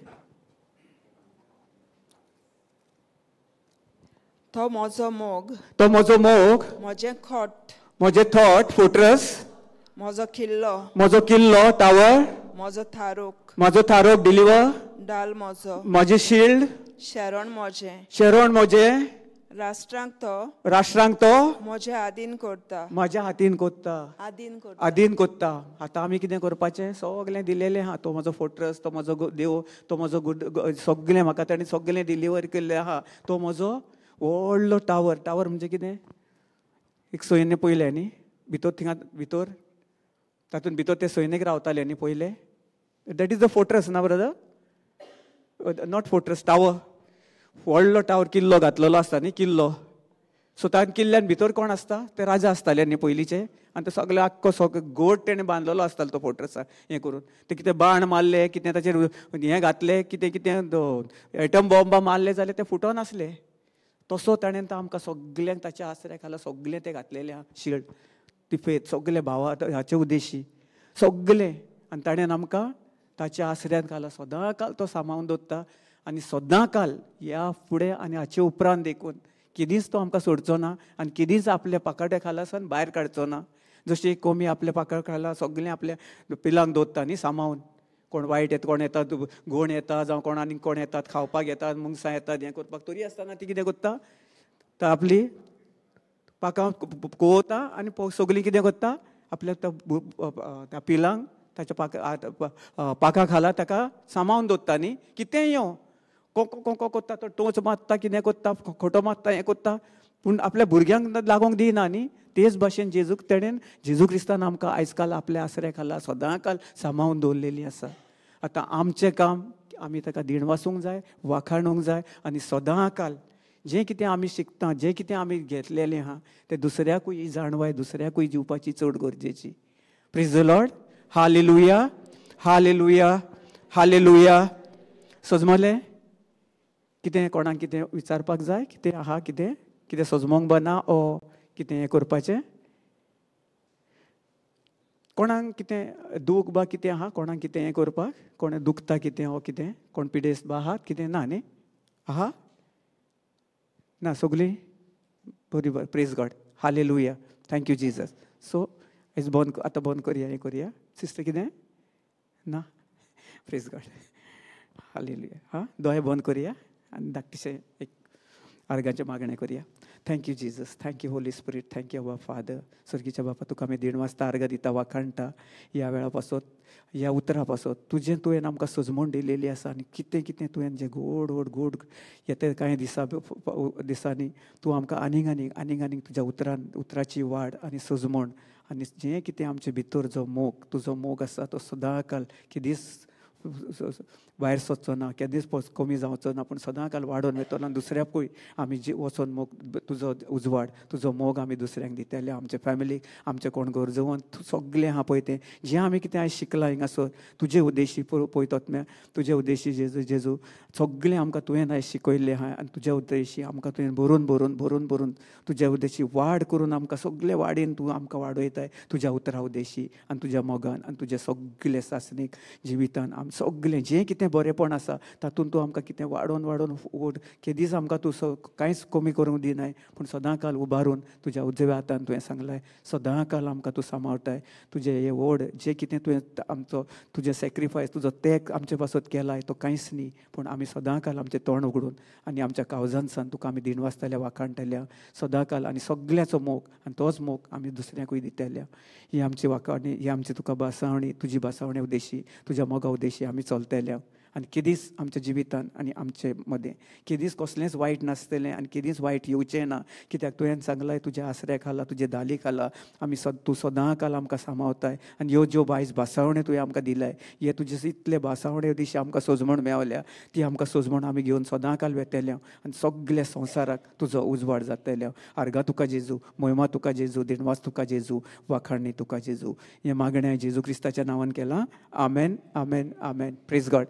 तो म्हजो मोग, तो म्हजो मोग, म्हजें खोट, म्हजें थॉट फोट्रस, म्हजो किल्लो, म्हजो किल्लो टावर, म्हजो थारोक, म्हजो थारोक डिलिवर, डाल म्हजो, म्हजें शिल्ड, शेरण म्हजें, शेरण म्हजें, राष्ट्रांक तो, राष्ट्रांक तो म्हज्या आदीन करता, म्हज्या हातीन कोत्ता, आदीन करता, आदीन कोत्ता. आतां आमी कितें करपाचें? सगळें दिलेलें आहा. तो म्हजो फोर्ट्रस, तो म्हजो देव, तो म्हजो गुड, सगळें म्हाका ताणें सगळें डिलिवर केल्लें आहा. तो म्हजो व्हडलो टावर. टावर म्हणजे कितें? एक सैन्य पयलें न्ही भितर, थिंगा भितर तातूंत भितर ते सैनीक रावताले न्ही पयले. That is the fortress ना ब्रदर? Not fortress, tower. व्हडलो टावर, किल्लो घातलेलो आसता न्ही, किल्लो. सो त्या किल्ल्यान भितर कोण आसता? ते राजा आसताले न्ही पयलींचे. आनी तो सगळे आख्खो सगळो गोड तेणें बांदलेलो आसतालो तो फोर्ट्रसा हें करून. ते कितें बाण मारले, कितें ताचेर हें घातलें, कितें कितें एटम बॉम्बा मारले जाल्यार ते फुटोन आसले. तसो ताणें तो आमकां सगल्यांक ताच्या आसऱ्या खाला सगळें तें घातलेलें आहा. शिल्ड, ती फेत, सगळे भावा हाचे उद्देशी सगळें. आनी ताणें आमकां ताच्या आसऱ्यान खाला सदां काल तो सांबाळून दवरता. आनी सदां काल ह्या फुडें आनी हाचे उपरांत देखून केदींच तो आमकां सोडचो ना आनी केदींच आपल्या पाकाट्या खाला सावन भायर काडचो ना. जशी कोमी आपल्या पाकाट्या खाला सगळें आपल्या पिलांक दवरता न्ही सांबाळून. कोण वायट येता, कोण येतात, गोण येता, जावं कोण आनीक कोण येतात खावपाक येतात, मुंगसां येतात हें करपाक. तरी आसतना ती कितें करता? तर आपली पाकां कोवता आनी सगळीं कितें करता? आपल्या त्या पिलांक ताच्या पाका खाला ताका सांबाळून दवरता न्ही. कितेंय येवं, कोंको कोंको करता, तो टोंच मारता, कितें करता, खोटो मारता, हें करता, पूण आपल्या भुरग्यांक लागोंक दिना न्ही. तेच भाशेन जेजूक तेणेन जेजू क्रिस्तान आमकां आयज काल आपल्या आसऱ्या खाला सदां काल सांबाळून दवरलेली आसा. आतां आमचें काम आमी ताका दिणवासूंक जाय, वाखाणूंक जाय आनी सदां काल जें कितें आमी शिकता, जें कितें आमी घेतलेलें आहा तें दुसऱ्याकूय ही जाणवाय दुसऱ्याकूय दिवपाची चड गरजेची. Praise the Lord. Hallelujah, hallelujah, hallelujah. सजमलें? कितें कोणाक कितें विचारपाक जाय? कितें आहा? कितें कितें सजमोंक बा ना ओ कितें हें करपाचें? कोणाक कितें दूख बा कितें आहा? कोणाक कितें हें करपाक? कोण दुखता कितें ओ कितें? कोण पिडेस्त बा आहात कितें ना न्ही? आहा ना? सगळीं बरी बरें. Praise God, hallelujah, thank you Jesus. So आयज बंद, आतां बंद करया, हें करया. सिस्टर कितें ना? Praise God, hallelujah. हां, दोळे बंद करया आनी धाकटेशें एक आर्गाचें मागणें करया. Thank you Jesus, thank you Holy Spirit, thank you our Father. स्वर्गीच्या बापा, तुका आमी दिणवासता, आर्गां दिता, वाखाणटा. ह्या वेळा पासत, ह्या उतरा पासत तुजें तुवें आमकां सजमोण दिलेली आसा आनी कितें कितें तुवें जें गोड गोड गोड येता कांय दिसांनी तूं आमकां आनीक आनीक आनीक आनीक तुज्या उतरान उतराची वाड आनी सजमोण आनी जें कितें आमचे भितर जो मोग, तुजो मोग आसा तो सदां काल केदींच भायर सोदचो ना, केदींच कमी जावचो ना, पूण सदां काल वाडोवन वयतलो. आनी दुसऱ्याकूय आमी जी वचोन मोग तुजो उजवाड, तुजो मोग आमी दुसऱ्यांक दितले, आमच्या फॅमिलीक, आमचे कोण गरजवंत सगळें आहा पळय तें जें आमी कितें आयज शिकलां हिंगासर तुजे उद्देशी पळयतात, तुजे उद्देशी जेजू जेजू सगळें आमकां तुवें आयज शिकयल्लें आहा आनी तुज्या उद्देशी आमकां तुवें भरून भरून भरून भरून तुज्या उद्देशी वाड करून आमकां सगळे वाडीन तूं आमकां वाडयताय तुज्या उतरा उद्देशी आनी तुज्या मोगान आनी तुज्या सगळे सासणीक जिवितान आम सगळें जें कितें बरेंपण आसा तातूंत तूं आमकां कितें वाडोवन वाडोवन ओड केदींच आमकां तूं कांयच कमी करूंक दिनाय, पूण सदां काल उबारून तुज्या उजव्या हातान तुवें सांगलाय सदां काल आमकां तूं सांबाळटाय. तुजें हें व्हड जें कितें तुवें आमचो तुजें सॅक्रिफायस, तुजो त्याग आमचे पासत केलाय तो कांयच न्ही, पूण आमी सदां काल आमचें तोंड उगडून आनी आमच्या कावजानसान तुका आमी दिणवासतल्या, वाखाणटल्या सदां काल आनी सगळ्याचो मोग आनी तोच मोग आमी दुसऱ्याकूय दितल्या. ही आमची वाखाणी, ही आमची तुका भासावणी, तुजी भासावणी उद्देशी, तुज्या मोगा उद्देशी आमी चलतल्या आनी केदींच आमच्या जिवितान आनी आमचे मदें केदींच कसलेंच वायट नासतलें आनी केदींच वायट येवचें ना, कित्याक तुवें सांगलाय तुज्या आसऱ्या खाला, तुजे दाली खाला आमी तूं सदां काल आमकां सांबाळताय आनी ह्यो ज्यो बायज भासावण्यो तुवें आमकां दिलाय, हे तुजे इतले भासावण्यो दिशी आमकां सोजमण मेवल्या, ती आमकां सोजमण आमी घेवन सदां काल वेतल्या आनी सगल्या संवसाराक तुजो उजवाड जातल्या. आर्गां तुका जेजू, मोहिमा तुका जेजू, दिणवास तुका जेजू, वाखाणणी तुका जेजू. हें मागणें जेजू क्रिस्ताच्या नांवान केलां. आमेन, आमेन, आमेन. Praise God.